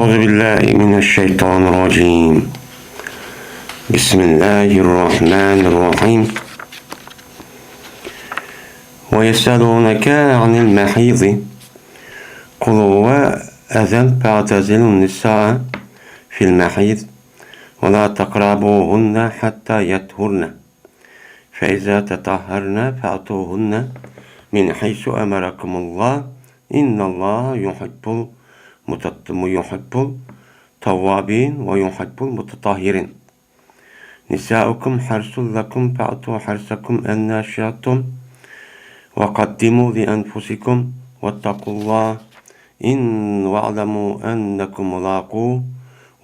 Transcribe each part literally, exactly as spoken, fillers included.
أعوذ بالله من الشيطان الرجيم. بسم الله الرحمن الرحيم. ويسألونك عن المحيض. قل هو أذى فاعتزلوا النساء في المحيض ولا تقربوهن حتى يطهرن فإذا تطهرن فأتوهن من حيث أمركم الله إن الله يحب المتط- يحب التوابين ويحب المتطهرين. نساؤكم حرث لكم فأتوا حرثكم أنى شئتم وقدموا لأنفسكم واتقوا الله إن واعلموا أنكم ملاقوه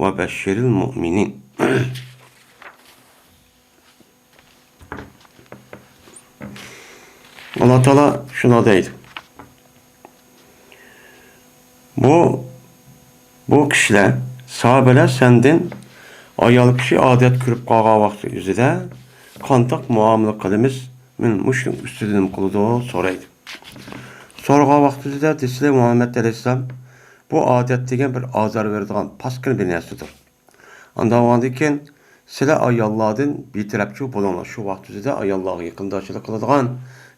وبشر المؤمنين. ئاللا تائالا شۇنداق دەيدۇ. بۇ، بۇ كىشىلەر، ساھابىلەر سەندىن ئايال كىشى ئادەت كۆرۈپ قالغان ۋاقتى ئۆزىدە قانداق مۇئامىلە قىلىمىز؟ مەن مۇشۇنىڭ ئۈستىدىن قىلىدۇ، سورايدۇ. سورىغان ۋاقتىدا دېسىلى مۇھەممەد ئەلەيھىسسالام، بۇ ئادەت دېگەن بىر ئازار بېرىدىغان پاسكىنا بىر نەرسىدۇر. ئاندىن بولغاندىن كېيىن سىلەر ئاياللاردىن بىتەرەپچۇ بولۇڭلار. شۇ ۋاقىت ئۆزىدە ئاياللارغا يېقىنلاشچىلىق قىلىدىغان،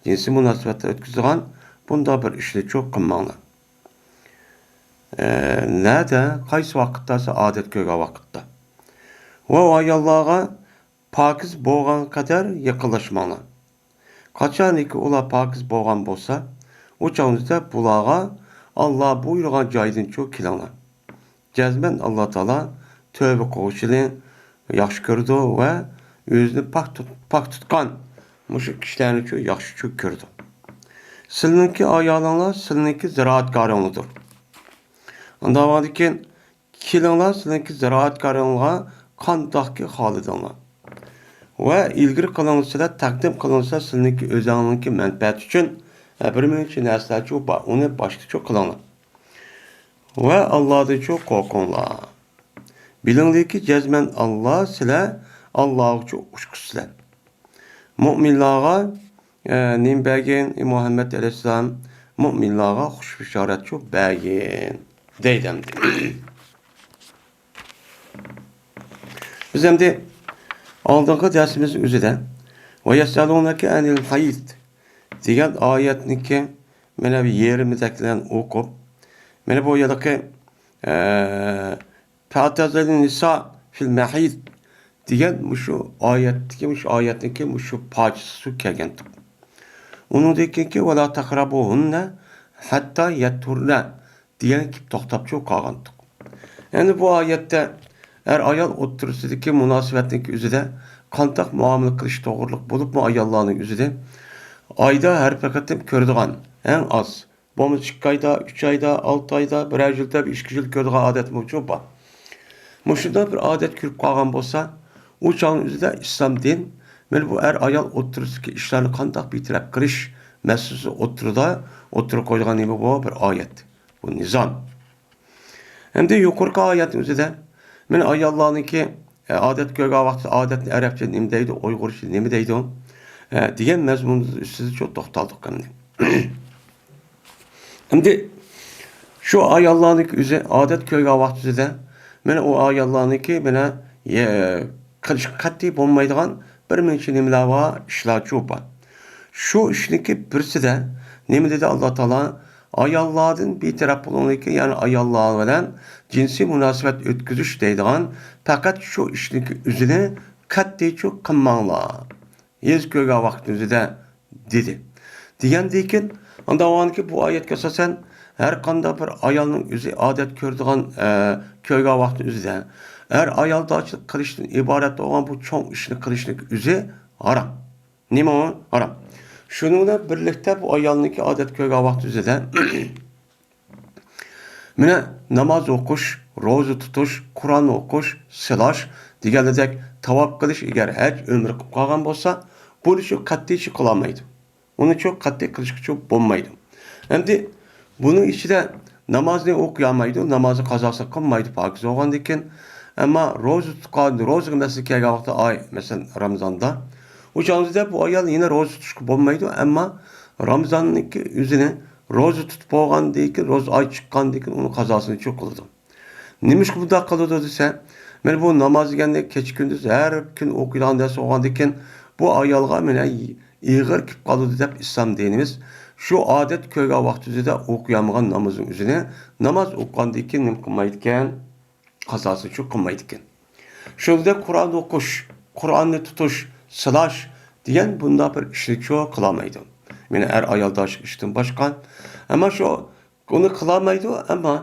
جىنسىي مۇناسىۋەتلەر ئۆتكۈزىدىغان بۇنداق بىر ئىشنىچۇ قىلماڭلار. ئە، نەدە، قايسى ۋاقىتتا؟ سىلەر ئادەت كۆرگەن ۋاقىتتا. ۋە ئاياللارغا پاكىز بولغان قەدەر يېقىنلاشماڭلار. قاچانكى ئۇلار پاكىز بولغان بولسا، ئۇ چاغدا بۇلارغا ئاللا بۇيرۇغان جايدىنچۇ كېلىڭلار. جەزمەن ئاللا تائالا تۆبە قىلغۇچىنى ياخشى كۆرىدۇ ۋە ئۆزىنى پاك تۇت-، پاك تۇتقان مۇشۇ كىشىلەرنىچۇ ياخشىچۇ كۆرىدۇ. سىلىنىڭكى ئايالىڭلار سىلىنىڭكى زىرائەتكارىڭلاردۇر. ئاندىن كېيىن كېلىڭلار، سىلىڭكى زىرائەتكارىڭلارغا قانداقكى خالىدىڭلار. ۋە ئىلگىرى قىلىڭلار، سىلەر تەقدىم قىلىڭلار، سىلىڭكى ئۆزۈڭلارنىڭكى مەنپەئەتى ئۈچۈن، ھە، بىر مۇنچە نەرسىلەرچۇ بار، ئۇنى باشتىچۇ قىلىڭلار. ۋە ئاللادىنچۇ قورقۇڭلار. بىلىڭلاركى، جەزمەن ئاللا سىلەر ئاللاغىچۇ ئۇچقۇچىسىلەر. مۆمىنلارغا، ئە، نېمە بەرگىن، ئى مۇھەممەد ئەلەيھىسسالام؟ مۆمىنلارغا خۇش بېشارەتچۇ بەرگىن، دەيدۇ ئەمدى. بىز ئەمدى ئالدىنقى دەرسىمىز ئۆزىدە «ۋە يەسئەلۇنەكە ئەنىل مەھىد» دېگەن ئايەتنىكى مانا بۇ يېرىمىدەكلەرنى ئوقۇپ، مانا بۇ يەردىكى، ئە، «فەتەزىلۇن نىسا فىل مەھىد» دېگەن مۇشۇ ئايەتتىكى، مۇشۇ ئايەتنىڭكى مۇشۇ پارچىسى كەلگەنتۇق. ئۇنىڭدىن كېيىنكى «ۋەلا تەقرەبۇھۇننە ھەتتا يەتھۇرنە» دېگەن كېلىپ توختاپچۇ قالغانتۇق. يەنى بۇ ئايەتتە ئەر-ئايال ئوتتۇرىسىدىكى مۇناسىۋەتنىڭكى ئۆزىدە قانداق مۇئامىلە قىلىش توغرۇلۇق بولۇپمۇ ئاياللارنىڭ ئۆزىدە ئايدا ھەر بىر قېتىم كۆرىدىغان، ئەڭ ئاز بولمىسا ئىككى ئايدا، ئۈچ ئايدا، ئالتە ئايدا، بىرەر يىلدا، بىر ئىككى يىل كۆرىدىغان ئادەتمۇ بار. مۇشۇنداق بىر ئادەت كۆرۈپ قالغان بولسا، ئۇ چاغنىڭ ئۆزىدە ئىسلام دىن مانا بۇ ئەر-ئايال ئوتتۇرىسىدىكى ئىشلارنى قانداق بىتەرەپ قىلىش مەسىلىسى ئوتتۇرىدا، ئوتتۇرىغا قويىدىغان نېمە بۇ؟ بىر ئايەت. بۇ نىزام. ئەمدى يۇقىرىقى ئايەتنىڭ ئۆزىدە مانا ئاياللارنىڭكى، ئە، ئادەت كۆرگەن ۋاقتىدا ئادەتنى ئەرەبچە نېمە دەيدۇ، ئۇيغۇرچە نېمە دەيدۇ، ئە، دېگەن مەزمۇن ئۈستىدە چوڭ توختالدۇق ئەمدى. ئەمدى شۇ ئاياللارنىڭكى ئۆزى ئادەت كۆرگەن ۋاقتىدا مانا ئۇ ئاياللارنىڭكى مانا، ئە، قىلىشقا قەتئىي بولمايدىغان بىر مۇنچە نېمىلەر بار، ئىشلارچۇ بار. شۇ ئىشنىڭكى بىرسىدە نېمە دېدى ئاللا تائالا؟ «ئاياللاردىن بىتەرەپ بولۇڭلىكى، يەنى ئاياللار بىلەن جىنسىي مۇناسىۋەت ئۆتكۈزۈش دەيدىغان پەقەت شۇ ئىشنىڭكى ئۆزىنى قەتئىيچۇ قىلماڭلار. ھېس كۆرگەن ۋاقىتنىڭ ئۆزىدە» دېدى. دېگەندىكىن، ئاندىن بۇ ئايەتكە ئاساسەن، ھەر قانداق بىر ئايالنىڭ ئۆزى ئادەت كۆرىدىغان، ئە، كۆرگەن ۋاقتى ئۆزىدە، ئەر ئايالدارچىلىق قىلىشتىن ئىبارەت بولغان بۇ چوڭ ئىشنى قىلىشنىڭ ئۆزى ھارام. نېمە ئۇ؟ ھارام. شۇنىڭ بىلەن بىرلىكتە بۇ ئايالنىڭكى ئادەت كۆرگەن ۋاقتى ئۆزىدە مانا ناماز ئوقۇش، روزا تۇتۇش، قۇرئان ئوقۇش، سىلاش دېگەنلىدەك تاۋاپ قىلىش، ئەگەر ھەج، ئۆمرە قىلىپ قالغان بولسا، بۇنى شۇ قەتئىيچە قىلالمايدۇ. ئۇنى شۇ قەتئىي قىلىشقىچۇ بولمايدۇ. ئەمدى بۇنىڭ ئىچىدە نامازنى ئوقۇيالمايدۇ، نامازنى قازاسى قىلمايدۇ پاكىز بولغاندىن كېيىن. ئەمما روزا تۇتقان، روزىغا مەسىلەن كەلگەن ۋاقىتتا ئاي، مەسىلەن، رامىزاندا، ئۇ چاغدا بۇ ئايال يەنە روزا تۇتۇشقا بولمايدۇ، ئەمما رامىزاننىڭكى ئۆزىنى روزا تۇتۇپ بولغاندىن كېيىن، روزا ئاي چىققاندىن كېيىن ئۇنىڭ قازاسىنى شۇ قىلىدۇ. نېمىشقا بۇنداق قىلىدۇ دېسە، مانا بۇ ناماز دېگەننى كېچە-كۈندۈز ھەر كۈن ئوقۇيدىغان نەرسە بولغاندىكىن، بۇ ئايالغا مانا ئېغىر كېلىپ قالىدۇ دەپ ئىسلام دىنىمىز شۇ ئادەت كۆرگەن ۋاقتىدا ئوقۇيالمىغان نامازنىڭ ئۆزىنى ناماز ئوقۇغاندىن كېيىن نېمە قىلمايدىكەن؟ قازاسىنى شۇ قىلمايدىكەن. شۇنىڭدەك قۇرئان ئوقۇش، قۇرئاننى تۇتۇش، سىلاش دېگەن بۇنداق بىر ئىشنىچۇ قىلالمايدۇ. مانا ئەر-ئايال داشلىق ئىشتىن باشقا. ئەمما شۇ ئۇنى قىلالمايدۇ، ئەمما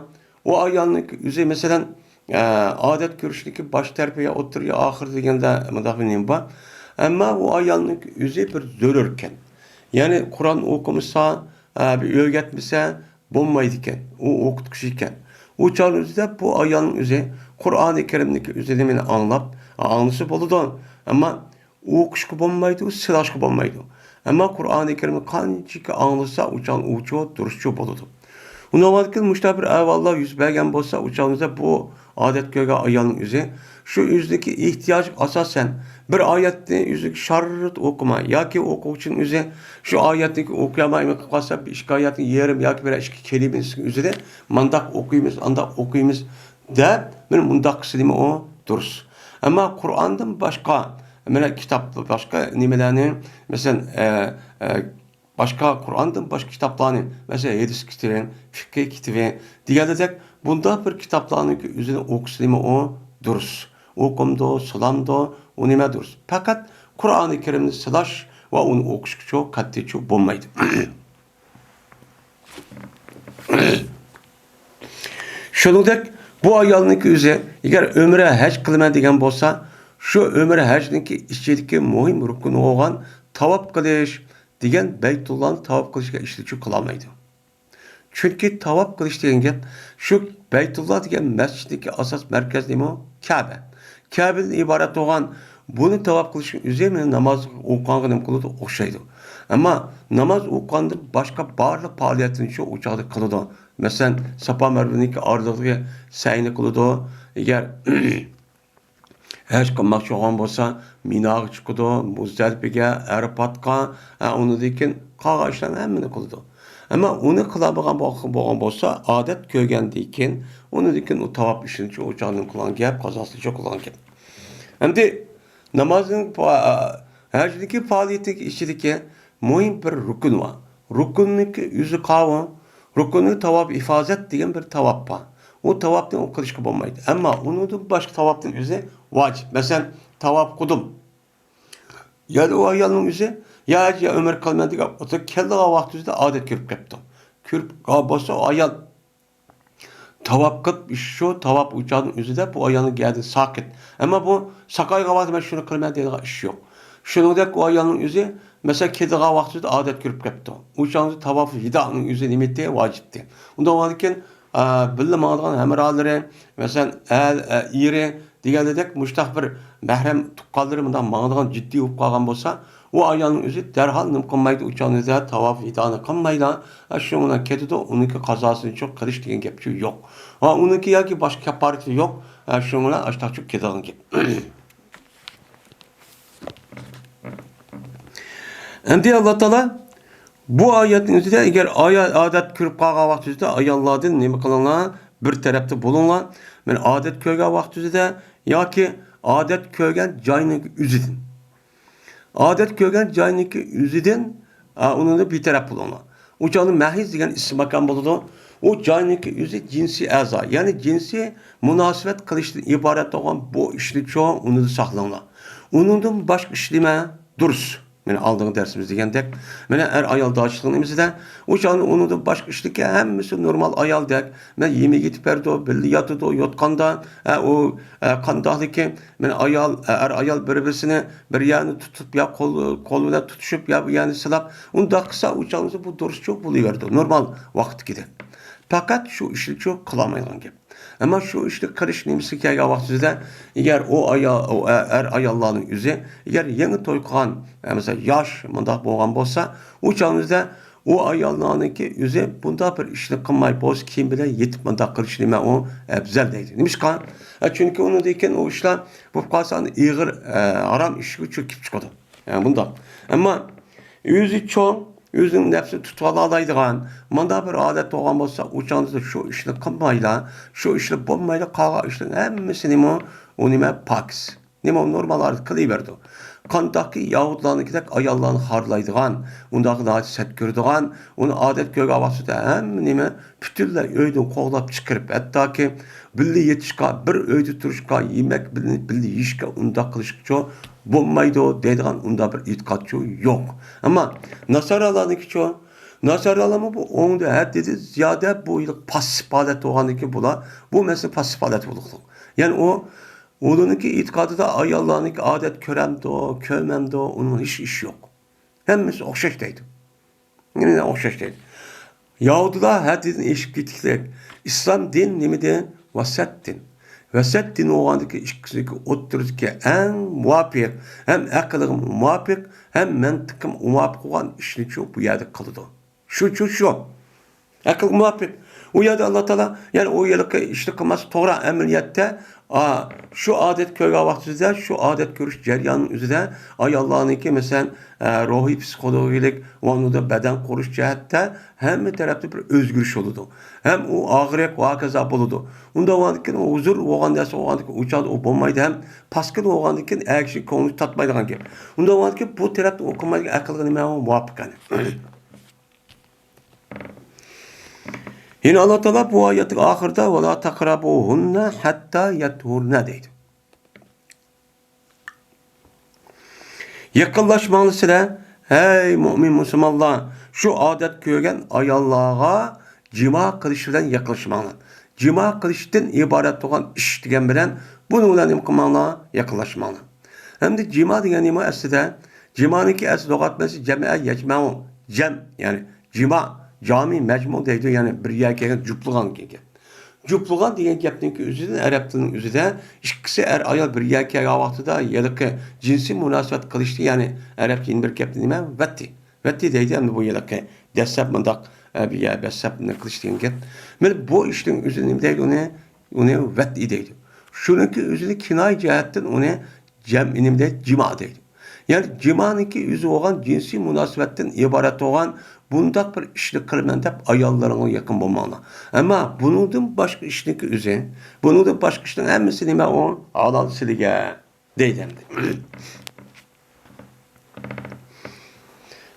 ئۇ ئايالنىڭ ئۆزى، مەسىلەن، ئە، ئادەت كۆرۈشنىڭكى باش تەرىپى يا ئوتتۇرا يا ئاخىرى دېگەندە مۇنداق بىر نېمە بار. ئەمما ئۇ ئايالنىڭ ئۆزى بىر زۆرۈركەن. يەنى قۇرئان ئوقۇمىسا، ئە، بىر ئۆگەتمىسە بولمايدىكەن. ئۇ ئوقۇتقۇچى ئىكەن. ئۇ چاغنىڭ ئۆزىدە بۇ ئايالنىڭ ئۆزى قۇرئانى كەرىمنىڭكى ئۆزىنى مانا ئاڭلاپ، ئاڭلىسا بولىدۇ. ئەمما ئوقۇشقا بولمايدۇ، سىلاشقا بولمايدۇ. ئەمما قۇرئانى كەرىمنى قانچىكى ئاڭلىسا، ئۇ چاغ ئۇچۇ دۇرۇسچۇ بولىدۇ. ئۇنىڭغا كېيىن مۇشۇنداق بىر ئەھۋاللار يۈز بەرگەن بولسا، ئۇ چاغىمىزدا بۇ ئادەت كۆرگەن ئايالنىڭ ئۆزى شۇ ئۆزىنىڭكى ئېھتىياجىغا ئاساسەن بىر ئايەتنى ئۆزىگە شارت ئوقۇماي ياكى ئوقۇغۇچىنىڭ ئۆزى شۇ ئايەتنى ئوقۇيالماي قالسا، بىر ئىككى ئايەتنى يېرىم ياكى بىر ئىككى كەلىمىسىنىڭ ئۆزىدە مانداق ئوقۇيمىز، ئانداق ئوقۇيمىز دەپ، مانا مۇنداق قىلسا نېمە ئۇ دۇرۇس. ئەمما قۇرئاندىن باشقا، مانا كىتاب، باشقا نېمىلەرنى، مەسىلەن، ئە، ئە، باشقا قۇرئاندىن باشقا كىتابلارنى، مەسىلەن، ھەدىس كىتابى، فىقھى كىتابى دېگەندەك بۇنداق بىر كىتابلارنىڭكى ئۆزىنى ئوقۇسا نېمە ئۇ دۇرۇس. ئوقۇمدۇ، سىلامدۇ، ئۇ نېمە دۇرۇس. پەقەت قۇرئانى كەرىمنى سىلاش ۋە ئۇنى ئوقۇشقىچۇ قەتئىيچۇ بولمايدۇ. شۇنىڭدەك بۇ ئايالنىڭكى ئۆزى ئەگەر ئۆمرە ھەج قىلىمەن دېگەن بولسا، شۇ ئۆمرە ھەجنىڭكى ئىچىدىكى مۇھىم رۇكۇنى بولغان تاۋاپ قىلىش دېگەن بەيتۇللانى تاۋاپ قىلىشقا ئىشلىتىشنى قىلالمايدۇ. چۈنكى تاۋاپ قىلىش دېگەن گەپ شۇ بەيتۇللا دېگەن مەسچىتتىكى ئاساس مەركەز نېمە؟ كەبە. كەبىدىن ئىبارەت بولغان بۇنى تاۋاپ قىلىشنىڭ ئۆزى مانا ناماز ئوقۇغانغا نېمە قىلىدۇ؟ ئوخشايدۇ. ئەمما ناماز ئوقۇغاندىن باشقا بارلىق پائالىيەتلىرىنى شۇ ئۇ چاغدا قىلىدۇ. مەسىلەن، ساپا مەرۋىنىڭكى ئارىلىقىدىكى سەينى قىلىدۇ. ئەگەر ھەج قىلماقچى بولغان بولسا، مىناغا چىقىدۇ، مۇزدەلىپىگە، ئەرپاتقا، ھە، ئۇنىڭدىن كېيىن قالغان ئىشلارنى ھەممىنى قىلىدۇ. ئەمما ئۇنى قىلالمىغان بول-، بولغان بولسا، ئادەت كۆرگەندىن كېيىن، ئۇنىڭدىن كېيىن ئۇ تاۋاپ ئىشىنى ئۇ چاغدىن قىلغان گەپ، قازاسىنى قىلغان گەپ. ئەمدى نامازنىڭ پا-، ھەجنىڭكى پائالىيىتىنىڭ ئىچىدىكى مۇھىم بىر رۇكۇن بار. رۇكۇننىڭكى ئۆزى قاۋۇ، رۇكۇننىڭ تاۋاپ ئىفازەت دېگەن بىر تاۋاپ بار. ئۇ تاۋاپنى ئۇ قىلىشقا بولمايدۇ. ئەمما ئۇنىڭدىن باشقا تاۋاپنىڭ ئۆزى ۋاجىپ. مەسىلەن، تاۋاپ قۇدۇم. يەنى ئۇ ئايالنىڭ ئۆزى يا ھەج يا ئۆمرە قىلىمەن دېگەن ئوتتۇرا كەلدىغان ۋاقتى ئۆزىدە ئادەت كۆرۈپ قېپتۇ. كۆرۈپ قالغان بولسا ئۇ ئايال تاۋاپ قىلىپ، شۇ تاۋاپ ئۇ چاغنىڭ ئۆزىدە بۇ ئايالنىڭ گەدىنى ساقىت. ئەمما بۇ ساقايغان ۋاقتىدا مەن شۇنى قىلىمەن دەيدىغان ئىش يوق. شۇنىڭدەك ئۇ ئايالنىڭ ئۆزى، مەسىلەن، كېتىدىغان ۋاقتىدا ئادەت كۆرۈپ قېپتۇ. ئۇ چاغدا تاۋاپ ۋىدانىڭ ئۆزى نېمە ئىدى؟ ۋاجىپتى. ئۇنداق بولغاندىكىن، ئە، بىللە ماڭىدىغان ھەمراھلىرى، مەسىلەن، ئە، ئە، ئېرى دېگەندەك مۇشتاق بىر مەھرەم تۇغقانلىرى مۇنداق ماڭىدىغان جىددىي بولۇپ قالغان بولسا، ئۇ ئايالنىڭ ئۆزى دەرھال نېمە قىلمايدۇ، ئۇ چاغنىڭ ئۆزىدە تاۋاپ ۋىدانى قىلمايدۇ. ئە، شۇنىڭ بىلەن كېتىدۇ، ئۇنىڭكى قازاسىنى چوق قىلىش دېگەن گەپچۇ يوق. ھا، ئۇنىڭكى ياكى باشقا كاپپارىتى يوق. ئە، شۇنىڭ بىلەن ئاشتاقچۇ كېتىدىغان گەپ. ئەمدى ئاللا تائالا بۇ ئايەتنىڭ ئۆزىدە، ئەگەر ئايا-، ئادەت كۆرۈپ قالغان ۋاقتىڭىزدا ئاياللاردىن نېمە قىلىڭلار؟ بىر تەرەپتە بولۇڭلار. مانا ئادەت كۆرگەن ۋاقتىڭىزدا ياكى ئادەت كۆرگەن جاينىڭ ئۆزىدىن. ئادەت كۆرگەن جاينىڭكى ئۆزىدىن، ئا، ئۇنىڭدا بىتەرەپ بولۇڭلار. ئۇ جاينى مەھىز دېگەن ئىسىم ماكان بولىدۇ. ئۇ جاينىڭكى ئۆزى جىنسىي ئەزا، يەنى جىنسىي مۇناسىۋەت قىلىشتىن ئىبارەت بولغان بۇ ئىشنى چوڭ ئۇنىدا ساقلاڭلار. ئۇنىڭدىن باشقا ئىش نېمە؟ دۇرۇس. مانا ئالدىنقى دەرسىمىزدە دېگەندەك، مانا ئەر-ئايال داشلىقنىڭ نېمىسىدە، ئۇ چاغدا ئۇنىڭدىن باشقا ئىشلىكى ھەممىسى نورمال ئايالدەك. مانا يېمەك يېتىپ بەردى، بىللە ياتىدۇ، ياتقاندا، ئە، ئۇ، ئە، قانداقلىكى، مانا ئايال، ئە، ئەر-ئايال بىر-بىرسىنى بىر يەرنى تۇتۇپ، يا قول، قول بىلەن تۇتۇشۇپ، يا بۇ يەرنى سىلاپ، ئۇنداق قىلسا، ئۇ چاغدا بۇ دۇرۇسچۇ بولۇۋېرىدۇ، نورمال ۋاقىتتىكىدەك. پەقەت شۇ ئىشنىچۇ قىلالمايدىغان گەپ. ئەمما شۇ ئىشنى قىلىش نېمىسىگە كەلگەن ۋاقتىمىزدا، ئەگەر ئۇ ئايال، ئۇ ئە-، ئەر-ئاياللارنىڭ ئۆزى، ئەگەر يېڭى توي قىلغان، ئە، مەسىلەن، ياش مۇنداق بولغان بولسا، ئۇ چاغىمىزدا ئۇ ئاياللارنىڭكى ئۆزى بۇنداق بىر ئىشنى قىلماي، بوز كىيىم بىلەن يېتىپ مۇنداق قىلىش نېمە ئۇ ئەۋزەل دەيدۇ. نېمىشقا؟ ئە، چۈنكى ئۇنىڭدىن كېيىن ئۇ ئىشلار بولۇپ قالسا، ئېغىر، ئە، ھارام ئىشكە چۆكۈپ چىقىدۇ. ئە، بۇنداق. ئەمما ئۆزى چوڭ، ئۆزىنىڭ نەپسىنى تۇتۇۋالالايدىغان، مانداق بىر ھالەت بولغان بولسا، ئۇ چاغدا شۇ ئىشنى قىلمايلا، شۇ ئىشنى بولمايلا، قالغان ئىشلارنىڭ ھەممىسى نېمە؟ ئۇ نېمە؟ پاكىز. نېمە؟ نورمال ھالەتتە قىلىۋېرىدۇ. قانداقكى يەھۇدىيلارنىڭكىدەك ئاياللارنى خارلايدىغان، ئۇنداق ناھايىتى سەت كۆرىدىغان، ئۇنى ئادەت كۆرگەن ۋاقتىدا ھەممە نېمە پۈتۈنلەي ئۆيدىن قوغلاپ چىقىرىپ، ھەتتاكى بىللە يېتىشقا، بىر ئۆيدە تۇرۇشقا، يېمەك بىللە، بىللە يېيىشكە ئۇنداق قىلىشقىچۇ بولمايدۇ دەيدىغان ئۇنداق بىر ئېتىقادچۇ يوق. ئەمما ناسارالارنىڭكىچۇ؟ ناسارالارمۇ بۇ ئوڭدا ھەددىدىن زىيادە بۇ يىل پاسسىپ ھالەتتە بولغاندىكىن بۇلار بۇ مەسىلە پاسسىپ ھالەتتە بولۇقلۇق. يەنى ئۇ، ئۇلارنىڭكى ئېتىقادىدا ئاياللارنىڭكى ئادەت كۆرەمدۇ، كۆرمەمدۇ، ئۇنىڭ ھېچ ئىشى يوق. ھەممىسى ئوخشاش دەيدۇ. نېمىدىن ئوخشاش دەيدۇ؟ يەھۇدىيلار ھەددىدىن ئېشىپ كېتىكلىك. ئىسلام دىن نېمە دىن؟ ۋەسەت دىن. ۋەسەت دىن بولغاندىكى ئىككىسىنىڭكى ئوتتۇرىسىدىكى ئەڭ مۇۋاپىق، ھەم ئەقىلگە مۇۋاپىق، ھەم مەنتىققە مۇۋاپىق بولغان ئىشنىچۇ بۇ يەردە قىلىدۇ. شۇچۇ شۇ. ئەقىلگە مۇۋاپىق. ئۇ يەردە ئاللا تائالا، يەنى ئۇ يەردىكى ئىشنى قىلماسلىق توغرا ئەمەلىيەتتە، ئا، شۇ ئادەت كۆرگەن ۋاقتىدا، شۇ ئادەت كۆرۈش جەريانىنىڭ ئۆزىدە ئاياللارنىڭكى، مەسىلەن، ئە، روھىي پسىخولوگىيەلىك، ئۇنىڭدا بەدەن قۇرۇش جەھەتتە ھەممە تەرەپتە بىر ئۆزگىرىش بولىدۇ. ھەم ئۇ ئاغرىق ۋە ھاكازا بولىدۇ. ئۇنداق بولغاندىكىن، ئۇ ھۇزۇر بولغان نەرسە بولغاندىكىن، ئۇ چاغدا ئۇ بولمايدۇ ھەم پاس كۈن بولغاندىكىن، ئەر كىشى كۆڭلى تارتمايدىغان گەپ. ئۇنداق بولغاندىكىن، بۇ تەرەپتە ئۇ قىلمايدىغان ئەقىلگە نېمە مۇۋاپىق، يەنى. يەنە ئاللا تائالا بۇ ئايەتنىڭ ئاخىرىدا، «ۋەلا تەقرەبۇھۇننە ھەتتا يەتھۇرنە» دەيدۇ. يېقىنلاشماڭلار سىلەر، ھەي مۇئمىن مۇسۇلمانلار، شۇ ئادەت كۆرگەن ئاياللارغا جىما قىلىش بىلەن يېقىنلاشماڭلار. جىما قىلىشتىن ئىبارەت بولغان ئىش دېگەن بىلەن بۇنىڭ بىلەن نېمە قىلماڭلار؟ يېقىنلاشماڭلار. ھەمدە جىما دېگەن نېمە ئەسلىدە؟ جىمانىڭكى ئەسلى لۇغەت مەنىسى جەمئە يەجمەئۇ. جەم، يەنى جىما، جامى مەجمۇ دەيدۇ، يەنى بىر يەرگە كەلگەن، جۇپلىغان دېگەن گەپ. جۇپلىغان دېگەن گەپنىڭكى ئۆزىدىن ئەرەب تىلىنىڭ ئۆزىدە ئىككىسى ئەر ئايال بىر يەرگە كەلگەن ۋاقتىدا ھېلىقى جىنسىي مۇناسىۋەت قىلىشتى، يەنى ئەرەبچە يەنە بىر گەپنى نېمە؟ ۋەتتى. ۋەتتى دەيدۇ، ئەمدى بۇ ھېلىقى دەسسەپ مۇنداق، ئە، بىر يەر دەسسەپنى قىلىش دېگەن گەپ. مانا بۇ ئىشنىڭ ئۆزىنى نېمە دەيدۇ ئۇنى؟ ئۇنى ۋەتتى دەيدۇ. شۇنىڭكى ئۆزىنى كىنايە جەھەتتىن ئۇنى جەم، نېمە دەيدۇ؟ جىما دەيدۇ. يەنى جىمانىڭكى ئۆزى بولغان جىنسىي مۇناسىۋەتتىن ئىبارەت بولغان بۇنداق بىر ئىشنى قىلىمەن دەپ ئاياللىرىڭغا يېقىن بولماڭلار. ئەمما بۇنىڭدىن باشقا ئىشنىڭكى ئۆزى، بۇنىڭدىن باشقا ئىشنىڭ ھەممىسى نېمە ئۇ؟ ھالال سىلىگە دەيدۇ ئەمدى.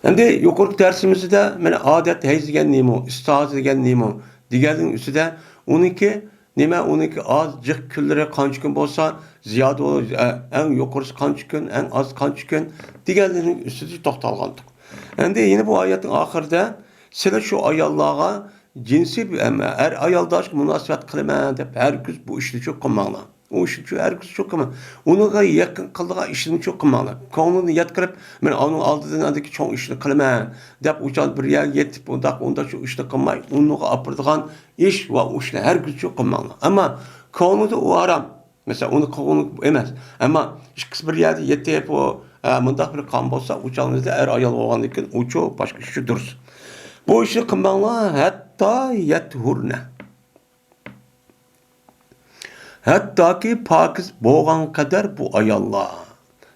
ئەمدى يۇقىرىقى دەرسىمىزدە مانا ئادەت ھەيز دېگەن نېمە، ئىستىھازە دېگەن نېمە دېگەننىڭ ئۈستىدە ئۇنىڭكى نېمە، ئۇنىڭكى ئاز جىق كۈنلىرى قانچە كۈن بولسا زىيادە بولىدۇ، ئە-، ئەڭ يۇقىرىسى قانچە كۈن، ئەڭ ئاز قانچە كۈن دېگەنلىرىنىڭ ئۈستىدە توختالغانتۇق. ئەمدى يەنە بۇ ئايەتنىڭ ئاخىرىدا سىلەر شۇ ئاياللارغا جىنسىي، ئەر ئايالداش مۇناسىۋەت قىلىمەن دەپ ھەرگىز بۇ ئىشنى شۇ قىلماڭلار. ئۇ ئىشنى شۇ ھەرگىز شۇ قىلماڭ. ئۇنىڭغا يېقىن قىلىدىغان ئىشنى شۇ قىلماڭلار. كۆڭلىنى يەتكۈرۈپ، مەن ئۇنىڭ ئالدىدىن ئاندىكى چوڭ ئىشنى قىلىمەن دەپ ئۇ چاغدا بىر يەرگە يېتىپ، ئۇنداق، ئۇنداق شۇ ئىشنى قىلماي، ئۇنىڭغا ئاپىرىدىغان ئىش ۋە ئۇ ئىشنى ھەرگىز شۇ قىلماڭلار. ئەمما كۆڭلىدە ئۇ ئارام. مەسىلەن، ئۇنى قىلغۇلۇق ئەمەس. ئەمما ئىككىسى بىر يەردە يېتىپ، ئۇ، ئە، مۇنداق بىر قان بولسا، ئۇ چاغىمىزدا ئەر ئايال بولغاندىن كېيىن ئۇچۇ باشقا ئىشى دۇرۇس. بۇ ئىشنى قىلماڭلار، ھەتتا يەتھۇرنە. ھەتتاكى پاكىز بولغان قەدەر بۇ ئاياللار.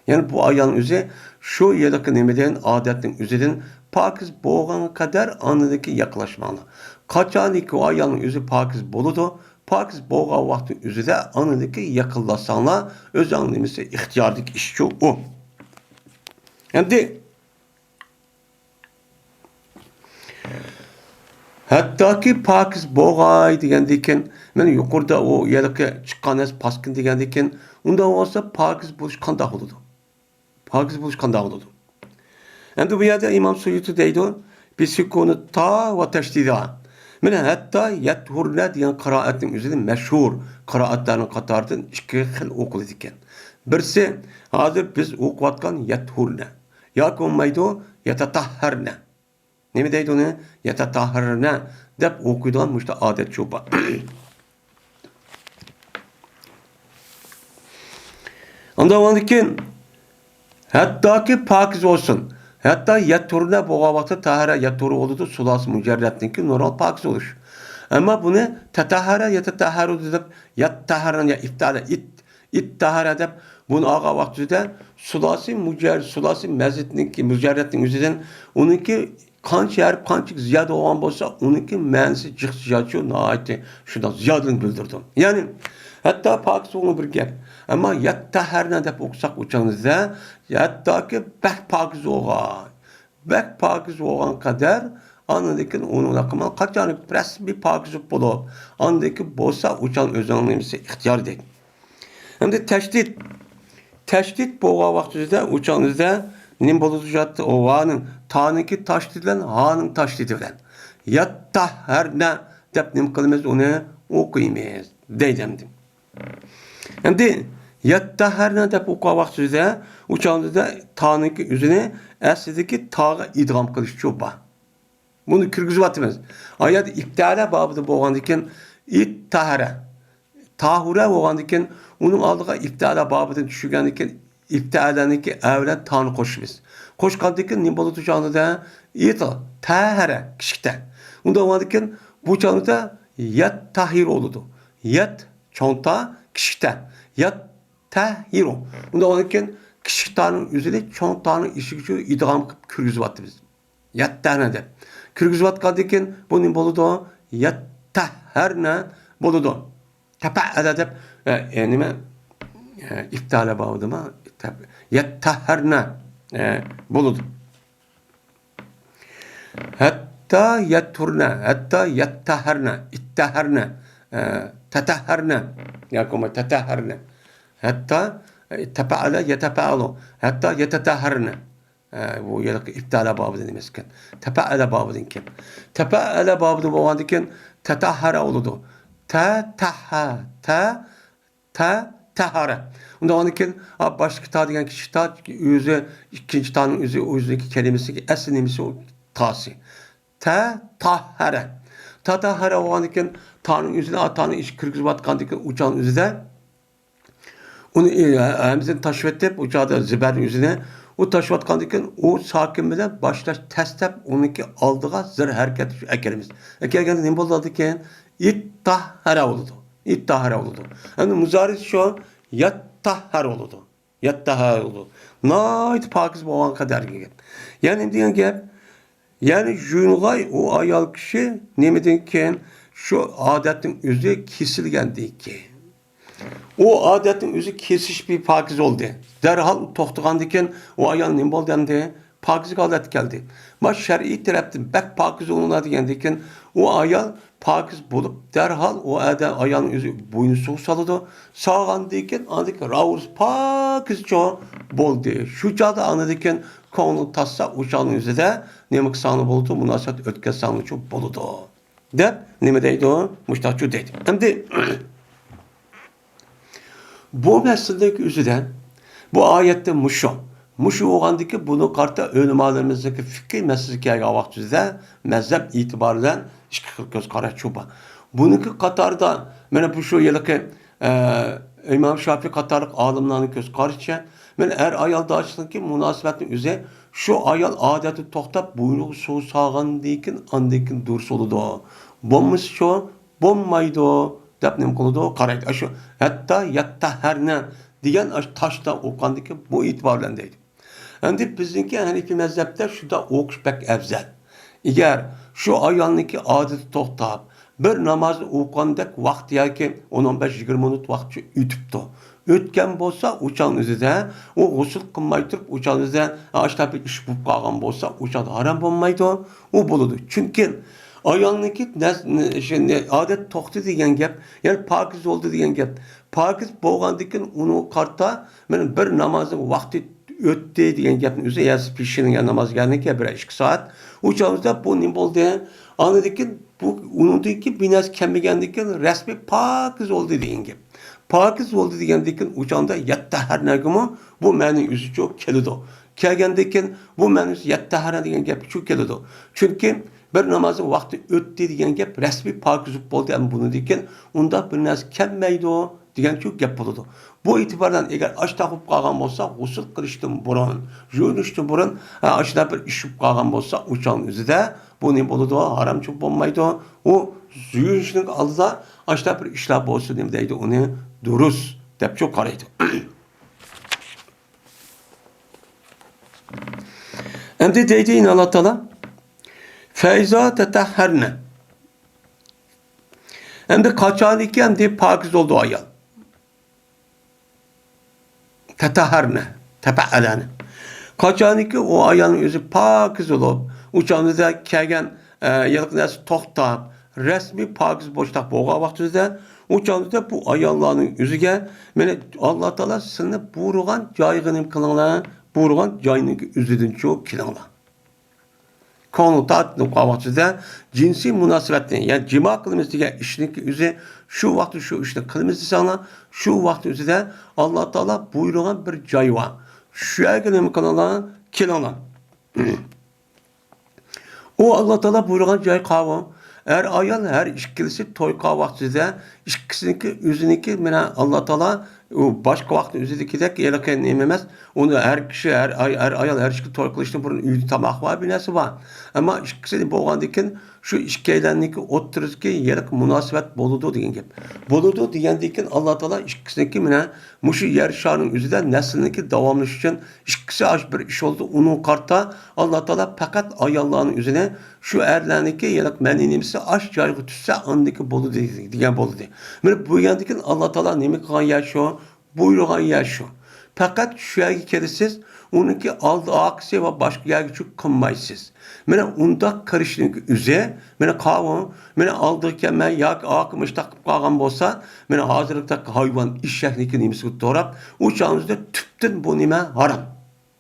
يەنى بۇ ئايالنىڭ ئۆزى شۇ ھېلىقى نېمىدىن، ئادەتنىڭ ئۆزىدىن پاكىز بولغان قەدەر ئاندىن كېيىن يېقىنلاشماڭلار. قاچانكى ئۇ ئايالنىڭ ئۆزى پاكىز بولىدۇ، پاكىز بولغان ۋاقىتنىڭ ئۆزىدە ئاندىن كېيىن يېقىنلاشساڭلار، ئۆزۈڭنىڭ نېمىسى، ئىختىيارىدىكى ئىشچۇ ئۇ. ئەمدى ھەتتاكى پاكىز بولغاي دېگەندىن كېيىن، مەن يۇقىرىدا ئۇ ھېلىقى چىققان نەرسە پاسكىن دېگەندىن كېيىن، ئۇنداق بولسا پاكىز بولۇش قانداق بولىدۇ؟ پاكىز بولۇش قانداق بولىدۇ؟ ئەمدى بۇ يەردە ئىمام سۇيۇتى دەيدۇ، بىسۇكۇنى تا ۋە تەشدىدىھا. مانا ھەتتا يەتھۇرنە دېگەن قىرائەتنىڭ ئۆزىدە مەشھۇر قىرائەتلەرنىڭ قاتارىدىن ئىككى خىل ئوقۇلىدىكەن. بىرسى، ھازىر بىز ئوقۇۋاتقان يەتھۇرنە. ياكى بولمايدۇ، يەتەتەھھەرنە. نېمە دەيدۇ ئۇنى؟ يەتەتەھھەرنە دەپ ئوقۇيدىغان مۇشۇنداق ئادەت شۇ بار. ئاندىن ئاندىن كېيىن، ھەتتاكى پاكىز بولسۇن. ھەتتا يەتھۇرنە بولغان ۋاقىتتا تەھەرە يەتھۇرۇ بولىدۇ، سۇلاسى مۇجەررەتنىڭكى نورمال پاكىز بولۇش. ئەمما بۇنى تەتەھەرە يەتەتەھھەرۇ دەپ، يەتتەھەرنە يا ئىتتەھەرە، ئىت، ئىتتەھەرە دەپ بۇنى ئالغان ۋاقتىدا سۇلاسى مۇجەر-، سۇلاسى مەزىدنىڭكى، مۇجەررەتنىڭ ئۆزىدىن ئۇنىڭكى قانچە ھەرپ قانچىلىك زىيادە بولغان بولسا، ئۇنىڭكى مەنىسى جىق زىيادىچۇ، ناھايىتى شۇنداق زىيادىنى بىلدۈرىدۇ. يەنى، ھەتتا پاكىز بولغان بىر گەپ. ئەمما يەتتەھەرنە دەپ ئوقۇساق ئۇ چاغدا، ھەتتاكى بەك پاكىز بولغان، بەك پاكىز بولغان قەدەر، ئاندىن كېيىن ئۇنىڭ رەقىمى قاچان رەسمىي پاكىز بولۇپ، ئاندىن كېيىن بولسا ئۇ چاغ ئۆزىنىڭ نېمىسى ئىختىيار دەيدۇ. ئەمدى تەشدىد. تەشدىد بولغان ۋاقتىدا ئۇ چاغدا نېمە بولىدۇ؟ ۋانىڭ، تانىڭكى تاشدىدى بىلەن ھانىڭ تاشدىدى بىلەن. يەتتەھەرنە دەپ نېمە قىلىمىز؟ ئۇنى ئوقۇيمىز دەيدۇ ئەمدى. ئەمدى يەتتەھەرنە دەپ ئوقۇغان ۋاقتىدا ئۇ چاغدا تانىڭكى ئۆزىنى ئەسلىدىكى تاغا ئىدغام قىلىشچۇ بار. بۇنى كىرگۈزۈۋاتىمىز. ئايەت ئىپتەلە بابىدا بولغاندىكىن، ئىتتەھەرە. تاھۇرە بولغاندىكىن، ئۇنىڭ ئالدىغا ئىپتەلە بابىدىن چۈشۈرگەندىكىن، ئىپتەلەنىكى ئە بىلەن تانى قوشىمىز. قوشقاندىكىن نېمە بولىدۇ جانىدا؟ ئىت، تەھەرە، كىچىك تە. ئۇنداق بولغاندىكىن، بۇ جانىدا يەت تاھىر بولىدۇ. يەت، چوڭ تا، كىچىك تە. يەت تەھىرۇ. ئۇنداق بولغاندىكىن، كىچىك تانىڭ ئۆزىنى چوڭ تانىڭ ئىچىگە ئىدغام قىلىپ كىرگۈزۈۋاتىمىز. يەتتەھەرنە دەپ. كىرگۈزۈۋاتقاندىن كېيىن بۇ نېمە بولىدۇ؟ يەتتەھەرنە بولىدۇ. تەپەئەلە دەپ، ئە، ئە، نېمە؟ ئە، ئىپتالە بابىدىما؟ تەپ-، يەتتەھەرنە، ئە، بولىدۇ. ھەتتا يەتتۇرنە، ھەتتا يەتتەھەرنە، ئىتتەھەرنە، ئە، تەتەھەرنە ياكى بولماي تەتەھەرنە. ھەتتا، ئە، تەپەئەلە يەتەپەئەلۇ، ھەتتا يەتەتەھەرنە. ئە، بۇ ھېلىقى ئىپتالە بابىدىن ئەمەسكەن. تەپەئەلە بابىدىن كېيىن. تەپەئەلە بابىدىن بولغاندىن كېيىن تەتەھەرە بولىدۇ. تە، تەھە، تە، تە، تەھەرە. ئۇنداق بولغاندىن كېيىن، ئا، باشتىكى تا دېگەن كىچىك تا، ئۆزى، ئىككىنچى تانىڭ ئۆزى، ئۆزىنىڭكى كەلىمىسىنىڭكى ئەسلى نېمىسى ئۇ تاسى. تە، تاھەرە. تە، تاھەرە بولغاندىن كېيىن تانىڭ ئۆزىنى، ئا، تانىڭ ئىچىگە كىرگۈزۈۋاتقاندىن كېيىن ئۇ چاغنىڭ ئۆزىدە ئۇنى، ئى، ھەمزىنى تاشلىۋېتىپ، ئۇ چاغدا زىبەرنىڭ ئۆزىنى، ئۇ تاشلىۋاتقاندىن كېيىن، ئۇ ساكىن بىلەن باشلاش تەس دەپ، ئۇنىڭكى ئالدىغا زىر ھەرىكەت ئەكىرىمىز. ئەكەلگەندە نېمە بولىدىكىن؟ ئىتتاھەرە بولىدۇ. ئىتتاھەرە بولىدۇ. ئەمدى مۇزارىسى شۇ، يەتتەھەر بولىدۇ. يەتتەھەر بولىدۇ. ناھايىتى پاكىز بولغان قەدەرگە گەپ. يەنى نېمە دېگەن گەپ؟ يەنى يۇيۇنغاي ئۇ ئايال كىشى نېمىدىن كېيىن؟ شۇ ئادەتنىڭ ئۆزى كېسىلگەندىن كېيىن. ئۇ ئادەتنىڭ ئۆزى كېسىش بىر پاكىز بولدى. دەرھال توختىغاندىن كېيىن ئۇ ئايال نېمە بولدى ئەمدى؟ پاكىز ھالەتكە كەلدى. ما شەرئىي تەرەپتىن بەك پاكىز بولۇڭلار دېگەندىن كېيىن ئۇ ئايال پاكىز بولۇپ، دەرھال ئۇ ئادەم ئايالنىڭ ئۆزى بوينى سۇغا سالىدۇ. سالغاندىن كېيىن ئاندىن كېيىن راۋۇرۇس پاكىزچۇ بولدى. شۇ چاغدا ئاندىن كېيىن كۆڭلى تاتسا، ئۇ چاغنىڭ ئۆزىدە نېمە قىلساڭلار بولىدۇ، مۇناسىۋەت ئۆتكۈزسەڭلارچۇ بولىدۇ. دەپ نېمە دەيدۇ؟ مۇشتاقچۇ دەيدۇ. ئەمدى بۇ مەسىلىدىكى ئۆزىدە، بۇ ئايەتتە مۇشۇ. مۇشۇ بولغاندىكى بۇنى قارىتا ئۆلىمالىرىمىزنىڭكى فىقھىي مەسىلىسى كەلگەن ۋاقتىدا مەزھەپ ئېتىبارى بىلەن ئىككى خىل كۆز قاراشچۇ بار. بۇنىڭكى قاتارىدا مانا بۇ شۇ ھېلىقى، ئە، ئىمام شافىي قاتارلىق ئالىملارنىڭ كۆز قارىشىچە، مانا ئەر ئايال داشلىقنىڭكى مۇناسىۋەتنىڭ ئۆزى شۇ ئايال ئادەتتە توختاپ بوينىغا سۇ سالغاندىن كېيىن ئاندىن كېيىن دۇرۇس بولىدۇ. بولمىسا شۇ بولمايدۇ دەپ نېمە قىلىدۇ؟ قارايدۇ. ئاشۇ ھەتتا يەتتەھەرنە دېگەن ئاشۇ تاشتا ئوقۇغاندىكى بۇ ئېتىبار بىلەن دەيدۇ. ئەمدى بىزنىڭكى ھەنىپىي مەزھەپتە شۇنداق ئوقۇش بەك ئەۋزەل. ئەگەر شۇ ئايالنىڭكى ئادىتى توختاپ، بىر نامازنى ئوقۇغاندەك ۋاقتى ياكى ئون، ئون بەش، يىگىرمە مىنۇت ۋاقتى ئۆتۈپتۇ. ئۆتكەن بولسا، ئۇ چاغنىڭ ئۆزىدە ئۇ غۇسۇل قىلماي تۇرۇپ، ئۇ چاغنىڭ ئۆزىدە ئاشۇنداق بىر ئىش بولۇپ قالغان بولسا، ئۇ چاغدا ھارام بولمايدۇ. ئۇ بولىدۇ. چۈنكى ئايالنىڭكى نەس-، نە-، شۇ نە-، ئادەت توختىدى دېگەن گەپ، يەنى پاكىز بولدى دېگەن گەپ. پاكىز بولغاندىن كېيىن ئۇنىڭغا قارىتا مانا بىر نامازنىڭ ۋاقتى ئۆتتى دېگەن گەپنىڭ ئۆزى، يا پېشىنىڭ يا ناماز گەلگەنكى بىر ئىككى سائەت. ئۇ چاغدا بۇ نېمە بولدى؟ ئاندىن كېيىن بۇ، ئۇنىڭدىن كېيىن بىر نەرسە كەلمىگەندىن كېيىن رەسمىي پاكىز بولدى دېگەن گەپ. پاكىز بولدى دېگەندىن كېيىن ئۇ چاغدا يەتتەھەرنەگىمۇ بۇ مەنىنىڭ ئۆزىچۇ كېلىدۇ. كەلگەندىن كېيىن بۇ مەنىسى يەتتەھەرە دېگەن گەپچۇ كېلىدۇ. چۈنكى بىر نامازنىڭ ۋاقتى ئۆتتى دېگەن گەپ رەسمىي پاكىز بولدى، ئەمما بۇنىڭدىن كېيىن ئۇنداق بىر نەرسە كەلمەيدۇ دېگەنچۇ گەپ بولىدۇ. بۇ ئېتىبار بىلەن ئەگەر ئاشۇنداق بولۇپ قالغان بولسا، غۇسۇل قىلىشتىن بۇرۇن، يۇيۇنۇشتىن بۇرۇن، ھە، ئاشۇنداق بىر ئىش بولۇپ قالغان بولسا، ئۇ چاغنىڭ ئۆزىدە بۇ نېمە بولىدۇ؟ ھارامچۇ بولمايدۇ. ئۇ يۇيۇنۇشنىڭ ئالدىدا ئاشۇنداق بىر ئىشلار بولسا نېمە دەيدۇ؟ ئۇنى دۇرۇس دەپچۇ قارايدۇ. ئەمدى دەيدۇ يەنە ئاللا تائالا، فَإِذَا تَطَهَّرْنَ. ئەمدى قاچانكى ئەمدى پاكىز بولىدۇ ئايال. تەتەھەرنە، تەپەئەلەنە. قاچانكى ئۇ ئايالنىڭ ئۆزى پاكىز بولۇپ، ئۇ چاغدا كەلگەن، ئە، يىلقى نەرسە توختاپ، رەسمىي پاكىز بوشلۇق بولغان ۋاقتىدا، ئۇ چاغدا بۇ ئاياللارنىڭ ئۆزىگە، مانا، ئاللا تائالا سىلىنى بۇيرۇغان جايغا نېمە قىلىڭلار، بۇيرۇغان جاينىڭكى ئۆزىدىنچۇ كېلىڭلار. كۆڭلى تارتىنىپ قالغان ۋاقتىدا جىنسىي مۇناسىۋەتنى، يەنى جىما قىلىمىز دېگەن ئىشنىڭكى ئۆزى، شۇ ۋاقىتتا شۇ ئىشنى قىلىمىز دېسەڭلار، شۇ ۋاقىت ئۆزىدە ئاللا تائالا بۇيرۇغان بىر جاي بار. شۇ يەرگە نېمە قىلىڭلار؟ كېلىڭلار. ئۇ ئاللا تائالا بۇيرۇغان جاي قاۋۇ. ئەر ئايال ھەر ئىككىلىسى توي قىلغان ۋاقتىدا ئىككىسىنىڭكى ئۆزىنىڭكى، مانا، ئاللا تائالا ئۇ باشقا ۋاقىتنى ئۆزىدىكىدەك ھېلىقى نېمە ئەمەس. ئۇنى ھەر كىشى، ھەر ئاي-، ھەر ئايال ھەر ئىككى توي قىلىشتىن بۇرۇن ئۆيدە تاماق بار، بىر نەرسە بار. ئەمما ئىككىسى بولغاندىن كېيىن شۇ ئىككىيلەننىڭكى ئوتتۇرىسىدىكى ھېلىقى مۇناسىۋەت بولىدۇ دېگەن گەپ. بولىدۇ دېگەندىن كېيىن ئاللا تائالا ئىككىسىنىڭكى، مانا، مۇشۇ يەر شارىنىڭ ئۆزىدە نەسلىنىڭكى داۋاملىشىشى ئۈچۈن ئىككىسى ئاش بىر ئىش بولدى. ئۇنىڭغا قارىتا ئاللا تائالا پەقەت ئاياللارنىڭ ئۆزىنى شۇ ئەرلەرنىڭكى، يەنى مەنىي نېمىسى ئاش جايغا چۈشسە ئاندىكى بولىدۇ دېگەن بولدى. مانا بۇ يەردىكى ئاللا تائالا نېمە قىلغان يەر شۇ، بۇيرۇغان يەر شۇ. پەقەت شۇ يەرگە كېلىسىز، ئۇنىڭكى ئالدى ئارقىسى ۋە باشقا يەرگە چۈشۈپ قىلمايسىز. مانا ئۇنداق قىلىشنىڭ ئۆزى، مانا قاۋۇ، مانا ئالدىغا كەلمەي ياكى ئارقا مۇشتاق قىلىپ قالغان بولسا، مانا ھازىرقىدەك ھايۋان ئېشەكنىڭكى نېمىسىگە توراپ، ئۇ چاغنىڭدا تۈپتىن بۇ نېمە ھارام.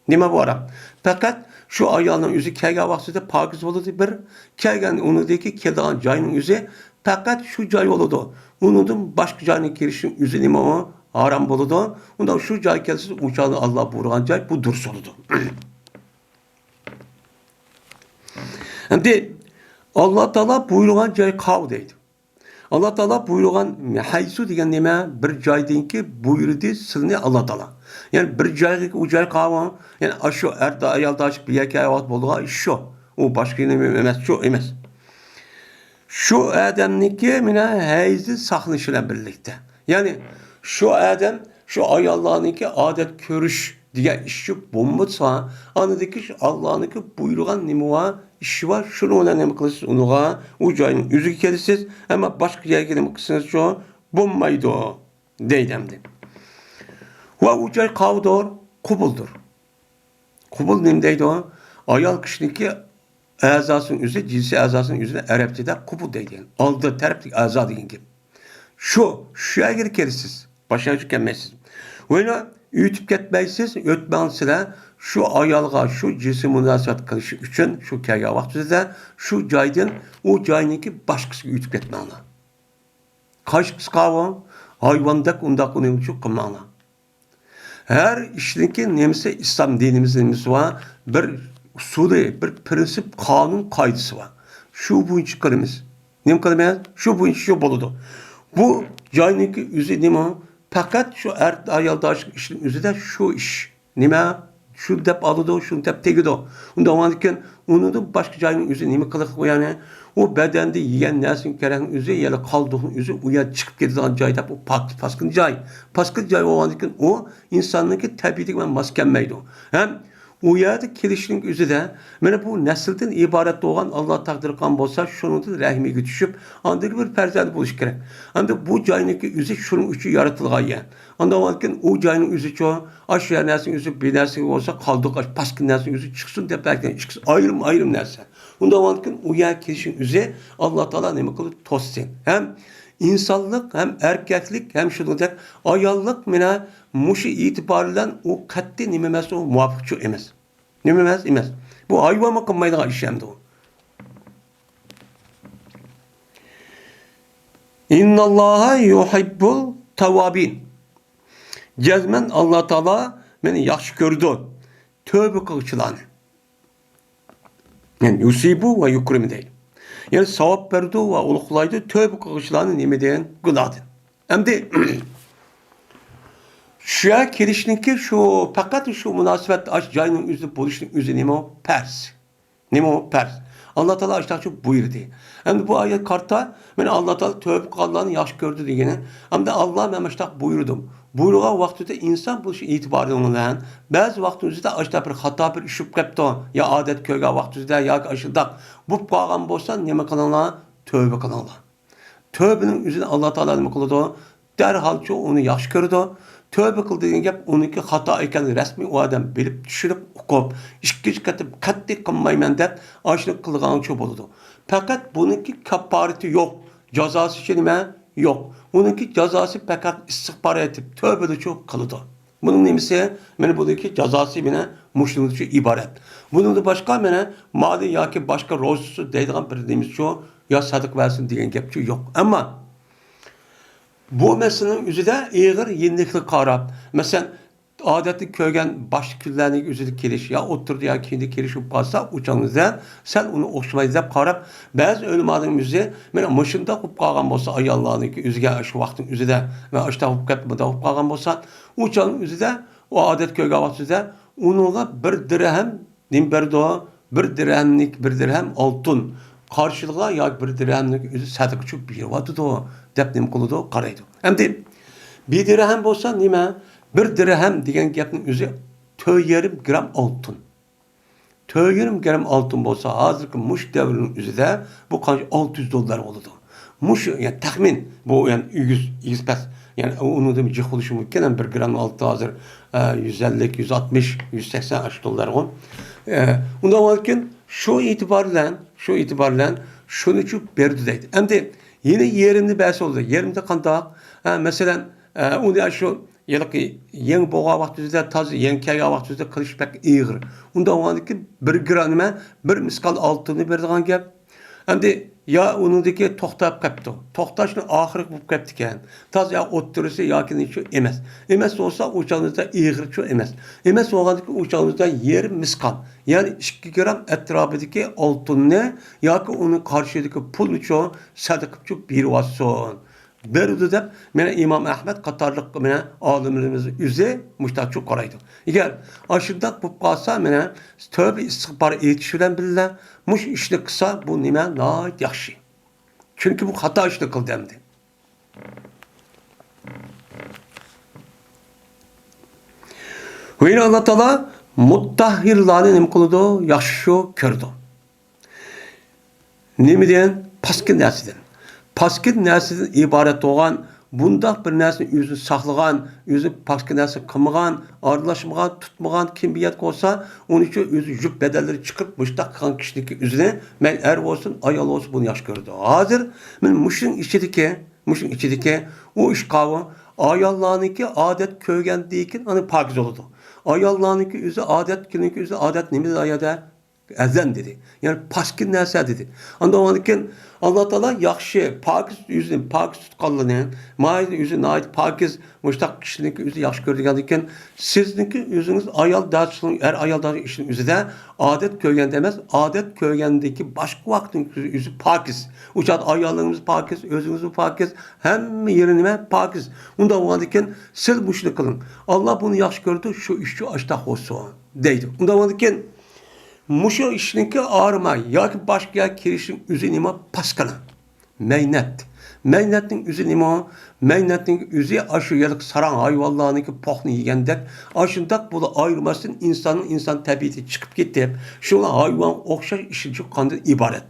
نېمە بۇ ئارام؟ پەقەت شۇ ئايالنىڭ ئۆزى كەلگەن ۋاقتىدا پاكىز بولىدۇ بىر، كەلگەن ئۇنىڭدىكى كېلىدىغان جاينىڭ ئۆزى پەقەت شۇ جاي بولىدۇ. ئۇنىڭدىن باشقا جاينىڭ كىرىشىنىڭ ئۆزى نېمە ئۇ؟ ھارام بولىدۇ. ئۇنداق شۇ جايغا كەلسە ئۇ چاغدا ئاللا بۇيرۇغان جاي بۇ دۇرۇس بولىدۇ. ئەمدى ئاللا تائالا بۇيرۇغان جاي قاۋۇ دەيدۇ. ئاللا تائالا بۇيرۇغان ھەيسۇ دېگەن نېمە؟ بىر جايدىنكى بۇيرۇدى سىلنى ئاللا تائالا. يەنى بىر جايغا، ئۇ جاي قاۋۇ. يەنى ئاشۇ ئەر ئايال داشىق بىر يەرگە ۋاقىت بولىدىغان ئىش شۇ. ئۇ باشقا نېمە ئەمەس، شۇ ئەمەس. شۇ ئادەمنىڭكى مانا ھەيزى ساقلىنىشى بىلەن بىرلىكتە. يەنى شۇ ئادەم شۇ ئاياللارنىڭكى ئادەت كۆرۈش دېگەن ئىش شۇ بولمىسا، ئاندىكى شۇ ئاللانىڭكى بۇيرۇغان نېمە بار، ئىشى بار، شۇنىڭ بىلەن نېمە قىلىسىز ئۇنىڭغا؟ ئۇ جاينىڭ ئۆزىگە كېلىسىز، ئەمما باشقا جايغا نېمە قىلسىڭىزچۇ؟ بولمايدۇ، دەيدۇ ئەمدى. ۋە ئۇ جاي قاۋۇدۇر، قوبۇلدۇر. قوبۇل نېمە دەيدۇ؟ ئايال كىشىنىڭكى ئەزاسىنىڭ ئۆزى، جىنسىي ئەزاسىنىڭ ئۆزىنى ئەرەبچىدە قوبۇل دەيدىكەن. ئالدى تەرەپتىكى ئەزا دېگەن گەپ. شۇ، شۇ يەرگە كېلىسىز. باشقا يەرگە كەلمەيسىز. ۋە ئۆتۈپ كەتمەيسىز، ئۆتمەڭ سىلەر شۇ ئايالغا شۇ جىنسىي مۇناسىۋەت قىلىش ئۈچۈن شۇ كەلگەن ۋاقتىدا شۇ جايدىن ئۇ جاينىڭكى باشقىسىغا ئۆتۈپ كەتمەڭلار. قايسى قىسقاۋۇ، ھايۋاندەك ئۇنداق ئۇنى قىلماڭلار. ھەر ئىشنىڭكى نېمىسى ئىسلام دىنىمىزدا نېمىسى بار؟ بىر ئۇسۇلى، بىر پىرىنسىپ، قانۇن، قائىدىسى بار. شۇ بويىچە قىلىمىز. نېمە قىلىمىز؟ شۇ بويىچە شۇ بولىدۇ. بۇ جاينىڭكى ئۆزى نېمە؟ پەقەت شۇ ئەر ئايال داشىق ئىشنىڭ ئۆزىدە شۇ ئىش. نېمە؟ شۇ دەپ ئالىدۇ، شۇ دەپ تېگىدۇ. ئۇنداق بولغاندىكىن ئۇنىڭدىن باشقا جاينىڭ ئۆزى نېمە قىلىق قويانى؟ ئۇ بەدەندە يېگەن نەرسىنىڭ كېرەكنىڭ ئۆزى، يەنى قالدۇقنىڭ ئۆزى ئۇ يەر چىقىپ كېتىدىغان جاي دەپ ئۇ پاك، پاسكىنا جاي. پاسكىنا جاي بولغاندىكىن ئۇ ئىنساننىڭكى تەبىئىتىگە ماس كەلمەيدۇ. ھەم ئۇ يەردە كېلىشنىڭ ئۆزىدە، مانا بۇ نەسىلدىن ئىبارەت بولغان ئاللا تەقدىر قىلغان بولسا، شۇنىڭدىن رەھمىگە چۈشۈپ، ئاندىن بىر پەرزەنت بولۇشى كېرەك. ئەمدى بۇ جاينىڭكى ئۆزى شۇنىڭ ئۈچۈن يارىتىلغان يەر. ئاندىن كېيىن ئۇ جاينىڭ ئۆزىچۇ، ئاشۇ يەر نەرسىنىڭ ئۆزى، بىر نەرسىگە بولسا قالدۇق، ئاشۇ پاسكىنا نەرسىنىڭ ئۆزى چىقسۇن دەپ بەرگەن، ئىككىسى ئايرىم-ئايرىم نەرسە. ئۇنداق بولغاندىكىن ئۇ يەرگە كېلىشنىڭ ئۆزى ئاللا تائالا نېمە قىلدى؟ توسسۇن. ھەم ئىنسانلىق، ھەم ئەركەكلىك، ھەم شۇنىڭدەك ئاياللىق مانا مۇشۇ ئېتىبار بىلەن ئۇ قەتئىي نېمە ئەمەس، ئۇ مۇۋاپىقچۇ ئەمەس. نېمە ئەمەس؟ ئەمەس. بۇ ھايۋانمۇ قىلمايدىغان ئىش ئەمدى ئۇ. ئىنناللاھا يۇھىببۇل تەۋۋابىن. جەزمەن ئاللا تائالا مېنى ياخشى كۆرىدۇ. تۆۋبە قىلغۇچىلارنى. يەنى يۇسىبۇ ۋە يۇكرىمۇ دەيدۇ. يەنى ساۋاب بېرىدۇ ۋە ئۇلۇغلايدۇ تۆۋبە قىلغۇچىلارنى نېمىدىن؟ گۇناھتىن. ئەمدى شۇ يەرگە كېلىشنىڭكى شۇ، پەقەت شۇ مۇناسىۋەتتە ئاشۇ جاينىڭ ئۆزىدە بولۇشنىڭ ئۆزى نېمە ئۇ؟ پەرز. نېمە ئۇ؟ پەرز. ئاللا تائالا ئاشۇنداقچە بۇيرۇدى. ئەمدى بۇ ئايەت قارىتا، مانا، ئاللا تائالا تۆبە قىلغانلارنى ياخشى كۆرىدۇ دېگىنى. ئەمدى ئاللا مەن مۇشۇنداق بۇيرۇدۇم. بۇيرۇغان ۋاقتىدا ئىنسان بولۇش ئېتىبارىنىڭ بىلەن بەزى ۋاقىتنىڭ ئۆزىدە ئاشۇنداق بىر خاتا، بىر ئىش بولۇپ قېپتۇ، يا ئادەت كۆرگەن ۋاقتىڭىزدا ياكى ئاشۇنداق بولۇپ قالغان بولسا، نېمە قىلىڭلار؟ تۆبە قىلىڭلار. تۆبىنىڭ ئۆزىنى ئاللا تائالا نېمە قىلىدۇ؟ دەرھالچۇ ئۇنى ياخشى كۆرىدۇ. تۆبە قىل دېگەن گەپ ئۇنىڭكى خاتا ئىكەنلىكىنى رەسمىي ئۇ ئادەم بىلىپ، چۈشىنىپ، ئۇقۇپ، ئىككىنچى قېتىم قەتئىي قىلمايمەن دەپ، ئاشۇنى قىلغانچۇ بولىدۇ. پەقەت بۇنىڭكى كاپپارىتى يوق، جازاسىچۇ نېمە؟ يوق. ئۇنىڭكى جازاسى پەقەت ئىستىغپار ئېيتىپ، تۆبىنىچۇ قىلىدۇ. بۇنىڭ نېمىسى؟ مانا بۇنىڭكى جازاسى مانا مۇشۇنىڭدىنچۇ ئىبارەت. بۇنىڭدىن باشقا مانا مالى ياكى باشقا روزىسى دەيدىغان بىر نېمىسىچۇ يا سەدىقە بەرسۇن دېگەن گەپچۇ يوق. ئەمما بۇ مەسىلىنىڭ ئۆزىدە ئېغىر يېنىكلىك قاراپ، مەسىلەن، ئادەتتە كۆرگەن باشقا كۈنلەرنىڭ ئۆزىدە كېلىش يا ئوتتۇرىدا يا كېيىندە كېلىش بولۇپ قالسا، ئۇ چاغنىڭدا سەل ئۇنى ئوخشىمايدۇ دەپ قاراپ، بەزى ئۆلىمانىڭ ئۆزى مانا مۇشۇنداق بولۇپ قالغان بولسا، ئاياللارنىڭكى ئۆزىگە شۇ ۋاقىتنىڭ ئۆزىدە ۋە ئاشۇنداق بولۇپ كەتتى، مۇنداق بولۇپ قالغان بولسا، ئۇ چاغنىڭ ئۆزىدە ئۇ ئادەت كۆرگەن ۋاقتىدا ئۇنىڭغا بىر دىرھەم نېمە بەردى؟ بىر دىرھەملىك، بىر دىرھەم ئالتۇن قارشىلىقىغا ياكى بىر دىرھەمنىڭ ئۆزى سەدىقىچۇ بېرىۋاتىدۇ، دەپ نېمە قىلىدۇ؟ قارايدۇ. ئەمدى بىر دىرھەم بولسا نېمە؟ بىر دىرھەم دېگەن گەپنىڭ ئۆزى تۆت يېرىم گرام ئالتۇن. تۆت يېرىم گرام ئالتۇن بولسا، ھازىرقى مۇشۇ دەۋرنىڭ ئۆزىدە بۇ قانچە؟ ئالتە يۈز دوللار بولىدۇ. مۇشۇ، يەنى تەخمىن، بۇ يەنى ئېگىز، ئېگىز پەس. يەنى ئۇنىڭدىن جىق بولۇشى مۇمكىن. يەنى بىر گرامنىڭ ئالتۇنى ھازىر، ئە، يۈز ئەللىك، يۈز ئاتمىش، يۈز سەكسەن ئاشۇ دوللارغۇ. ئە، ئۇنداق بولغاندىكىن شۇ ئېتىبار بىلەن، شۇ ئېتىبار بىلەن شۇنىچۇ بەردى دەيدۇ. ئەمدى يەنە يېرىمنى بەرسە بولىدۇ. يېرىمدە قانداق؟ ئە، مەسىلەن، ئە، ئۇنى شۇ ھېلىقى يېڭى بولغان ۋاقتىمىزدا، تازا يېڭى كەلگەن ۋاقتىمىزدا قىلىش بەك ئېغىر. ئۇنداق بولغاندىكىن بىر گرام نېمە؟ بىر مىسقال ئالتۇننى بېرىدىغان گەپ. ئەمدى يا ئۇنىڭدىكى توختاپ قاپتۇ. توختاشنىڭ ئاخىرى بولۇپ قاپتىكەن. تازا يا ئوتتۇرىسى ياكى نېچە ئەمەس. ئەمەس بولسا ئۇ چاغدا ئېغىرچۇ ئەمەس. ئەمەس بولغاندىكىن ئۇ چاغدا يېرىم مىسقال، يەنى ئىككى گرام ئەتراپىدىكى ئالتۇننى ياكى ئۇنىڭ قارشىدىكى پۇلنىچۇ سەدىقىچۇ بېرىۋاتسۇن. بېرىدۇ دەپ، مانا ئىمام ئەھمەد قاتارلىق مانا ئالىملىرىمىز ئۆزى مۇشتاقچۇ قارايدۇ. ئەگەر ئاشۇنداق بولۇپ قالسا، مانا تۆبە ئىستىغپار ئېيتىش بىلەن بىللە مۇشۇ ئىشنى قىلسا، بۇ نېمە ناھايىتى ياخشى. چۈنكى بۇ خاتا ئىشنى قىلدى ئەمدى. ۋە يەنە ئاللا تائالا مۇتتەھھىرلارنى نېمە قىلىدۇ؟ ياخشى كۆرىدۇ. نېمىدىن؟ پاسكىنا نەرسىدىن. پاسكىنا نەرسىدىن ئىبارەت بولغان، بۇنداق بىر نەرسىنى ئۆزىنى ساقلىغان، ئۆزى پاسكىنا نەرسە قىلمىغان، ئارىلاشمىغان، تۇتمىغان كىم بىر يەردە بولسا، ئۇنىڭ ئۈچۈن ئۆزى يۇپ بەدەللىرى چىقىپ، مۇشۇنداق قىلغان كىشىنىڭكى ئۆزىنى، مەيلى ئەر بولسۇن، ئايال بولسۇن، بۇنى ياخشى كۆرىدۇ. ھازىر مانا مۇشۇنىڭ ئىچىدىكى، مۇشۇنىڭ ئىچىدىكى ئۇ ئىشقاۋۇ ئاياللارنىڭكى ئادەت كۆرگەندىن كېيىن ئاندىن پاكىز بولىدۇ. ئاياللارنىڭكى ئۆزى ئادەت، كىنىڭكى ئۆزى ئادەت نېمە دېدى ئايەدە؟ ئەزەن دېدى. يەنى پاسكىنا نەرسە دېدى. ئاندىن ئۇنىڭدىن كېيىن ئاللا تائالا ياخشى، پاكىز، ئۆزىنى پاكىز تۇتقانلىرىنى، مايىل ئۆزى ناھايىتى پاكىز، مۇشتاق كىشىنىڭكى ئۆزى ياخشى كۆرىدىغاندىن كېيىن، سىزنىڭكى ئۆزىڭىز ئايال دادىسىنىڭ، ئەر ئايال دادىسىنىڭ ئىشىنىڭ ئۆزىدە ئادەت كۆرگەندە ئەمەس، ئادەت كۆرگەندىكى باشقا ۋاقىتنىڭ ئۆزى پاكىز. ئۇ چاغدا ئايالىڭىز پاكىز، ئۆزىڭىزمۇ پاكىز، ھەممە يېرى نېمە؟ پاكىز. ئۇنداق بولغاندىن كېيىن سىز مۇشۇنى قىلىڭ. ئاللا بۇنى ياخشى كۆرىدۇ، شۇ ئىشچۇ ئاشتاق بولسۇن، دەيدۇ. ئۇنداق بولغاندىن كېيىن مۇشۇ ئىشنىڭكى ئارىماي ياكى باشقا يەرگە كىرىشنىڭ ئۆزى نېمە؟ پاسكىنا. مەينەت. مەينەتنىڭ ئۆزى نېمە؟ مەينەتنىڭ ئۆزى ئاشۇ يەرلىك ساراڭ ھايۋانلارنىڭكى پوخنى يېگەندەك، ئاشۇنداق بۇلا ئايرىماستىن ئىنساننىڭ ئىنسان تەبىئىتى چىقىپ كېتىپ، شۇڭا ھايۋانغا ئوخشاش ئىشىنچۇ قاندىن ئىبارەت.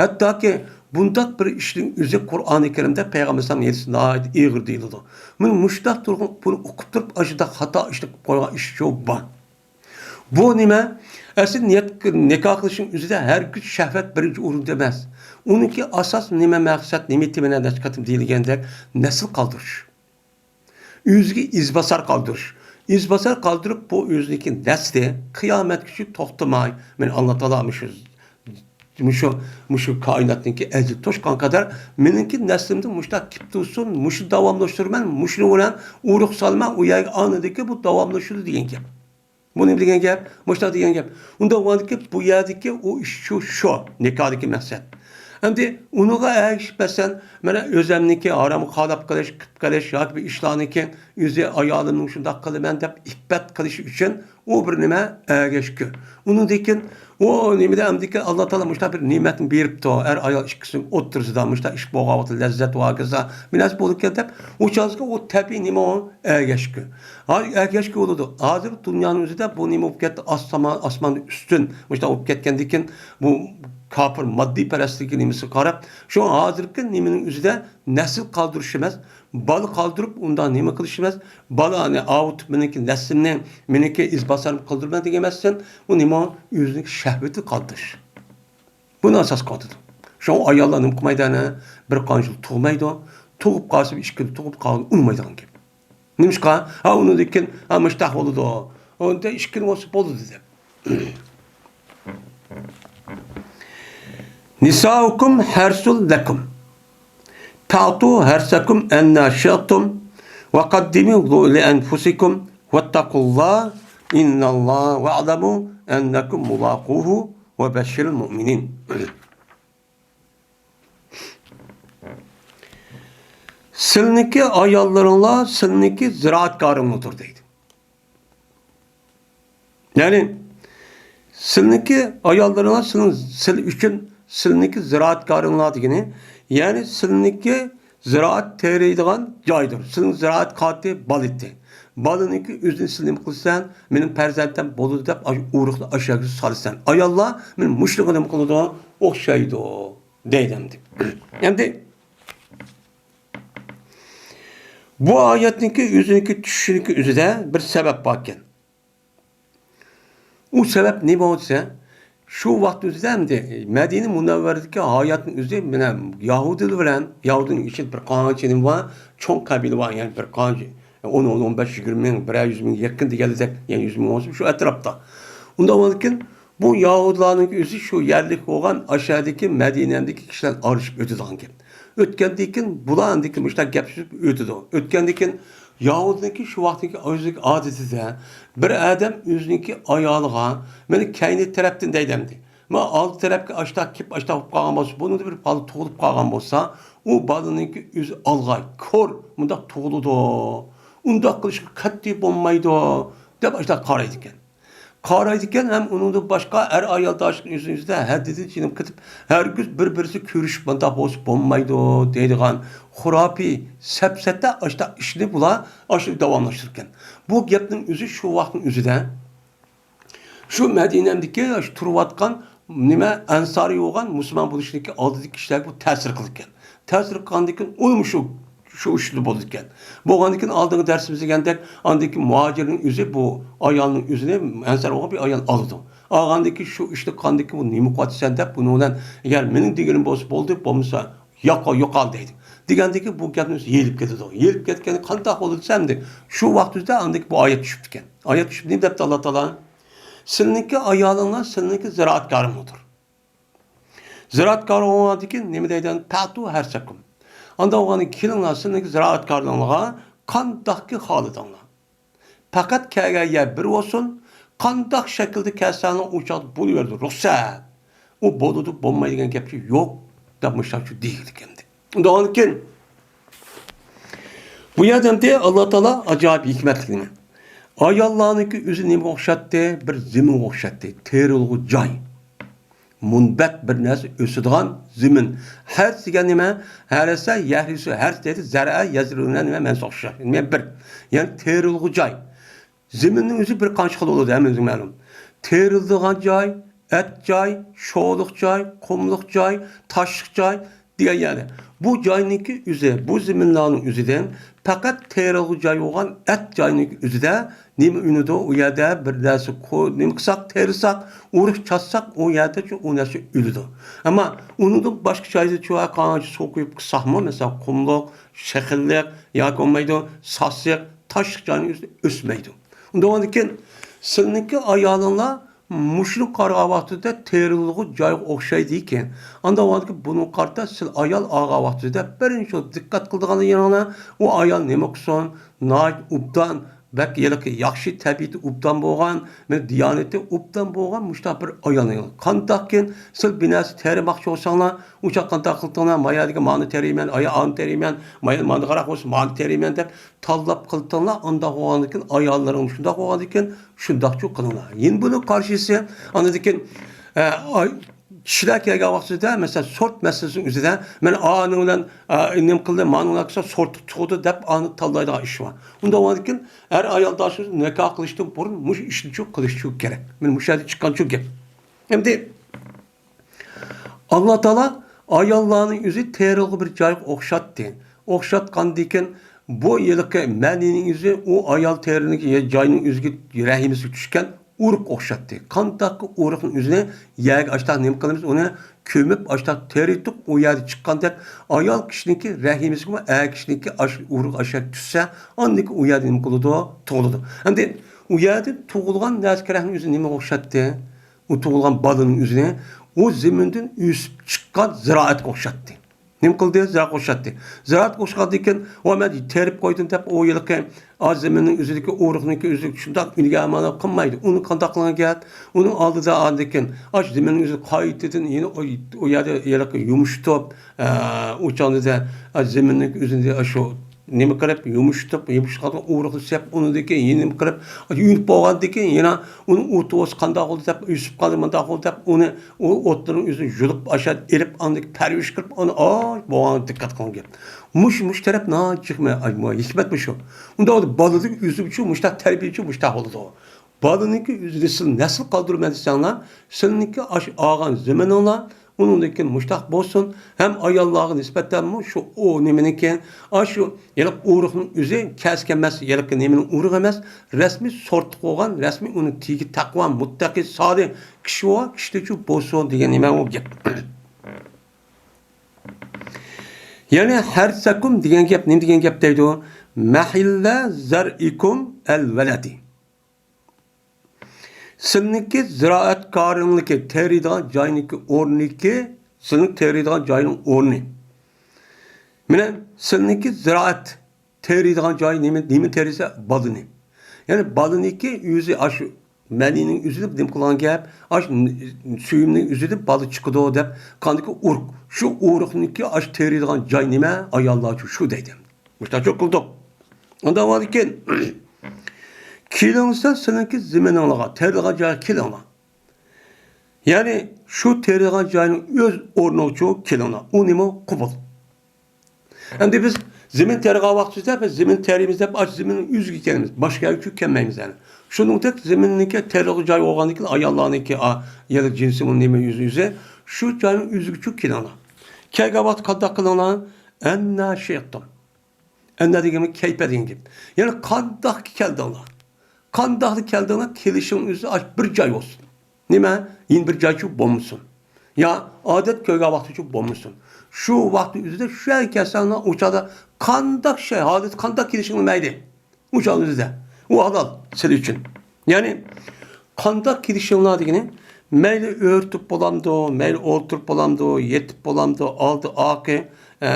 ھەتتاكى بۇنداق بىر ئىشنىڭ ئۆزى قۇرئانى كەرىمدە پەيغەمبەر ئەلەيھىسسالام ھەدىسىدە ناھايىتى ئېغىر دېيىلىدۇ. مانا مۇشۇنداق تۇرغان، بۇنى ئوقۇپ تۇرۇپ، ئاشۇنداق خاتا ئىشنى قىلىپ قويغان ئىشچۇ بار. بۇ نېمە؟ ئەسلى نىيەت، نىكاھ قىلىشنىڭ ئۆزىدە ھەرگىز شەھۋەت بىرىنچى ئورۇندا ئەمەس. ئۇنىڭكى ئاساس نېمە مەقسەت، نېمە تېما، نەچچە قېتىم دېيىلگەندەك، نەسىل قالدۇرۇش. ئۆزىگە ئىزباسار قالدۇرۇش. ئىزباسار قالدۇرۇپ، بۇ ئۆزىنىڭكى نەسلى قىيامەتكىچە توختىماي، مانا ئاللا تائالا مۇشۇ، مۇشۇ، مۇشۇ كائىناتنىڭكى ئەجىلى توشقان قەدەر مېنىڭكى نەسلىمدە مۇشۇنداق كېلىپ تۇرسۇن، مۇشۇنى داۋاملاشتۇرىمەن، مۇشۇنى بىلەن ئۇرۇق سالىمەن، ئۇ يەرگە ئانىدىكى بۇ داۋاملىشىدۇ دېگەن گەپ. بۇنى دېگەن گەپ، مۇشۇنداق دېگەن گەپ. ئۇنداق بولغاندىكىن بۇ يەردىكى ئۇ ئىش شۇ، شۇ نىكاھدىكى مەقسەت. ئەمدى ئۇنىڭغا ئەگىشىپ مەسىلەن، مانا ئۆزەمنىڭكى ھارامغا خالاپ قىلىش، قىلىپ قىلىش ياكى بىر ئىشلارنىڭكى ئۆزى ئايالىمنىڭ شۇنداق قىلىمەن دەپ ئىپپەت قىلىش ئۈچۈن ئۇ بىر نېمە؟ ئەگەشكۈ. ئۇنىڭدىن كېيىن ئۇ نېمىدە ئەمدىكى ئاللا تائالا مۇشۇنداق بىر نېمەتنى بېرىپتۇ. ئەر ئايال ئىككىسىنىڭ ئوتتۇرىسىدا مۇشۇنداق ئىش بولغان ۋاقىتتا لەززەت ۋە ھاكازا بىر نەرسە بولىدىكەن دەپ، ئۇ چاغدىكى ئۇ تەبىئىي نېمە ئۇ؟ ئەگەشكۈ. ھازىر ئەگەشكۈ بولىدۇ. ھازىر دۇنيانىڭ ئۆزىدە بۇ نېمە بولۇپ كەتتى؟ ئاسمان، ئاسماندىن ئۈستۈن. مۇشۇنداق بولۇپ كەتكەندىن كېيىن بۇ كاپىر ماددىيپەرەسلىكى نېمىسىگە قاراپ، شۇ ھازىرقى نېمىنىڭ ئۆزىدە نەسىل قالدۇرۇش ئەمەس، بالا قالدۇرۇپ ئۇنداق نېمە قىلىش ئەمەس، بالانى ئاۋۇتۇپ مېنىڭكى نەسلىمنى، مېنىڭكى ئىز باسارىم قىلدۇرىمەن دېگەن ئەمەس، ئۇ نېمە؟ ئۆزىنىڭكى شەھۋىتى قالدۇرۇش. بۇنى ئاساس قىلىۋاتىدۇ. شۇڭا ئاياللار نېمە قىلمايدۇ ئەنە؟ بىر قانچە يىل تۇغمايدۇ. تۇغۇپ قالسا بىر ئىككى يىل تۇغۇپ قالغىلى ئۇنىمايدىغان گەپ. نېمىشقا؟ ھا، ئۇنىڭدىن كېيىن، ھا، مۇشتاق بولىدۇ. ئۇندا ئىككى يىل بولسا بولىدۇ دەپ. نساؤكم حرث لكم فأتوا حرثكم أنى شئتم وقدموا لأنفسكم واتقوا الله إن الله واعلموا أنكم ملاقوه وبشر المؤمنين. سىلىنىڭكى ئاياللىرىڭلار سىلىنىڭكى زىرائەتكارىڭلاردۇر دەيدۇ. يەنى سىلىنىڭكى ئاياللىرىڭلار سىلىنىڭ، سىلى ئۈچۈن سىلىنىڭكى زىرائەتكارىڭلار دېگىنى، يەنى سىلىنىڭكى زىرائەت تېرىيدىغان جايدۇر. سىلىنىڭ زىرائەت قاتى بالىدى. بالىنىڭكى ئۆزىنى سىل نېمە قىلىسەن؟ مېنىڭ پەرزەنتىم بولىدۇ دەپ ئاشۇ ئۇرۇقنى ئاشۇ يەرگە سالىسەن. ئاياللار مېنىڭ مۇشۇنىڭغا نېمە قىلىدۇ؟ ئوخشايدۇ دەيدۇ ئەمدى. ئەمدى بۇ ئايەتنىڭكى ئۆزىنىڭكى چۈشۈشىنىڭكى ئۆزىدە بىر سەۋەب باركەن. ئۇ سەۋەب نېمە دېسە، شۇ ۋاقىت ئۆزىدە ئەمدى مەدىنە مۇنەۋۋەرىدىكى ھاياتنىڭ ئۆزى مانا يەھۇدىيلار بىلەن، يەھۇدىينىڭ ئىچىدە بىر قانچە نېمە بار، چوڭ قەبىلە بار، يەنى بىر قانچە ئون، ئون بەش، يىگىرمە مىڭ، بىرەر يۈز مىڭ يېقىن دېگەندەك، يەنى يۈز مىڭ بولسا شۇ ئەتراپتا. ئۇنداق بولغاندىكىن بۇ يەھۇدىيلارنىڭ ئۆزى شۇ يەرلىك بولغان ئاشۇ يەردىكى مەدىنەدىكى كىشىلەر ئارىلىشىپ ئۆتىدىغان گەپ. ئۆتكەندىن كېيىن بۇلار ئاندىن كېيىن مۇشۇنداق گەپ سۆزلەپ ئۆتىدۇ. ئۆتكەندىن كېيىن يەھۇدىينىڭكى شۇ ۋاقىتتىكى ئۆزىدىكى ئادىتىدە بىر ئادەم ئۆزىنىڭكى ئايالىغا مانا كەينى تەرەپتىن دەيدۇ ئەمدى. مانا ئالدى تەرەپكە ئاشۇنداق كېلىپ ئاشۇنداق بولۇپ قالغان بولسا، بۇنىڭدا بىر بالا تۇغۇلۇپ قالغان بولسا، ئۇ بالىنىڭكى ئۆزى ئالغاي، كور، مۇنداق تۇغۇلىدۇ. ئۇنداق قىلىشقا قەتئىي بولمايدۇ، دەپ ئاشۇنداق قارايدىكەن. قارايدىكەن ھەم ئۇنىڭدىن باشقا ئەر-ئايال داشلىق ئۆزىنىڭ ئۆزىدە ھەددىدىن چېنىپ كېتىپ، ھەرگىز بىر-بىرسى كۆرۈشۈپ مۇنداق بولسا بولمايدۇ دەيدىغان خۇراپىي سەپسەتە ئاشۇنداق ئىشنى بۇلار ئاشۇ داۋاملاشتۇرىدىكەن. بۇ گەپنىڭ ئۆزى شۇ ۋاقىتنىڭ ئۆزىدە شۇ مەدىنەدىكى شۇ تۇرۇۋاتقان نېمە ئەنسارىي بولغان مۇسۇلمان بولۇشنىڭكى ئالدىدىكى كىشىلەرگە بۇ تەسىر قىلىدىكەن. تەسىر قىلغاندىن كېيىن ئۇمۇ شۇ، شۇ ئىشتا بولىدىكەن. بولغاندىن كېيىن ئالدىنقى دەرسىمىزدە دېگەندەك ئاندىن كېيىن مۇھاجىرنىڭ ئۆزى بۇ ئايالنىڭ ئۆزىنى ئەنسار بولغان بىر ئايال ئالىدۇ. ئالغاندىن كېيىن شۇ ئىشنى قىلغاندىن كېيىن بۇ نېمە قىلىۋاتىسەن دەپ بۇنىڭ بىلەن ئەگەر مېنىڭ دېگىنىم بولسا بولدى، بولمىسا ياقا يوقال دەيدۇ. دېگەندىن كېيىن بۇ گەپنى يېلىپ كېتىدۇ. يېلىپ كەتكەندە قانداق بولىدۇ دېسە ئەمدى شۇ ۋاقىت ئۆزىدە ئاندىن كېيىن بۇ ئايەت چۈشۈپتىكەن. ئايەت چۈشۈپ نېمە دەپتۇ ئاللا تائالا؟ سىلىنىڭكى ئايالىڭلار سىلىنىڭكى زىرائەتكارىڭلاردۇر. زىرائەتكار بولغاندىن كېيىن نېمە دەيدۇ؟ پەتۇ ھەرسەكۇم. ئانداق بولغاندىن كېيىن كېلىڭلار سىلىنىڭكى زىرائەتكارلىقىڭلارغا قانداقكى خالىدىڭلار. پەقەت كەلگەن يەر بىر بولسۇن، قانداق شەكىلدە كەلسەڭلار ئۇ چاغدا بولۇۋېرىدۇ، رۇخسەت. ئۇ بولىدۇ، بولمايدۇ دېگەن گەپ يوق، دەپ مۇشۇنداق دېگىلىكەمدى. ئۇنداق كېيىن بۇ يەردە ئەمدى ئاللا تائالا ئاجايىپ ھېكمەتلىك نېمە؟ ئاياللارنىڭكى ئۆزى نېمىگە ئوخشاتتى؟ بىر زېمىنغا ئوخشاتتى. تېرىلغۇ جاي. مۇنبەت بىر نەرسە ئۆسىدىغان زېمىن. ھەرس دېگەن نېمە؟ ھەرسە يەھرىسۇ ھەرس دەيدۇ، زەرئە يەزرۇنە نېمە مەنسۇخ شۇ. نېمە بىر. يەنى تېرىلغۇ جاي. زېمىننىڭ ئۆزى بىر قانچە خىل بولىدۇ، ھەممىمىزگە مەلۇم. تېرىلىدىغان جاي، ئەت جاي، شولۇق جاي، قۇملۇق جاي، تاشلىق جاي دېگەن يەردە. بۇ جاينىڭكى ئۆزى، بۇ زېمىنلارنىڭ ئۆزىدىن پەقەت تېرىلغۇ جاي بولغان ئەت جاينىڭكى ئۆزىدە نېمە ئۈنىدۇ؟ ئۇ يەردە بىر نەرسە كو-، نېمە قىلساق، تېرىساق، ئۇرۇق چاتساق، ئۇ يەردە شۇ، ئۇ نەرسە ئۆلىدۇ. ئەمما ئۇنىڭدىن باشقا جايدا شۇ قانچە سۇ قۇيۇپ قىلساقمۇ، مەسىلەن، قۇملۇق، شېخىللىق ياكى بولمايدۇ، ساسىق، تاشلىق جاينىڭ ئۆزىدە ئۆسمەيدۇ. ئۇنداق بولغاندىكىن، سىلىنىڭكى ئايالىڭلار مۇشۇنى قارىغان ۋاقتىدا تېرىلغۇ جايغا ئوخشايدىكەن. ئانداق بولغاندىكىن، بۇنىڭغا قارىتا سىل ئايال ئالغان ۋاقتىدا بىرىنچى بولۇپ دىققەت قىلىدىغان يېرىڭلار، ئۇ ئايال نېمە قىلسۇن، ناھايىتى ئوبدان، بەك ھېلىقى ياخشى تەبىئىتى ئوبدان بولغان، مانا دىيانىتى ئوبدان بولغان مۇشۇنداق بىر ئايالنى. قانداقكىن سىلەر بىر نەرسە تېرىماقچى بولساڭلار، ئۇ چاغ قانداق قىلدىڭلار؟ ما يەردىكى مانى تېرىيمەن، ئايا ئانى تېرىيمەن، ما يەر ماندىغاراق بولسا مانى تېرىيمەن دەپ تاللاپ قىلدىڭلار. ئانداق بولغاندىكىن ئاياللىرىڭ شۇنداق بولغاندىكىن شۇنداقچۇ قىلىڭلار. يەنە بۇنىڭ قارشىسى، ئاندىن كېيىن، ئە، ئاي-، كىشىلەر كەلگەن ۋاقتىدا، مەسىلەن، سورت مەسىلىسىنىڭ ئۆزىدە، مەن ئانىڭ بىلەن، ئا، نېمە قىلدىم، مانىڭ بىلەن قىلسا سورتلۇق چىقىدۇ دەپ ئانى تاللايدىغان ئىش بار. ئۇنداق بولغاندىكىن ئەر ئايال داشىمىز نىكاھ قىلىشتىن بۇرۇن مۇشۇ ئىشنىچۇ قىلىشچۇ كېرەك. مانا مۇشۇ يەردە چىققانچۇ گەپ. ئەمدى ئاللا تائالا ئاياللارنى ئۆزى تېرىلغۇ بىر جايغا ئوخشاتتى. ئوخشاتقاندىكىن بۇ ھېلىقى مەنىنىڭ ئۆزى ئۇ ئايال تېرىلگەن جاينىڭ ئۆزىگە رەھىمىسىگە چۈشكەن ئۇرۇق ئوخشاتتى. قانداقكى ئۇرۇقنىڭ ئۆزىنى يەرگە ئاشتاق نېمە قىلىمىز، ئۇنى كۆمۈپ ئاشتاق تېرىتىپ ئۇ يەردە چىققاندەك ئايال كىشىنىڭكى رەھىمىسىگىمۇ ئەر كىشىنىڭكى ئاش-، ئۇرۇق ئاشاق چۈشسە، ئاندىكى ئۇ يەردە نېمە قىلىدۇ؟ تۇغۇلىدۇ. ئەمدى ئۇ يەردە تۇغۇلغان نەرسە كېرەكنىڭ ئۆزى نېمىگە ئوخشاتتى؟ ئۇ تۇغۇلغان بالىنىڭ ئۆزىنى ئۇ زېمىندىن ئۆسۈپ چىققان زىرائەتكە ئوخشاتتى. نېمە قىلدى؟ زىرائەتكە ئوخشاتتى. زىرائەتكە ئوخشىغاندىن كېيىن، ۋا مەن تېرىپ قويدۇم دەپ، ئۇ ھېلىقى ئاز زېمىننىڭ ئۆزىدىكى ئۇرۇقنىڭكى ئۆزىدىكى شۇنداق ئۈنگە ئامانەت قىلمايدۇ. ئۇنى قانداق قىلغان گەپ؟ ئۇنىڭ ئالدىدا ئاندىن كېيىن ئاشۇ زېمىننىڭ ئۆزىنى قايتىدىن يەنە ئۇ، ئۇ يەردە ھېلىقى يۇمشىتىپ، ئە، ئۇ چاغدا ئاشۇ زېمىننىڭ ئۆزىنى ئاشۇ نېمە قىلىپ، يۇمشىتىپ، يۇمشىتىپ، ئۇرۇقنى سېلىپ، ئۇنىڭدىن كېيىن يەنە نېمە قىلىپ، يۇيۇنۇپ بولغاندىن كېيىن يەنە ئۇنىڭ ئوتى بولسا قانداق بولدى دەپ، ئۆسۈپ قالدى، مۇنداق بولدى دەپ، ئۇنى، ئۇ ئوتلىرىنى ئۆزىنى يۇلۇپ، ئاشۇ ئېلىپ، ئاندىن كېيىن پەرۋىش قىلىپ، ئۇنى، ئاي، بولغان دىققەت قىلغان گەپ. مۇش، مۇش تەرەپ ناھايىتى جىق، مە-، ئاي، مۇ-، ھېكمەت مۇشۇ. ئۇنداق بولدى، بالىنىڭ ئۆزى ئۈچۈن مۇشتاق تەربىيە ئۈچۈن مۇشتاق بولىدۇ. بالىنىڭكى ئۆزىنى سىل نەسىل قالدۇرىمەن دېسەڭلار، سىلىنىڭكى ئاشۇ ئالغان زېمىنىڭلار ئۇنىڭدىن كېيىن مۇشتاق بولسۇن، ھەم ئاياللارغا نىسبەتەنمۇ شۇ ئۇ نېمىنىڭكى، ئاشۇ ھېلىقى ئۇرۇقنىڭ ئۆزى كەسىك ئەمەس، ھېلىقى نېمىنىڭ ئۇرۇقى ئەمەس، رەسمىي سورتلۇق بولغان، رەسمىي ئۇنىڭ تېگى تەقۋا، مۇتتەقى، سالىھ كىشى بولغان كىشىدىچۇ بولسۇن دېگەن نېمە ئۇ گەپ. يەنى ھەرسەكۇم دېگەن گەپ نېمە دېگەن گەپ دەيدۇ؟ مەھىللە زەرئىكۇم ئەل ۋەلەدى. سىلىنىڭكى زىرائەتكارىڭلىكى، تېرىيدىغان جاينىڭكى ئورنىكى، سىلىنىڭ تېرىيدىغان جاينىڭ ئورنى. مانا سىلىنىڭكى زىرائەت تېرىيدىغان جاي نېمە، نېمە تېرىسە بالىنى. يەنى بالىنىڭكى ئۆزى ئاشۇ مەنىنىڭ ئۆزىدە نېمە قىلغان گەپ، ئاشۇ سۆيۈمنىڭ ئۆزىدە بالا چىقىدۇ دەپ، قاندىكى ئۇرۇق، شۇ ئۇرۇقنىڭكى ئاشۇ تېرىيدىغان جاي نېمە، ئاياللارچۇ شۇ دەيدۇ. مۇشتاچۇ قىلدۇق. ئۇنداق بولغاندىكىن، كېلىڭسە سىلىڭكى زېمىنىڭلارغا، تېرىلغان جايغا كېلىڭلار. يەنى شۇ تېرىلغان جاينىڭ ئۆز ئورنىغىچۇ كېلىڭلار. ئۇ نېمە؟ قوبۇل. ئەمدى بىز زېمىن تېرىغان ۋاقتىمىزدا، بىز زېمىن تېرىيمىز دەپ، ئاشۇ زېمىننىڭ ئۆزىگە كېلىمىز. باشقا يەرگىچۇ كەلمەيمىز يەنى. شۇنىڭدەك زېمىننىڭكى تېرىلغۇ جاي بولغاندىكىن، ئاياللارنىڭكى، ئا، يەنى جىنسىمۇ نېمە يۈزى يۈزى، شۇ جاينىڭ ئۆزىگىچۇ كېلىڭلار. كەلگەن ۋاقىتتا قانداق قىلىڭلار؟ ئەننا شىئتۇم. ئەننا دېگەن كەيپە دېگەن گەپ. يەنى قانداق كەلدىڭلار؟ قانداقلا كەلدىڭلار؟ كېلىشىڭ ئۆزى ئاش بىر جاي بولسۇن. نېمە؟ يەنە بىر جايچۇ بولمىسۇن. يا ئادەت كۆرگەن ۋاقتىچۇ بولمىسۇن. شۇ ۋاقىتنىڭ ئۆزىدە شۇ يەرگە كەلسەڭلار، ئۇ چاغدا قانداق شەي، ھالەت قانداق كېلىشىڭلار مەيلى. ئۇ چاغنىڭ ئۆزىدە. ئۇ ھالال سىلەر ئۈچۈن. يەنى قانداق كېلىشىڭلار دېگىنى، مەيلى ئۆرتۈپ بولامدۇ، مەيلى ئولتۇرۇپ بولامدۇ، يېتىپ بولامدۇ، ئالدى ئارقى، ئە،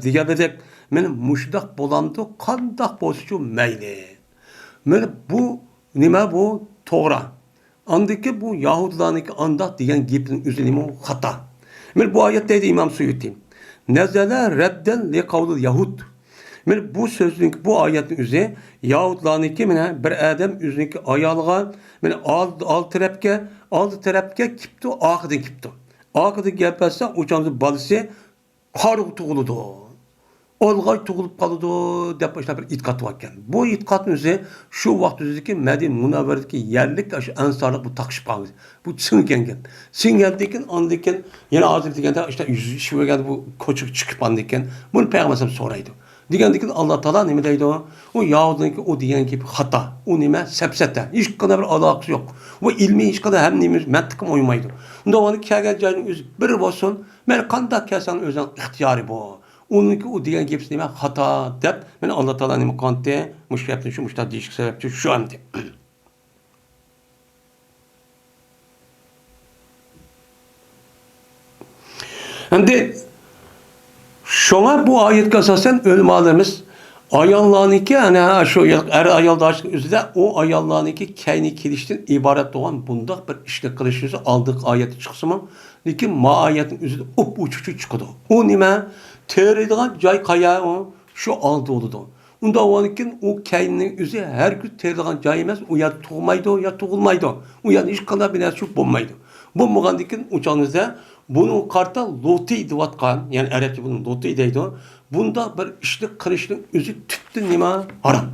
دېگەندەك، مانا مۇشۇنداق بولامدۇ، قانداق بولسىچۇ مەيلى. مانا بۇ نېمە بۇ؟ توغرا. ئاندىكى بۇ يەھۇدلارنىڭكى ئانداق دېگەن گېپىنىڭ ئۆزى نېمە؟ خاتا. مانا بۇ ئايەت دەيدۇ ئىمام سۇيۇتى. نەزەلە رەددەن لىقەۋلىل يەھۇد. مانا بۇ سۆزنىڭ، بۇ ئايەتنىڭ ئۆزى يەھۇدلارنىڭكى، مانا بىر ئادەم ئۆزىنىڭكى ئايالىغا، مانا ئالدى، ئالدى تەرەپكە، ئالدى تەرەپكە كېپتۇ، ئارقىدىن كېپتۇ. ئارقىدىن گەپ ئەتسە، ئۇ چاغدا بالىسى قارىغۇ تۇغۇلىدۇ، ئالغاي تۇغۇلۇپ قالىدۇ دەپ ئاشۇنداق بىر ئېتىقاد باركەن. بۇ ئېتىقادنىڭ ئۆزى شۇ ۋاقىت ئۆزىدىكى مەدىنە مۇنەۋۋەرىدىكى يەرلىك ئاشۇ ئەنسارلىق بۇ تاقىشىپ قالدى. بۇ سىڭگەن گەپ. سىڭگەندىن كېيىن، ئاندىن كېيىن يەنە ھازىر دېگەندە ئاشۇنداق يۈز ئىش بەرگەندە بۇ كوچىغا چىقىپ ئاندىن كېيىن بۇنى پەيغەمبەر ئەلەيھىسسالام سورايدۇ. دېگەندىن كېيىن ئاللا تائالا نېمە دەيدۇ؟ ئۇ يەھۇدنىڭكى ئۇ دېگەن گېپى خاتا. ئۇ نېمە؟ سەپسەتە. ھېچقانداق بىر ئالاقىسى يوق. ئۇ ئىلمىي ھېچقانداق ھەم نېمە مەنتىقىمۇ ئويمايدۇ. ئۇنداق بولغاندا كەلگەن جاينىڭ ئۆزى بىر بولسۇن، مەيلى قانداق كەلسەڭ ئۆزۈڭ ئىختىيارى بۇ. ئۇنىڭكى ئۇ دېگەن گېپى نېمە؟ خاتا دەپ، مانا ئاللا تائالا نېمە قىلغانتى؟ مۇشۇ گەپنى شۇ مۇشۇنداق دېيىشكە سەۋەبچى شۇ ئەمدى. ئەمدى شۇڭا بۇ ئايەتكە ئاساسەن ئۆلىمالىرىمىز ئاياللارنىڭكى، ئەنە شۇ ئەر ئايال داشنىڭ ئۆزىدە ئۇ ئاياللارنىڭكى كەينى كېلىشتىن ئىبارەت بولغان بۇنداق بىر ئىشنى قىلىش ئۆزى ئالدىنقى ئايەتتە چىقسىمۇ، لېكىن ما ئايەتنىڭ ئۆزىدە ئوپئوچۇق چىقىدۇ. ئۇ نېمە؟ تېرىيدىغان جاي قايا ئۇ؟ شۇ ئالدى بولىدۇ. ئۇنداق بولغاندىكىن ئۇ كەينىنىڭ ئۆزى ھەرگىز تېرىلغان جاي ئەمەس، ئۇ يەردە تۇغمايدۇ يا تۇغۇلمايدۇ. ئۇ يەردە ھېچقانداق بىر نەرسە بولمايدۇ. بولمىغاندىكىن ئۇ چاغنىڭىزدا بۇنىڭغا قارىتا لۇتى دەۋاتقان، يەنى ئەرەبچە بۇنى لۇتى دەيدۇ. بۇنداق بىر ئىشنى قىلىشنىڭ ئۆزى تۈپتىن نېمە؟ ھارام.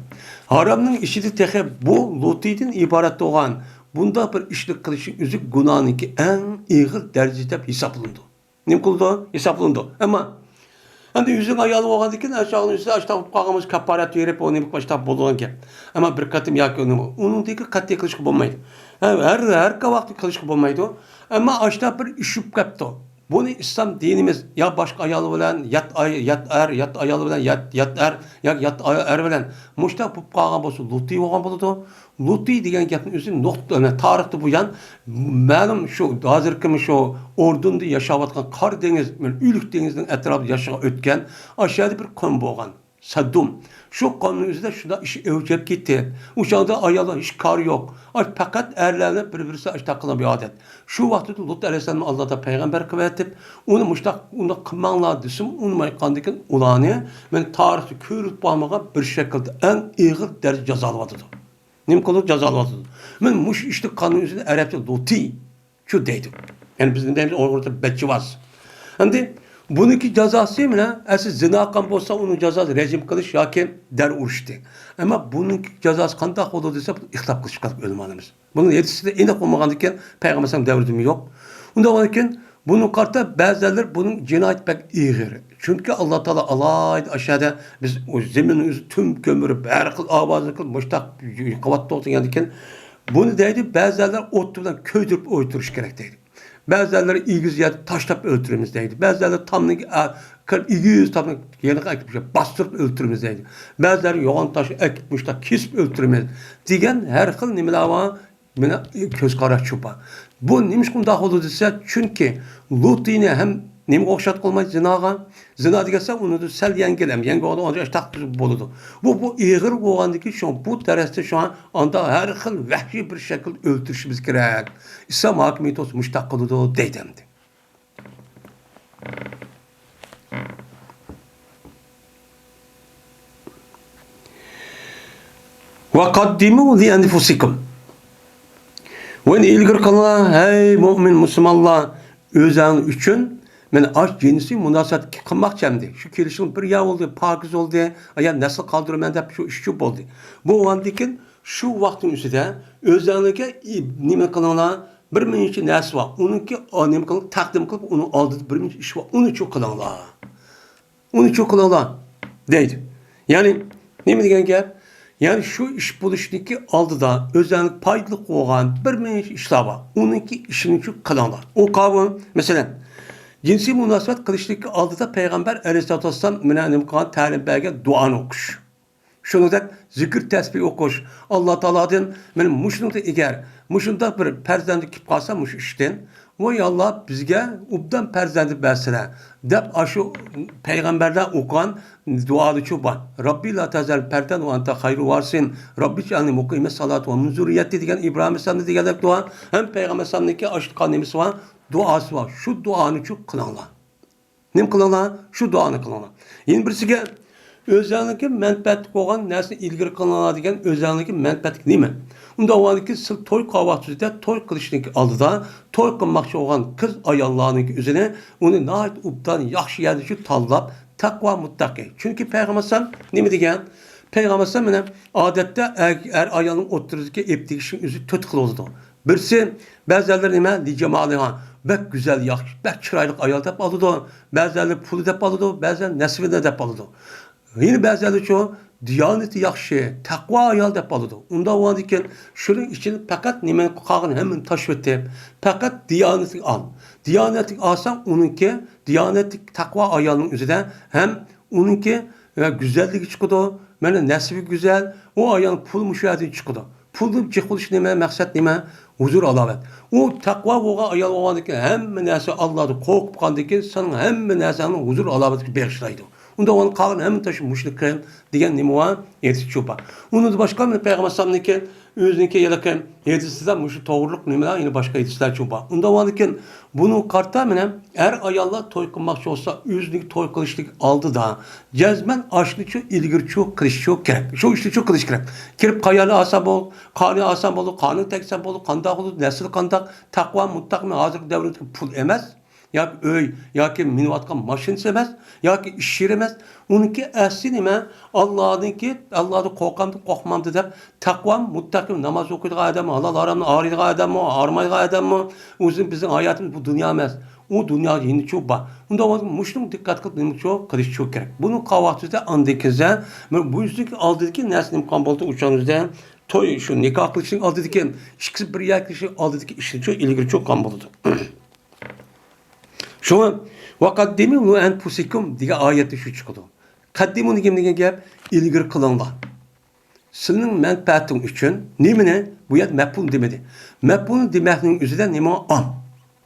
ھارامنىڭ ئىچىدە تېخى بۇ لۇتىدىن ئىبارەت بولغان بۇنداق بىر ئىشنى قىلىشنىڭ ئۆزى گۇناھنىڭكى ئەڭ ئېغىر دەرىجىسى دەپ ھېسابلىنىدۇ. نېمە قىلىدۇ؟ ھېسابلىنىدۇ. ئەمما ئەمدى ئۆزىنىڭ ئايالى بولغاندىكىن، ئاشۇنىڭ ئۈستىدە ئاشتاق بولۇپ قالغان بولسا، كاپپارەت بېرىپ، ئۇ نېمە قىلىپ ئاشتاق بولىدىغان گەپ. ئەمما بىر قېتىم ياكى ئۇنى، ئۇنىڭدىكى قەتئىي قىلىشقا بولمايدۇ. ھە، ھەر، ھەر ۋاقىت قىلىشقا بولمايدۇ. ئەمما ئاشتاق بىر ئىش بولۇپ قاپتۇ. بۇنى ئىسلام دىنىمىز يا باشقا ئايال بىلەن يات ئاي-، يات ئەر، يات ئايال بىلەن يات، يات ئەر، يا يات ئاي-، ئەر بىلەن مۇشتاق بولۇپ قالغان بولسا، لۇتى بولغان بولىدۇ. لۇتى دېگەن گەپنىڭ ئۆزى نۇقتا، تارىختىن بۇيان مەلۇم شۇ ھازىرقى شۇ ئوردۇندا ياشاۋاتقان قارا دېڭىز، ئۆلۈك دېڭىزنىڭ ئەتراپىدا ياشىغان ئۆتكەن، ئاشۇ يەردە بىر قوم بولغان. سەددۇم. شۇ قومنىڭ ئۆزىدە شۇنداق ئىش ئەۋج ئېلىپ كەتتى. ئۇ چاغدا ئاياللار ھېچ كارى يوق. ئاش پەقەت ئەرلەرنى بىر-بىرسى ئاشتاق قىلغان بىر ئادەت. شۇ ۋاقتىدا لۇت ئەلەيھىسسالامنى ئاللا تائالا پەيغەمبەر قىلىۋېتىپ، ئۇنى مۇشتاق، ئۇنداق قىلماڭلار دېسىمۇ، ئۇنىمايتقاندىكىن ئۇلارنى مەن تارىختا كۆرۈلۈپ بولمىغان بىر شەكىلدە ئەڭ ئېغىر دەرىجىدە جازالىۋاتىدۇ. نېمە قىلىدۇ؟ جازالىۋاتىدۇ. مەن مۇشۇ ئىشتىن قانۇن ئۆزىنى ئەرەبچە لۇتى شۇ دەيدۇ. يەنى بىز نېمە دەيمىز؟ ئۇيغۇرچە بەتچىۋاز. ئەمدى بۇنىڭكى جازاسى مانا، ئەسلى زىنا قىلغان بولسا، ئۇنىڭ جازاسى رەجىم قىلىش ياكى دەر ئۇرۇشتى. ئەمما بۇنىڭكى جازاسى قانداق بولىدۇ دېسە، ئىختىلاپ قىلىشقان ئۆلىمالىرىمىز. بۇنىڭ ھەدىسىدە ئېنىق بولمىغاندىكىن، پەيغەمبەر ئەلەيھىسسالام دەۋرىدىمۇ يوق. ئۇنداق بولغاندىكىن، بۇنىڭغا قارىتا بەزىلەر بۇنىڭ جىنايىتى بەك ئېغىر. چۈنكى ئاللا تائالا ئالاھىدە ئاشۇ يەردە بىز ئۇ زېمىننى ئۆزى تۈم كۆمۈرۈپ، ھەر خىل ئاۋازنى قىلىپ، مۇشتاق قىلىۋاتتۇق دېگەندىكىن، بۇنى دەيدۇ، بەزىلەر ئوت بىلەن كۆيدۈرۈپ ئۆلتۈرۈش كېرەك دەيدۇ. بەزىلەر ئېگىز يەردە تاشلاپ ئۆلتۈرىمىز دەيدۇ. بەزىلەر تامنى، ئە، كىرىپ ئېگىز تامنى يېنىغا ئەكىپ باستۇرۇپ ئۆلتۈرىمىز دەيدۇ. بەزىلەر يوغان تاش ئەكىپ مۇشتاق كېسىپ ئۆلتۈرىمىز دېگەن ھەر خىل نېمىلەر بار. مانا كۆز قاراشچۇ بار. بۇ نېمىشقا ئۇنداق بولىدۇ دېسە، چۈنكى لۇتىنى ھەم نېمىگە ئوخشاتقىلى بولمايدۇ؟ زىناغا. زىنا دېگەن ئۇنىڭدا سەل يەڭگىل، ھەم يەڭگىل بولغاندا ئاشتاق بولىدۇ. بۇ، بۇ ئېغىر بولغاندىكىن شۇڭا بۇ دەرەجىدە شۇڭا ئاندا ھەر خىل ۋەھشىي بىر شەكىلدە ئۆلتۈرۈشىمىز كېرەك. ئىسلام ھاكىمىيىتى بولسا مۇشتاق قىلىدۇ دەيدۇ ئەمدى. ۋە قەددىمۇ لىئەنفۇسىكۇم. ۋە ئىلگىرى قىلىڭلار، ھەي مۇئمىن مۇسۇلمانلار، ئۆزەڭ ئۈچۈن، مەن ئاش جىنسىي مۇناسىۋەت قىلماقچى ئەمدى. شۇ كېلىشىڭ بىر يا بولدى، پاكىز بولدى، يا نەسىل قالدۇرىمەن دەپ شۇ ئىشچۇ بولدى. بولغاندىكىن شۇ ۋاقىتنىڭ ئىچىدە ئۆزەڭلارگە نېمە قىلىڭلار، بىر مۇنچە نەرسە بار. ئۇنىڭكى، ئا، نېمە قىلىپ، تەقدىم قىلىپ، ئۇنىڭ ئالدىدا بىر مۇنچە ئىش بار. ئۇنىچۇ قىلىڭلار. ئۇنىچۇ قىلىڭلار دەيدۇ. يەنى نېمە دېگەن گەپ؟ يەنى شۇ ئىش بولۇشتىكى ئالدىدا ئۆزەڭلىك پايدىلىق بولغان بىر مۇنچە ئىشلار بار. ئۇنىڭكى ئىشىنىچۇ قىلىڭلار. ئۇ قاۋۇل، مەسىلەن، جىنسىي مۇناسىۋەت قىلىشتىكى ئالدىدا پەيغەمبەر ئەلەيھىسسالاتۇ ۋەسسالام مانا نېمە قىلغان، تەلىم بەرگەن دۇئانى ئوقۇش. شۇنىڭدەك زىكىر تەسبىھ ئوقۇش، ئاللا تائالادىن مانا مۇشۇنىڭدىن ئېگەر، مۇشۇنداق بىر پەرزەنت كېلىپ قالسا مۇشۇ ئىشتىن، ۋاي ئاللا، بىزگە ئوبدان پەرزەنت بەرسىلە، دەپ ئاشۇ پەيغەمبەرلەر ئوقۇغان دۇئالىچۇ بار. رەببى لا تەزەر پەردەن ۋە ئەنتە خەيرۇل ۋارىسىن، رەببى جەئەلنى مۇقىمەس سالات ۋە مىن زۇررىيەتى دېگەن ئىبراھىم ئەلەيھىسسالامنى دېگەندەك دۇئا، ھەم پەيغەمبەر ئەلەيھىسسالامنىڭكى ئاشۇ نېمىسى بار، دۇئاسى بار. شۇ دۇئانىچۇ قىلىڭلار. نېمە قىلىڭلار؟ شۇ دۇئانى قىلىڭلار. يەنە بىرسىگە، ئۆزەڭلىكى مەنپەئەتلىك بولغان نەرسىنى ئىلگىرى قىلىڭلار دېگەن ئۆزەڭلىكى مەنپەئەتلىك نېمە؟ ئۇنداق بولغاندىكىن سىز توي قىلغان ۋاقتىڭىزدا توي قىلىشنىڭكى ئالدىدا توي قىلماقچى بولغان قىز ئاياللارنىڭكى ئۆزىنى ئۇنى ناھايىتى ئوبدان ياخشى يەردىن شۇ تاللاپ، تەقۋا مۇتتەقى. چۈنكى پەيغەمبەر ئەلەيھىسسالام نېمە دېگەن؟ پەيغەمبەر ئەلەيھىسسالام مانا ئادەتتە ئەر، ئەر ئايالنىڭ ئوتتۇرىسىدىكى ئېپ تېگىشنىڭ ئۆزى تۆت خىل بولىدۇ. بىرسى، بەزىلەر نېمە، لىجامالىھا، بەك گۈزەل، ياخشى، بەك چىرايلىق ئايال دەپ ئالىدۇ. بەزىلەر پۇلى دەپ ئالىدۇ، بەزىلەر نەسىبىنى دەپ ئالىدۇ. يەنە بەزىلەرچۇ دىيانىتى ياخشى، تەقۋا ئايال دەپ ئالىدۇ. ئۇنداق بولغاندىكىن شۇنىڭ ئىچىدە پەقەت نېمە قالغان ھەممىنى تاشلىۋېتىپ، پەقەت دىيانەتلىك ئال. دىيانەتلىك ئالساڭ ئۇنىڭكى، دىيانەتلىك تەقۋا ئايالنىڭ ئۆزىدە ھەم ئۇنىڭكى ۋە گۈزەللىكى چىقىدۇ، مانا نەسىبى گۈزەل، ئۇ ئايال پۇل مۇشۇ يەردىن چىقىدۇ. پۇلدىن جىق بولۇش نېمە، مەقسەت نېمە؟ ھۇزۇر ھالاۋەت. ئۇ تەقۋا بولغان ئايال بولغاندىكىن ھەممە نەرسە ئاللاھتىن قورقۇپ قالغاندىكىن سېنىڭ ھەممە نەرسەڭنى ھۇزۇر ھالاۋەتكە بېغىشلايدۇ. ئۇنداق بولغاندا قالغان ھەممە تاش مۇشۇنى قىل دېگەن نېمە بار؟ ھەدىسچۇ بار. ئۇنىڭدىن باشقا مەن پەيغەمبەر ئەلەيھىسسالامنىڭكى ئۆزىنىڭكى ھېلىقى ھەدىسىدە مۇشۇ توغرىلىق نېمىلەر، يەنە باشقا ھەدىسلەرچۇ بار. ئۇنداق بولغاندىكىن بۇنىڭغا قارىتا مانا ئەر-ئاياللار توي قىلماقچى بولسا، ئۆزىنىڭ توي قىلىشلىك ئالدىدا جەزمەن ئاشۇنىچۇ ئىلگىرىچۇ قىلىشچۇ كېرەك. شۇ ئىشنىچۇ قىلىش كېرەك. كىرىپ قايانى ئالسا بول، قانى ئالسا بولدى، قانى تەگسە بولدى، قانداق بولدى، نەسلى قانداق، تەقۋا مۇتتەقىمۇ ھازىرقى دەۋردىكى پۇل ئەمەس. ياكى ئۆي، ياكى مىنىۋاتقان ماشىنىسى ئەمەس، ياكى ئىش يېرى ئەمەس. ئۇنىڭكى ئەسلى نېمە؟ ئاللادىنكى، ئاللادىن قورقامدۇ، قورقمامدۇ دەپ، تەقۋا، مۇتتەقىم، ناماز ئوقۇيدىغان ئادەممۇ، ھالال ھارامنى ئايرىيدىغان ئادەممۇ، ئايرىمايدىغان ئادەممۇ، ئۆزىنىڭ، بىزنىڭ ھاياتىمىز بۇ دۇنيا ئەمەس. ئۇ دۇنيا يېنىچۇ بار. ئۇنداق بولسا مۇشۇنىڭغا دىققەت قىلىپ نېمىچۇ قىلىشچۇ كېرەك. بۇنى قىلغان ۋاقتىمىزدا ئاندىن كېيىن بۇ يۈزدىكى ئالدىدىكى نەرسە نېمە قىلغان بولدى؟ ئۇ چاغىمىزدا توي، شۇ نىكاھ قىلىشنىڭ ئالدىدىكى، ئىككىسى بىر يەرگە كېلىشنىڭ ئالدىدىكى ئىشنىچۇ ئىلگىرىچۇ قىلغان بولىدۇ. شۇڭا، «ۋەقەددىمۇ لىئەنفۇسىكۇم» دېگەن ئايەتتە شۇ چىقىدۇ. «قەددىمۇ» دېگەن، دېگەن گەپ، ئىلگىرى قىلىڭلار. سىلىنىڭ مەنپەئەتىڭ ئۈچۈن نېمىنى؟ بۇ يەردە مەپئۇل دېمىدى. مەپئۇل دېمەكنىڭ ئۆزىدە نېمە ئام؟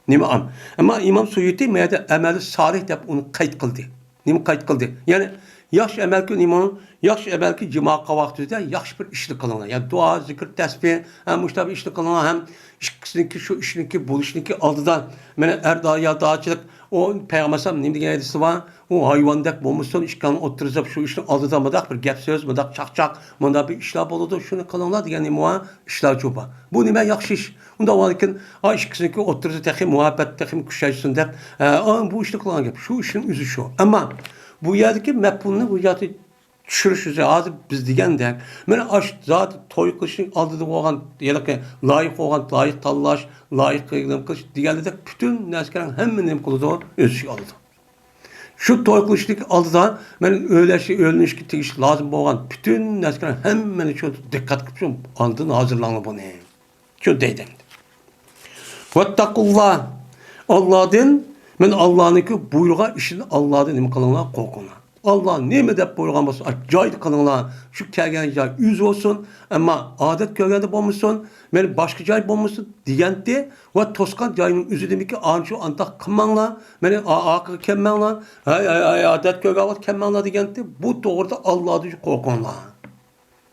نېمە ئام؟ ئەمما ئىمام سۇيۇتى ما يەردە «ئەمەلى سالىھ» دەپ ئۇنى قەيت قىلدى. نېمە قەيت قىلدى؟ يەنى ياخشى ئەمەلكى نېمە؟ ياخشى ئەمەلكى جىماغا قالغان ۋاقتىدا ياخشى بىر ئىشنى قىلىڭلار. يەنى دۇئا، زىكىر، تەسبىھ، ھەم مۇشۇنداق بىر ئىشنى قىلىڭلار، ھەم ئىككىسىنىڭكى، شۇ ئىشنىڭكى بولۇشىنىڭكى ئالدىدا، مانا، ئەر-ئايالدىچىلىك، ئۇ پەيغەمبەر ئەلەيھىسسالام نېمە دېگەن ھەدىسى بار؟ «ئۇ ھايۋاندەك بولمىسۇن، ئىككىڭلارنىڭ ئوتتۇرىسىدا شۇ ئىشنىڭ ئالدىدا مۇنداق بىر گەپ سۆز، مۇنداق چاقچاق، مۇنداق بىر ئىشلار بولىدۇ، شۇنى قىلىڭلار» دېگەن نېمە بار؟ ئىشلارچۇ بار. بۇ نېمە ياخشى ئىش. ئۇنداق بولغاندىكىن، ئا، ئىككىسىنىڭكى ئوتتۇرىسى تېخى مۇھەببەت تېخىمۇ كۈچەيسۇن دەپ، ئە، ئا، بۇ ئىشنى قىلغان گەپ. شۇ ئىشنىڭ ئۆزى شۇ. ئەمما بۇ يەردىكى مەپھۇمنى بۇ يەردە چۈشۈرۈش ئۆزى ھازىر بىز دېگەندەك، مانا ئاشۇ زادى توي قىلىشنىڭ ئالدىدا بولغان، ھېلىقى لايىق بولغان، لايىق تاللاش، لايىق نېمە قىلىش دېگەندەك پۈتۈن نەرسىلەرنىڭ ھەممە نېمە قىلىدۇ، ئۆز ئىچىگە ئالىدۇ. شۇ توي قىلىشتىكى ئالدىدا مەن ئۆيلەشكە، ئۆيلىنىشكە تېگىشلىك لازىم بولغان پۈتۈن نەرسىلەر ھەممىنى شۇ دىققەت قىلىپ شۇ ئاندىن ھازىرلاڭلار بۇنى. شۇ دەيدۇ. ۋەتتەقۇللا. ئاللادىن، مەن ئاللانىڭكى بۇيرۇغان ئىشىدىن ئاللادىن نېمە قىلىڭلار؟ قورقۇڭلار. ئاللا نېمە دەپ بۇيرۇغان بولسا، ئاشۇ جايدا قىلىڭلار. شۇ كەلگەن جاي ئۆزى بولسۇن، ئەمما ئادەت كۆرگەندە بولمىسۇن، مەن باشقا جاي بولمىسۇن دېگەنتى. ۋە توسقان جاينىڭ ئۆزىدىمىكى ئانچە ئانداق قىلماڭلار، مەن ئا-، ئارقىغا كەلمەڭلار، ھەي، ھەي، ھەي، ئادەت كۆرگەن ۋاقىت كەلمەڭلار دېگەنتى. بۇ توغرىدا ئاللادىن قورقۇڭلار.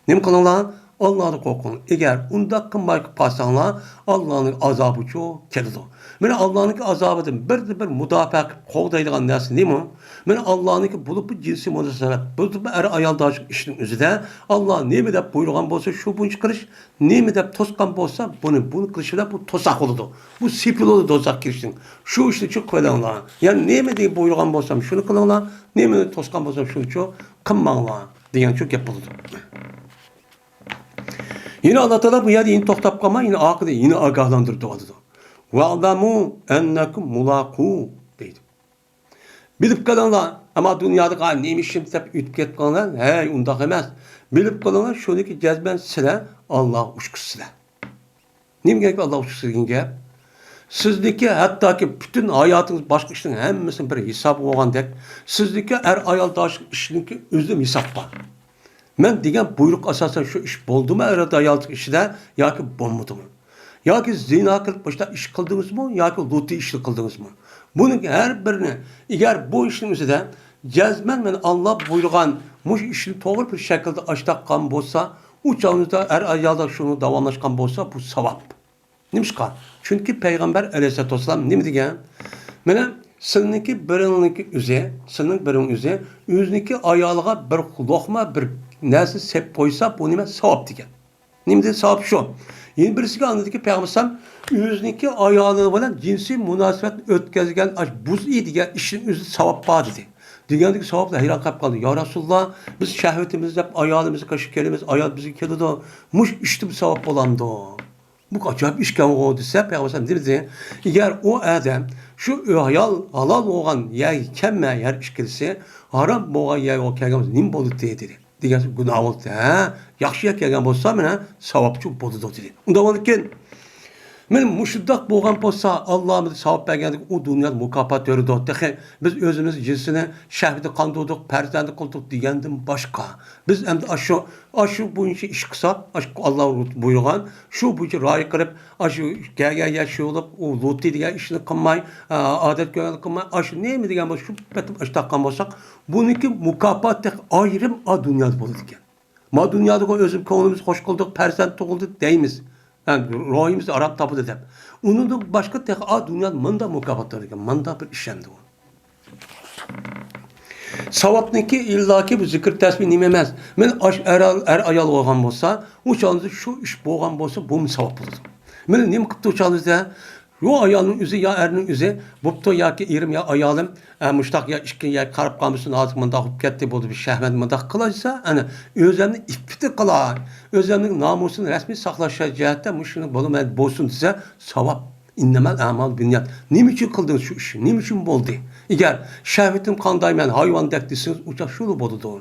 نېمە قىلىڭلار؟ ئاللادىن قورقۇڭلار. ئەگەر ئۇنداق قىلماي قالساڭلار، ئاللانىڭ ئازابىچۇ كېلىدۇ. مانا ئاللانىڭكى ئازابىدىن بىردىنبىر مۇداپىئە قىلىپ قوغدايدىغان نەرسە نېمە؟ مانا ئاللانىڭكى بولۇپمۇ جىنسىي مۇناسىۋەت، بولۇپمۇ ئەر-ئايالداشلىق ئىشىنىڭ ئۆزىدە ئاللا نېمە دەپ بۇيرۇغان بولسا، شۇ بويىچە قىلىش، نېمە دەپ توسقان بولسا، بۇنى، بۇنى قىلىش بىلەن بۇ توساق بولىدۇ. بۇ سېپىل بولىدۇ دوزاخقا كىرىشنىڭ. شۇ ئىشنى چىقىپ قىلىڭلار. يەنى نېمە دەپ بۇيرۇغان بولسام، شۇنى قىلىڭلار. نېمىنى توسقان بولسام، شۇنىچۇ قىلماڭلار دېگەنچۇ گەپ بولىدۇ. يەنە ئاللا تائالا بۇ يەردە يەنە توختاپ قالماي، يەنە ئارقىدا يەنە ئاگاھلاندۇرۇپ دەۋاتىدۇ. «ۋەئلەمۇ ئەننەكۇم مۇلاقۇ» دەيدۇ. بىلىپ قېلىڭلار، ئەمما دۇنيادا، «ھە، نېمە ئىشىم» دەپ ئۆتۈپ كېتىپ قالىڭلار. ھەي، ئۇنداق ئەمەس. بىلىپ قېلىڭلار، شۇنىكى جەزمەن سىلەر ئاللاغا ئۇچقۇسىلەر. نېمە گەپ ئاللاغا ئۇچقۇسى دېگەن گەپ؟ سىزنىڭكى ھەتتاكى پۈتۈن ھاياتىڭىز باشقا ئىشنىڭ ھەممىسىنىڭ بىر ھېسابى بولغاندەك، سىزنىڭكى ئەر-ئايالداشلىق ئىشىنىڭكى ئۆزىدىمۇ ھېساب بار. مەن دېگەن بۇيرۇق ئاساسەن شۇ ئىش بولدىمۇ ئەر-ئاياللىق ئىشىدا ياكى بولمىدىمۇ؟ ياكى زىنا قىلىپ مۇشۇنداق ئىش قىلدىڭىزمۇ ياكى لۇتۇي ئىشنى قىلدىڭىزمۇ؟ بۇنىڭ ھەر بىرىنى، ئەگەر بۇ ئىشنىڭ ئۆزىدە جەزمەن مەن ئاللا بۇيرۇغان مۇشۇ ئىشنى توغرا بىر شەكىلدە ئاشتاق قىلغان بولسا، ئۇ چاغىمىزدا ئەر-ئايالدا شۇنى داۋاملاشقان بولسا، بۇ ساۋاب. نېمىشقا؟ چۈنكى پەيغەمبەر ئەلەيھىسسالاتۇ ۋەسسالام نېمە دېگەن؟ مانا، سىلىنىڭكى بىرىڭنىڭكى ئۆزى، سىلىنىڭ بىرىڭ ئۆزى، ئۆزىنىڭكى ئايالىغا بىر لوقما، بىر نەرسە سېلىپ قويسا، بۇ نېمە؟ ساۋاب دېگەن. نېمە دېدى؟ ساۋاب شۇ. يەنە بىرسىگە ئاندىن كېيىن پەيغەمبەر ئەلەيھىسسالام ئۆزىنىڭكى ئايالى بىلەن جىنسىي مۇناسىۋەتنى ئۆتكۈزگەن ئاش بۇزئى دېگەن ئىشنىڭ ئۆزىدە ساۋاب بار دېدى. دېگەندىكى ساۋابلار ھەيران قېلىپ قالدى. يا رەسۇلاللا، بىز شەھۋىتىمىز دەپ ئايالىمىزغا قارشى كېلىمىز، ئايال بىزگە كېلىدۇ. مۇشۇ ئىشتىمۇ ساۋاب بولامدۇ؟ بۇ ئاجايىپ ئىشكەنغۇ دېسە، پەيغەمبەر ئەلەيھىسسالام نېمە دېدى؟ ئەگەر ئۇ ئادەم شۇ ئايال ھالال بولغان يەرگە كەلمەي، ھەر ئىككىلىسى ھارام بولغان يەرگە كەلگەن بولسا نېمە بولدى دېدى. دېگەن گۇناھ بولدى. ھە، ياخشى يەرگە كەلگەن بولسا مانا ساۋابچۇ بولىدۇ دېدى. ئۇنداق بولىدىكەن، مانا مۇشۇنداق بولغان بولسا، ئاللا بىزگە ساۋاب بەرگەندىكىن ئۇ دۇنيادا مۇكاپات بېرىدۇ. تېخى بىز ئۆزىمىز جىنسىنى شەھۋىتى قاندۇردۇق، پەرزەنتلىك قىلدۇق دېگەندىن باشقا، بىز ئەمدى ئاشۇ، ئاشۇ بويىچە ئىش قىلساق، ئاشۇ ئاللا بۇيرۇغان، شۇ بويىچە رىئايە قىلىپ، ئاشۇ گەگە ياش يولۇپ، ئۇ لۇتى دېگەن ئىشنى قىلماي، ئادەت كۆرگەننى قىلماي، ئاشۇ نېمە دېگەن بولسا، شۇ پېتىم ئىش تاققان بولساق، بۇنىڭكى مۇكاپاتى تېخى ئايرىم ئا دۇنيادا بولىدىكەن. ما دۇنيادىغۇ ئۆزىمىز كۆڭلىمىز خوش قىلدۇق، پەرزەنت تۇغۇلدى دەيمىز. ھە، روھىمىز ئارام تاپىدۇ دەپ. ئۇنىڭدىن باشقا تېخى ئا دۇنيادا مۇنداق مۇكاپات بار ئىكەن، مۇنداق بىر ئىشەندى ئۇ. ساۋابنىڭكى ئىللاكى بۇ زىكىر تەسبىھ نېمە ئەمەس. مانا ئاش ئەر، ئەر ئايال بولغان بولسا، ئۇ چاغدا شۇ ئىش بولغان بولسا، بۇمۇ ساۋاب بولىدۇ. مانا نېمە قىپتۇ ئۇ چاغدا؟ يا ئايالنىڭ ئۆزى، يا ئەرنىڭ ئۆزى، بوپتۇ، ياكى ئېرىم، يا ئايالىم، ئە، مۇشتاق يا ئىككى يا قاراپ قالمىسۇن، ھازىر مۇنداق بولۇپ كەتتى، بولدى، بىر شەھۋەت مۇنداق قىلايسا، ئەنە، ئۆزۈمنى ئىپپىتى قىلاي، ئۆزۈمنىڭ نامۇسىنى رەسمىي ساقلاش جەھەتتە مۇشۇنى بولىمەن، بولسۇن دېسە، ساۋاب. ئىننەمەل ئەمال بىننىيات. نېمە ئۈچۈن قىلدىڭىز شۇ ئىشنى؟ نېمە ئۈچۈن بولدى؟ ئەگەر شەھۋىتىم قاندايمەن، ھايۋاندەك دېسىڭىز، ئۇ چاغ شۇلا بولىدۇ.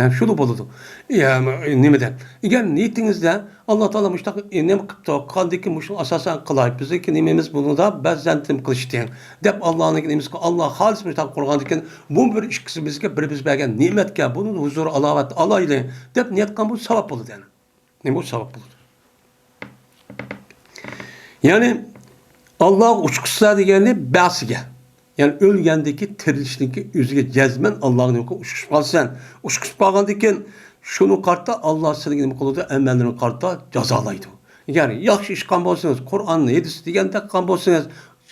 ھە، شۇلا بولىدۇ. يا، نېمىدە؟ ئەگەر نىيىتىڭىزدە، ئاللا تائالا مۇشۇنداق، ئە، نېمە قىپتۇ، قاندىكى مۇشۇنى ئاساسەن قىلاي، بىزنىڭكى نېمىمىز بۇنىڭدا بەزەنتىم قىلىشتىن، دەپ ئاللانىڭكى نېمىسىگە، ئاللا خالىس مۇشۇنداق قۇرغاندىكىن، بۇ بىر ئىككىسى بىزگە، بىر بىز بەرگەن نېمەتكە، بۇنى ھۇزۇر ئالاۋەت ئالايلى، دەپ نىيەت قىلغان بولسا ساۋاب بولىدۇ يەنە. نېمە بولسا ساۋاب بولىدۇ. يەنى، ئاللاغا ئۇچقۇچىسىلەر دېگەننى بەسىگە. يەنى ئۆلگەندىكى تىرىلىشنىڭكى ئۆزىگە جەزمەن ئاللاغا نېمە قىلىپ ئۇچقۇزۇپ قالىسەن. ئۇچقۇزۇپ قالغاندىكىن شۇنى قارىتا ئاللا سىلىگە نېمە قىلىدۇ؟ ئەمەللىرىنى قارىتا جازالايدۇ. ئەگەر ياخشى ئىش قىلغان بولسىڭىز، قۇرئان، ھەدىس دېگەندەك قىلغان بولسىڭىز،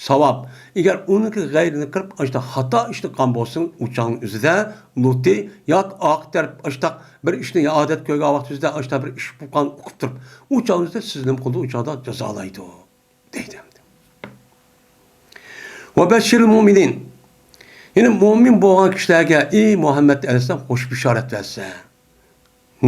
ساۋاب. ئەگەر ئۇنىڭكى غەيرىنى قىلىپ، ئاشتا خاتا ئىشنى قىلغان بولسىڭىز، ئۇ چاغنىڭ ئۆزىدە لۇتى ياكى ئارقا تەرەپ ئاشتا بىر ئىشنى يا ئادەت كۆرگەن ۋاقتىڭىزدا ئاشتا بىر ئىش بولغان ئۇقۇپ تۇرۇپ، ئۇ چاغنىڭ ئۆزىدە سىز نېمە قىلىدۇ؟ ئۇ چاغدا جازالايدۇ. دەيدۇ ئەمدى. ۋە بەششىرىل مۇئمىنىن. يەنى مۇئمىن بولغان كىشىلەرگە، ئى مۇھەممەد ئەلەيھىسسالام، خوش بېشارەت بەرسە.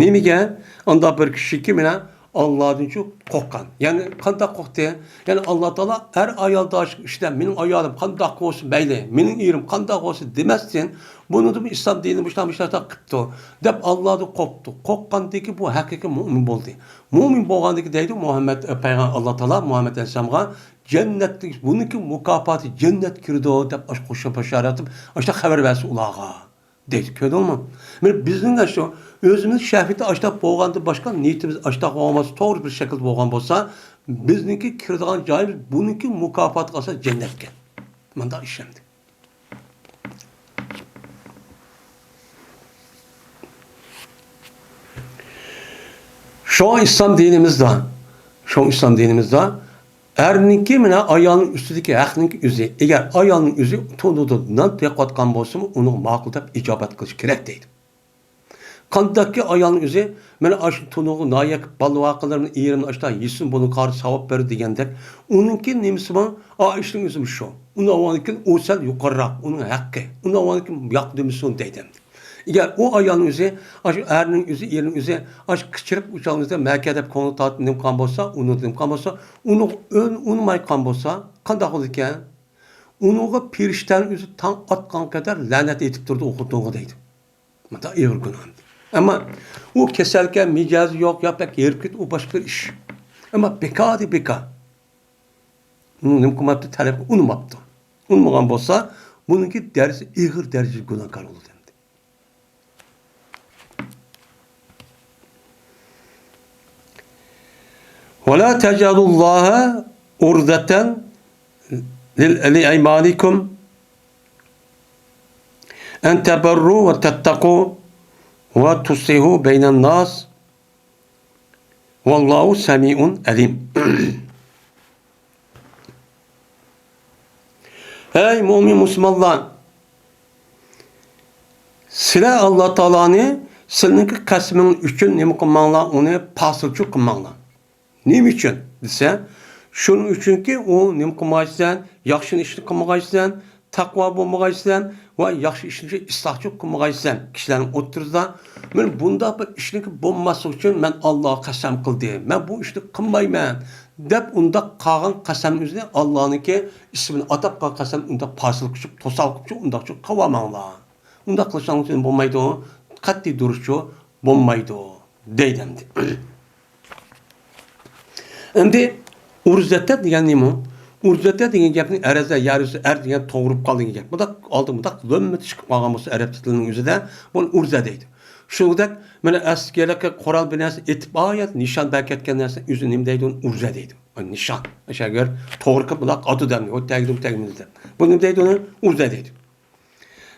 نېمىگە؟ ئانداق بىر كىشىكى مانا ئاللادىنچۇ قورققان. يەنى قانداق قورقتى؟ يەنى ئاللا تائالا ئەر ئايالدا ئىشتە مېنىڭ ئايالىم قانداق بولسا مەيلى، مېنىڭ ئېرىم قانداق بولسا دېمەستىن، بۇنىڭدىمۇ ئىسلام دىنى مۇشۇنداق، مۇشۇنداق قىپتۇ، دەپ ئاللادىن قورقتى. قورققاندىكى بۇ ھەقىقىي مۇئمىن بولدى. مۇئمىن بولغاندىكى دەيدۇ مۇھەممەد، ئە، پەيغەم-، ئاللا تائالا مۇھەممەد ئەلەيھىسسالامغا جەننەتتىكى، بۇنىڭكى مۇكاپاتى جەننەت كىرىدۇ دەپ ئاشۇ خوش بېشارەت ئېيتىپ، ئاشۇنداق خەۋەر بەرسە ئۇلارغا دەيدۇ. كۆردۈڭمۇ؟ مانا بىزنىڭ ئاشۇ ئۆزىمىز شەھۋىتى ئاشتاق بولغاندىن باشقا نىيىتىمىز ئاشتاق بولغان بولسا، توغرا بىر شەكىلدە بولغان بولسا، بىزنىڭكى كىرىدىغان جايىمىز بۇنىڭكى مۇكاپاتىغا ئاساس جەننەتكەن. مۇنداق ئىشەندى. شۇڭا ئىسلام دىنىمىزدا، شۇڭا ئىسلام دىنىمىزدا ئەرنىڭكى مانا ئايالنىڭ ئۈستىدىكى ھەقنىڭكى ئۆزى، ئەگەر ئايالنىڭ ئۆزى تونۇردا نان پېقىۋاتقان بولسىمۇ، ئۇنىڭغا ماقۇل دەپ ئىجابەت قىلىش كېرەك دەيدۇ. قانداقكى ئايالنىڭ ئۆزى، مانا ئاشۇ تونۇرغا نان يېقىپ، بالىۋاقىلىرىمنى، ئېرىمنى ئاشتا يېسۇن، بۇنىڭ قارى ساۋاب بېرىدۇ دېگەندەك، ئۇنىڭكى نېمىسى بار؟ ئا، ئىشنىڭ ئۆزىمۇ شۇ. ئۇنىڭ ئاۋۋالىكىن ئۇ سەل يۇقىرىراق، ئۇنىڭ ھەققى. ئۇنىڭ ئاۋۋالىكىن ياق دېمىسۇن دەيدۇ ئەمدى. ئەگەر ئۇ ئايالنىڭ ئۆزى، ئاشۇ ئەرنىڭ ئۆزى، ئېرىنىڭ ئۆزى، ئاشۇ قىچىرىپ ئۇ چاغنىڭ ئۆزىدە مەكە دەپ كۆڭلى تارتىپ نېمە قىلغان بولسا، ئۇنىڭ نېمە قىلغان بولسا، ئۇنىڭغا ئۇن-، ئۇنىماي قالغان بولسا، قانداق بولىدىكەن؟ ئۇنىڭغا پېرىشتەنىڭ ئۆزى تاڭ ئاتقانغا قەدەر لەنەت ئېيتىپ تۇرىدۇ ئۇ خوتۇنغا دەيدۇ. مۇنداق ئېغىر گۇناھ. ئەمما ئۇ كېسەلكەن، مىجەزى يوق، يا بەك ھېرىپ كېتىپ، ئۇ باشقا بىر ئىش. ئەمما بىكاردى بىكار. ئۇنى نېمە قىلماپتۇ؟ تەلەپكە ئۇنىماپتۇ. ئۇنىمىغان بولسا، بۇنىڭكى دەرىجىسى ئېغىر دەرىجىدە گۇناھكار بولىدۇ ئەمدى. ولا تجعلوا الله عرضة لأيمانكم أن تبروا وتتقوا وتصلحوا بين الناس والله سميع عليم. ئەي مۆمىن مۇسۇلمانلار! سىلەر ئاللا تائالانى سىلىنىڭكى قەسىمىڭ ئۈچۈن نېمە قىلماڭلار، ئۇنى پاسىلچۇ قىلماڭلار. نېمە ئۈچۈن دېسە، شۇنىڭ ئۈچۈنكى ئۇ نېمە قىلمىغايسەن، ياخشى ئىشنى قىلمىغايسەن، تەقۋا بولمىغايسەن ۋە ياخشى ئىشنى ئىسلاھچۇ قىلمىغايسەن. كىشىلەرنىڭ ئوتتۇرىسىدا مانا بۇنداق بىر ئىشنىڭكى بولماسلىقى ئۈچۈن مەن ئاللاغا قەسەم قىلدىم، مەن بۇ ئىشنى قىلمايمەن دەپ ئۇنداق قالغان قەسەمنىڭ ئۆزىنى ئاللانىڭكى ئىسمىنى ئاتاپ قالغان قەسەم ئۇنداق پاسىل قىلىپ، توسالغۇ قىلىپ، ئۇنداقچۇ قىلىۋالماڭلار. ئۇنداق قىلساڭلار بولمايدۇ، قەتئىي دۇرۇسچۇ بولمايدۇ دەيدۇ ئەمدى. ئەمدى ئۇرزەتە دېگەن نېمە؟ ئۇرزەتە دېگەن گەپنى ئەرەزە، يارۇسى ئەر دېگەن توغرىپ قالدى دېگەن گەپ. بۇنداق ئالدىن بۇنداق لۆممە چىقىپ قالغان بولسا ئەرەب تىلىنىڭ ئۆزىدە، بۇنى ئۇرزە دەيدۇ. شۇنىڭدەك مانا ئەسكى ھېلىقى قورال بىر نەرسە ئېتىپ، ئايەت نىشان بەركەتكەن نەرسە ئۆزى نېمە دەيدۇ؟ ئۇنى ئۇرزە دەيدۇ. ئاي، نىشان. ئەشەگەر توغرا قىلىپ بۇنداق ئاتىدۇ ئەمدى. ئۇ تەگدىمۇ تەگمىدى دەپ. بۇ نېمە دەيدۇ ئۇنى؟ ئۇرزە دەيدۇ.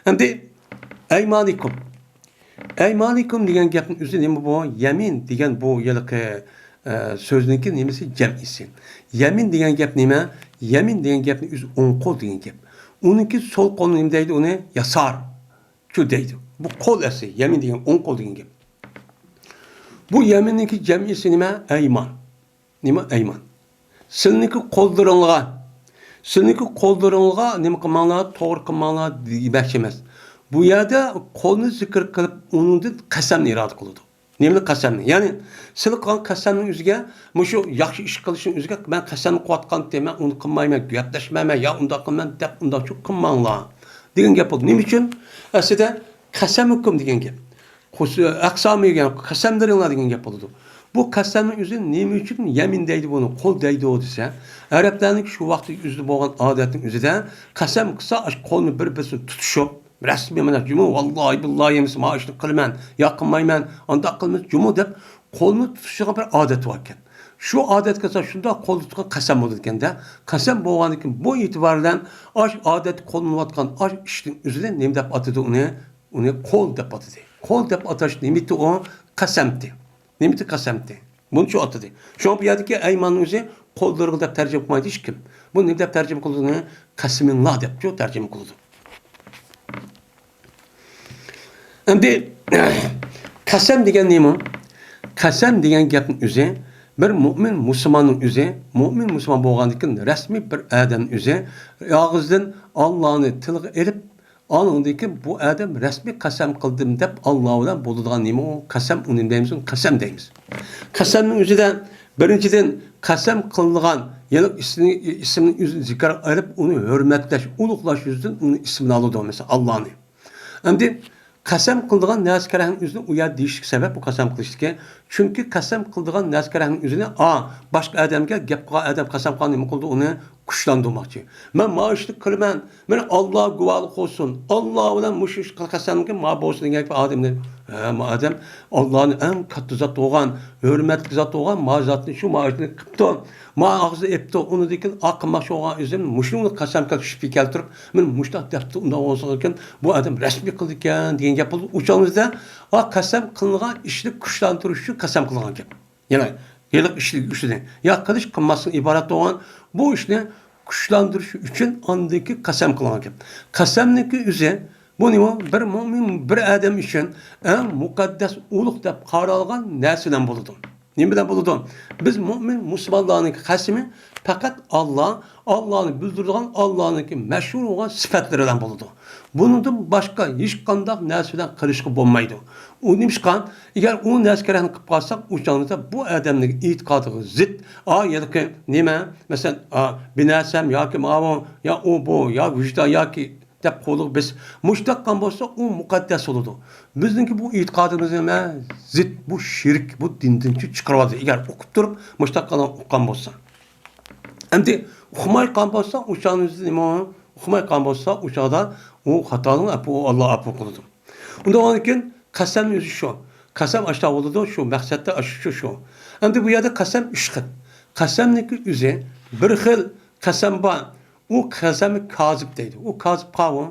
ئەمدى ئەيمانىكۇم. ئەيمانىكۇم دېگەن گەپنىڭ ئۆزى نېمە بۇ؟ يەمىن دېگەن بۇ ھېلىقى، ئە، سۆزنىڭكى نېمىسى؟ جەمئىسى. يەمىن دېگەن گەپ نېمە؟ يەمىن دېگەن گەپنىڭ ئۆزى ئوڭ قول دېگەن گەپ. ئۇنىڭكى سول قولنى نېمە دەيدۇ ئۇنى؟ ياسار. شۇ دەيدۇ. بۇ قول ئەسلى. يەمىن دېگەن ئوڭ قول دېگەن گەپ. بۇ يەمىننىڭكى جەمئىسى نېمە؟ ئەيمان. نېمە ئەيمان؟ سىلىنىڭكى قوللىرىڭلارغا، سىلىنىڭكى قوللىرىڭلارغا نېمە قىلماڭلار؟ توغرا قىلماڭلار دېمەكچى ئەمەس. بۇ يەردە قولنى زىكىر قىلىپ، ئۇنىڭدىن قەسەمنى ئىرادە قىلىدۇ. نېمىنى؟ قەسەمنى. يەنى سىلى قىلغان قەسەمنىڭ ئۆزىگە، مۇشۇ ياخشى ئىش قىلىشنىڭ ئۆزىگە مەن قەسەم قىلىۋاتقانتىم، مەن ئۇنى قىلمايمەن، گەپلەشمەيمەن، يا ئۇنداق قىلىمەن دەپ ئۇنداقچۇ قىلماڭلار دېگەن گەپ بولدى. نېمە ئۈچۈن؟ ئەسلىدە قەسەمۇكۇم دېگەن گەپ. خۇس-، ئەقسامى دېگەن قەسەملىرىڭلار دېگەن گەپ بولىدۇ. بۇ قەسەمنىڭ ئۆزى نېمە ئۈچۈن يەمىن دەيدۇ بۇنى، قول دەيدۇ دېسە، ئەرەبلەرنىڭ شۇ ۋاقىتتىكى ئۆزىدە بولغان ئادەتنىڭ ئۆزىدە قەسەم قىلسا، ئاشۇ قولنى بىر-بىرسىنى تۇتۇشۇپ، رەسمىي مانا جۇمۇ، ۋاللاھى بىللاھى ئەمىسە، ما ئىشنى قىلىمەن، يا قىلمايمەن، ئانداق قىلىمىز جۇمۇ دەپ قولنى تۇتۇشىدىغان بىر ئادەت باركەن. شۇ ئادەتكە ئاساسەن شۇنداق قولدا تۇتقان قەسەم بولىدىكەن-دە. قەسەم بولغاندىن كېيىن بۇ ئېتىبار بىلەن ئاش ئادەتتە قوللىنىۋاتقان ئاش ئىشنىڭ ئۆزىنى نېمە دەپ ئاتىدى ئۇنى؟ ئۇنى قول دەپ ئاتىدى. قول دەپ ئاتاش نېمىتى ئۇ؟ قەسەمتى. نېمىتى؟ قەسەمتى. بۇنى شۇ ئاتىدى. شۇڭا بۇ يەردىكى ئەيماننىڭ ئۆزى قوللىرىغا دەپ تەرجىمە قىلمايدۇ ھېچكىم. بۇ نېمە دەپ تەرجىمە قىلىدۇ ئۇنى؟ قەسىمىڭلار دەپچۇ تەرجىمە قىلىدۇ. ئەمدى قەسەم دېگەن نېمە؟ قەسەم دېگەن گەپنىڭ ئۆزى بىر مۆمىن مۇسۇلماننىڭ ئۆزى، مۆمىن مۇسۇلمان بولغاندىن كېيىن رەسمىي بىر ئادەمنىڭ ئۆزى ئاغزىدىن ئاللانى تىلغا ئېلىپ، ئانىڭدىن كېيىن بۇ ئادەم رەسمىي قەسەم قىلدىم دەپ ئاللا بىلەن بولىدىغان نېمە ئۇ؟ قەسەم، ئۇنى نېمە دەيمىز؟ قەسەم دەيمىز. قەسەمنىڭ ئۆزىدە بىرىنچىدىن، قەسەم قىلىنغان يەنى ئىسمىنى، ئىسمىنى ئۆزىنى زىكىر قىلىپ، ئۇنى ھۆرمەتلەش، ئۇلۇغلاش يۈزىدىن ئۇنى ئىسمىنى ئالىدۇ، مەسىلەن، ئاللانى. ئەمدى قەسەم قىلىدىغان نەرسە كەرەڭنىڭ ئۆزىنى ئۇ يەردە دېيىشلىك سەۋەب بۇ قەسەم قىلىشتىكى. چۈنكى قەسەم قىلىدىغان نەرسە كەرەڭنىڭ ئۆزىنى، ئا، باشقا ئادەمگە گەپ قىلغان ئادەم قەسەم قىلغان نېمە قىلىدۇ؟ ئۇنى كۈچلەندۈرمەكچى. مەن ما ئىشنى قىلىمەن، مېنى ئاللا گۇۋاھلىق قىلسۇن، ئاللا بىلەن مۇشۇ ئىش قىل قەسەمگە ما بولسۇن دېگەن گەپ ئادەمنى، ھە، ما ئادەم ئاللانى ئەڭ كاتتا زات بولغان، ھۆرمەتلىك زات بولغان ما زاتنى شۇ ما ئىشنى قىپتۇ، ما ئاغزى ئېپتۇ، ئۇنىڭدىن كېيىن ئا قىلماقچى بولغان ئۆزۈم مۇشۇنى قەسەمگە شۈبھە كەلتۈرۈپ، مېنى مۇشۇنداق دەپتۇ، ئۇنداق بولسىغىكىن بۇ ئادەم رەسمىي قىلىدىكەن دېگەن گەپ بولىدۇ. ئۇ چاغىمىزدا ئا قەسەم قىلىنغان ئىشنى كۈچلەندۈرۈش ئۈچۈن قەسەم قىلغان گەپ. يەنى ھېلىقى ئىشنى، ئىشنى يا قىلىش قىلماسلىقتىن ئىبارەت بولغان بۇ ئىشنى كۈچلەندۈرۈش ئۈچۈن ئاندىكى قەسەم قىلغان گەپ. قەسەمنىڭكى ئۆزى بۇ نېمە؟ بىر مۆمىن بىر ئادەم ئۈچۈن ئەڭ مۇقەددەس ئۇلۇغ دەپ قارالغان نەرسە بىلەن بولىدۇ. نېمە بىلەن بولىدۇ؟ بىز مۆمىن مۇسۇلمانلارنىڭكى قەسىمى پەقەت ئاللا، ئاللانى بىلدۈرىدىغان، ئاللانىڭكى مەشھۇر بولغان سۈپەتلىرى بىلەن بولىدۇ. بۇنىڭدىن باشقا ھېچقانداق نەرسە بىلەن قىلىشقا بولمايدۇ. ئۇ نېمىشقا؟ ئەگەر ئۇ نەرسە كەرەڭنى قىلىپ قالساق، ئۇ چاغدا بۇ ئادەمنىڭ ئېتىقادىغا زىت، ئا، ھېلىقى نېمە، مەسىلەن، ئا، بىنەسەم ياكى ماۋۇ، يا ئۇ بۇ، يا ۋىجدان ياكى دەپ قولىغا بېسىپ، مۇشۇنداق قىلغان بولسا، ئۇ مۇقەددەس بولىدۇ. بىزنىڭكى بۇ ئېتىقادىمىز نېمە؟ زىت، بۇ شىرك، بۇ دىندىن چىقىرىۋاتىدۇ. ئەگەر ئۇقۇپ تۇرۇپ، مۇشۇنداق قىلغان ئۇققان بولسا. ئەمدى ئۇقماي قالغان بولسا، ئۇ چاغدا نېمە؟ ئۇقماي قالغان بولسا، ئۇ چاغدا ئۇ خاتالىق ئەپۇ، ئاللا ئەپۇ قىلىدۇ. ئۇنداق بولغاندىن كېيىن قەسەم ئۆزى شۇ. قەسەم ئاشتا بولىدۇ، شۇ مەقسەتتە ئاشۇ شۇ، شۇ. ئەمدى بۇ يەردە قەسەم ئۈچ خىل. قەسەمنىڭكى ئۆزى بىر خىل قەسەم بار. ئۇ قەسەمى كازىب دەيدۇ. ئۇ كازىب قاۋۇ.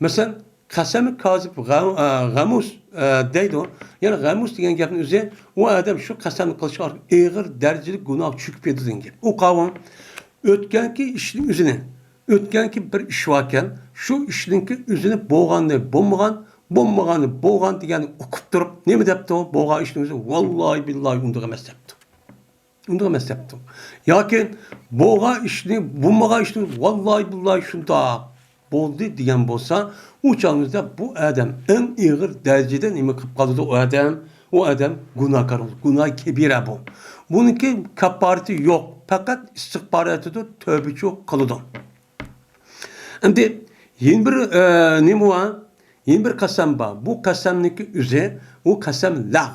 مەسىلەن، قەسەمى كازىب غە-، ئە، غەمۇس، ئە، دەيدۇ. يەنى غەمۇس دېگەن گەپنىڭ ئۆزى ئۇ ئادەم شۇ قەسەمنى قىلىشى ئارقىلىق ئېغىر دەرىجىلىك گۇناھقا چۆكۈپ كېتىدۇ دېگەن گەپ. ئۇ قاۋۇ. ئۆتكەنكى ئىشنىڭ ئۆزىنى، ئۆتكەنكى بىر ئىش باركەن، شۇ ئىشنىڭكى ئۆزىنى بولغاننى بولمىغان، بولمىغاننى بولغان دېگەننى ئۇقۇپ تۇرۇپ، نېمە دەپتۇ؟ بولغان ئىشنىڭ ئۆزى، ۋاللاھى بىللاھى ئۇنداق ئەمەس دەپتۇ. ئۇنداق ئەمەس دەپتۇ. ياكى بولغان ئىشنى، بولمىغان ئىشنى، ۋاللاھى بىللاھى شۇنداق بولدى دېگەن بولسا، ئۇ چاغىمىزدا بۇ ئادەم ئەڭ ئېغىر دەرىجىدە نېمە قىلىپ قالىدۇ ئۇ ئادەم؟ ئۇ ئادەم گۇناھكار بولىدۇ. گۇناھ كەبىرە بۇ. بۇنىڭكى كاپپارىتى يوق. پەقەت ئىستىغپار ئېيتىدۇ، تۆبىچۇ قىلىدۇ. ئەمدى يەنە بىر، ئە، نېمە بار؟ يەنە بىر قەسەم بار. بۇ قەسەمنىڭكى ئۆزى، ئۇ قەسەم لەغ.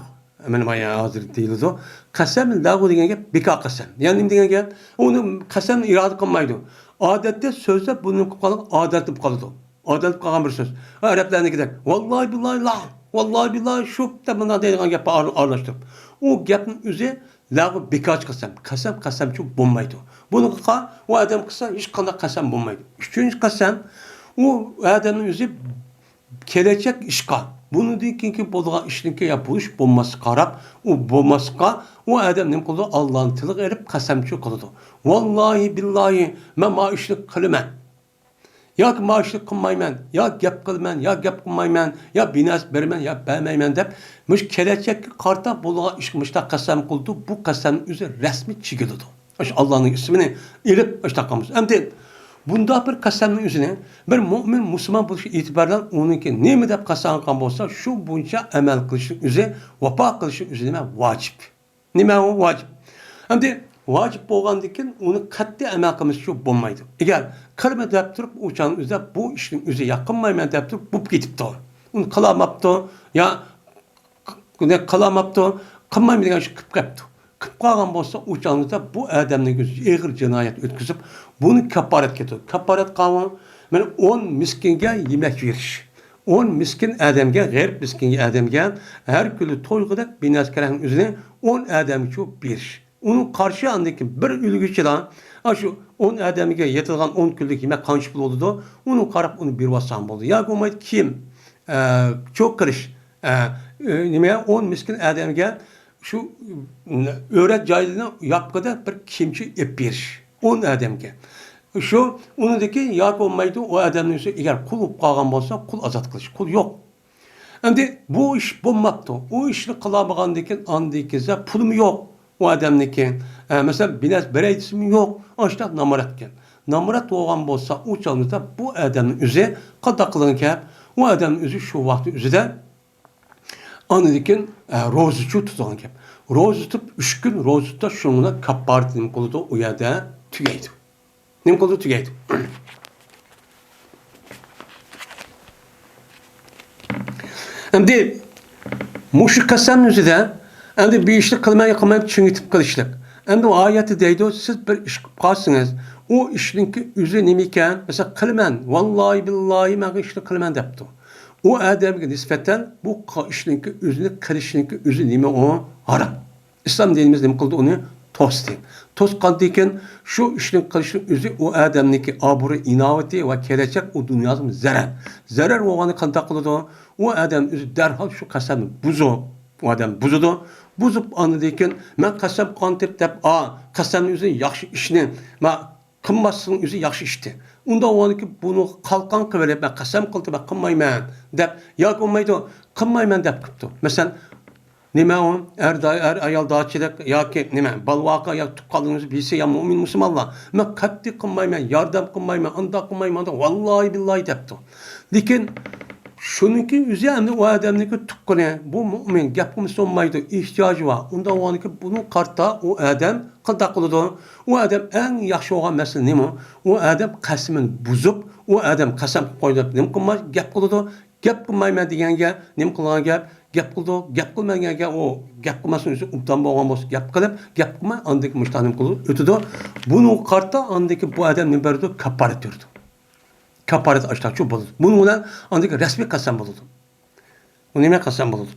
مانا ھازىر دېيىلىدۇ. قەسەم لەغۋ دېگەن گەپ بىكار قەسەم. يەنى نېمە دېگەن گەپ؟ ئۇنى قەسەمنى ئىرادە قىلمايدۇ. ئادەتتە سۆزلەپ بۇ نېمە قىلىپ قالىدۇ؟ ئادەت بولۇپ قالىدۇ. ئادەت بولۇپ قالغان بىر سۆز. ئەرەبلەرنىڭكىدەك، ۋاللاھى بىللاھى لا، ۋاللاھى بىللاھى شۇ دەپ مۇنداق دەيدىغان گەپنى ئار-، ئارىلاشتۇرۇپ. ئۇ گەپنىڭ ئۆزى لەغۋ، بىكارچە قەسەم. قەسەم قەسەمچۇ بولمايدۇ. بۇنىڭغا ئۇ ئادەم قىلسا ھېچقانداق قەسەم بولمايدۇ. ئۈچىنچى قەسەم، ئۇ ئادەمنىڭ ئۆزى كېلەچەك ئىشقا، بۇنىڭدىن كېيىنكى بولىدىغان ئىشنىڭكى يا بولۇش بولماسلىقىغا قاراپ، ئۇ بولماسلىققا، ئۇ ئادەم نېمە قىلىدۇ؟ ئاللانى تىلغا ئېلىپ قەسەمچۇ قىلىدۇ. ۋاللاھى بىللاھى مەن ما ئىشنى قىلىمەن. ياكى ما ئىشنى قىلمايمەن، يا گەپ قىلىمەن، يا گەپ قىلمايمەن، يا بىر نەرسە بېرىمەن، يا بەرمەيمەن دەپ، مۇشۇ كېلەچەككە قارىتا بولىدىغان ئىشقا مۇشۇنداق قەسەم قىلىدۇ. بۇ قەسەمنىڭ ئۆزى رەسمىي چېكىلىدۇ. ئاشۇ ئاللانىڭ ئىسمىنى ئېلىپ ئاشۇنداق قىلىمىز. ئەمدى بۇنداق بىر قەسەمنىڭ ئۆزىنى بىر مۆمىن مۇسۇلمان بولۇش ئېتىبارى بىلەن ئۇنىڭكى نېمە دەپ قەسەم قىلغان بولسا، شۇ بويىچە ئەمەل قىلىشنىڭ ئۆزى، ۋاپا قىلىشنىڭ ئۆزى نېمە؟ ۋاجىپ. نېمە ئۇ ۋاجىپ؟ ئەمدى ۋاجىپ بولغاندىن كېيىن ئۇنى قەتئىي ئەمەل قىلمىسىچۇ بولمايدۇ. ئەگەر قىلىمەن دەپ تۇرۇپ، ئۇ چاغنىڭ ئۆزىدە بۇ ئىشنىڭ ئۆزى يا قىلمايمەن دەپ تۇرۇپ بولۇپ كېتىپتۇ. ئۇنى قىلالماپتۇ، يا بۇنى قىلالماپتۇ، قىلمايمەن دېگەن ئىشنى قىلىپ قېپتۇ. قىلىپ قالغان بولسا، ئۇ چاغنىڭدا بۇ ئادەمنىڭ ئۆزى ئېغىر جىنايەت ئۆتكۈزۈپ، بۇنى كاپپارەت كېتىدۇ. كاپپارەت قاۋان، مانا، ئون مىسكىنگە يېمەك بېرىش. ئون مىسكىن ئادەمگە، غېرىب مىسكىن ئادەمگە ھەر كۈنى تويغۇدەك بىر نەرسە كېرەكنىڭ ئۆزىنى ئون ئادەمگىچۇ بېرىش. ئۇنىڭ قارشى ئاندىن كېيىن بىر ئۆلگۈچىلا، ئاشۇ ئون ئادەمگە يېتىدىغان ئون كۈنلۈك يېمەك قانچە پۇل بولىدۇ، ئۇنىڭ قاراپ ئۇنى بېرىۋاتساڭ بولىدۇ. ياكى بولمايدۇ كىيىم، ئە، چوق قىلىش، ئە، ئۆ-، نېمە، ئون مىسكىن ئادەمگە شۇ، ئۆرە جايلىرىنىڭ ياپقىدا بىر كىيىمچە ئېلىپ بېرىش. ئون ئادەمگە. شۇ، ئۇنىڭدىكى ياكى بولمايدۇ، ئۇ ئادەمنىڭ ئۆزى ئەگەر قۇل بولۇپ قالغان بولسا، قۇل ئازاد قىلىش. قۇل يوق. ئەمدى بۇ ئىش بولماپتۇ. ئۇ ئىشنى قىلالمىغاندىن كېيىن ئاندىن كېسە پۇلمۇ يوق ئۇ ئادەمنىڭكى. ئە، مەسىلەن، بىر نەرسە بېرەي دېسىمۇ يوق. ئاشۇنداق نامراتكەن. نامرات بولغان بولسا، ئۇ چاغدا بۇ ئادەمنىڭ ئۆزى قانداق قىلىدىغان گەپ؟ ئۇ ئادەمنىڭ ئۆزى شۇ ۋاقىتنىڭ ئۆزىدە ئاندىن كېيىن، ئە، روزىچۇ تۇتىدىغان گەپ. روزا تۇتۇپ، ئۈچ كۈن روزا تۇتسا، شۇنىڭ بىلەن كاپپارىتى نېمە قىلىدۇ؟ ئۇ يەردە تۈگەيدۇ. نېمە قىلىدۇ؟ تۈگەيدۇ. ئەمدى مۇشۇ قەسەمنىڭ ئۆزىدە، ئەمدى بىر ئىشنى قىلماي، قىلماي چىڭىتىپ قېلىشلىق. ئەمدى ئۇ ئايەتتە دەيدۇ، سىز بىر ئىش قىلىپ قالسىڭىز، ئۇ ئىشنىڭكى ئۆزى نېمە ئىكەن؟ مەسىلەن، قىلىمەن، ۋاللاھى بىللاھى مەن ئىشنى قىلىمەن دەپتۇ. ئۇ ئادەمگە نىسبەتەن بۇ قا-، ئىشنىڭكى ئۆزىنى قىلىشنىڭكى ئۆزى نېمە ئۇ؟ ھارام. ئىسلام دىنىمىز نېمە قىلدى؟ ئۇنى توستى. توسقاندىن كېيىن شۇ ئىشنى قىلىشنىڭ ئۆزى ئۇ ئادەمنىڭكى ئابرۇي، ئىناۋىتى ۋە كېلەچەك ئۇ دۇنياسىغا زەرەر. زەرەر بولغاندا قانداق قىلىدۇ؟ ئۇ ئادەم ئۆزى دەرھال شۇ قەسەمنى بۇزۇپ، ئۇ ئادەم بۇزىدۇ. بۇزۇپ ئاندىن كېيىن مەن قەسەم قانتىپ دەپ، ئا، قەسەمنى ئۆزى ياخشى ئىشنى، ما، قىلماسلىقنىڭ ئۆزى ياخشى ئىشتى. ئۇنداق بولغاندىكىن بۇنى قالقان قىلىۋېلىپ، مەن قەسەم قىلدىم، مەن قىلمايمەن دەپ، ياكى بولمايدۇ، قىلمايمەن دەپ قىپتۇ. مەسىلەن، نېمە ئۇ؟ ئەر دا-، ئەر ئايال داچىلىق ياكى نېمە؟ بالىۋاقا ياكى تۇغقانلىرىڭىز بىرسى يا مۆمىن مۇسۇلمانلار، مەن قەتئىي قىلمايمەن، ياردەم قىلمايمەن، ئانداق قىلمايمەن، ئانداق، ۋاللاھى بىللاھى دەپتۇ. لېكىن شۇنىڭكى ئۆزى ئەمدى ئۇ ئادەمنىڭكى تۇغقىنى، بۇ مۆمىن، گەپ قىلمىسا بولمايدۇ، ئېھتىياجى بار. ئۇنداق بولغاندىكىن بۇنىڭغا قارىتا ئۇ ئادەم قانداق قىلىدۇ؟ ئۇ ئادەم ئەڭ ياخشى بولغان مەسىلە نېمە؟ ئۇ ئادەم قەسىمىنى بۇزۇپ، ئۇ ئادەم قەسەم قىلىپ قويدى دەپ نېمە قىلماي گەپ قىلىدۇ؟ گەپ قىلمايمەن دېگەنگە نېمە قىلغان گەپ؟ گەپ قىلىدۇ. گەپ قىلمايدىغانگە ئۇ گەپ قىلماسلىقنىڭ ئۆزى ئوبدان بولغان بولسا گەپ قىلىپ، گەپ قىلماي ئاندىن كېيىن مۇشۇنداق نېمە قىلىدۇ؟ ئۆتىدۇ. بۇنىڭغا قارىتا ئاندىن كېيىن بۇ ئادەم نېمە بېرىدۇ؟ كاپپارەت بېرىدۇ. كاپپارەت ئاشتاقچۇ بولىدۇ. بۇنىڭ بىلەن ئاندىن كېيىن رەسمىي قەسەم بولىدۇ. بۇ نېمە قەسەم بولىدۇ؟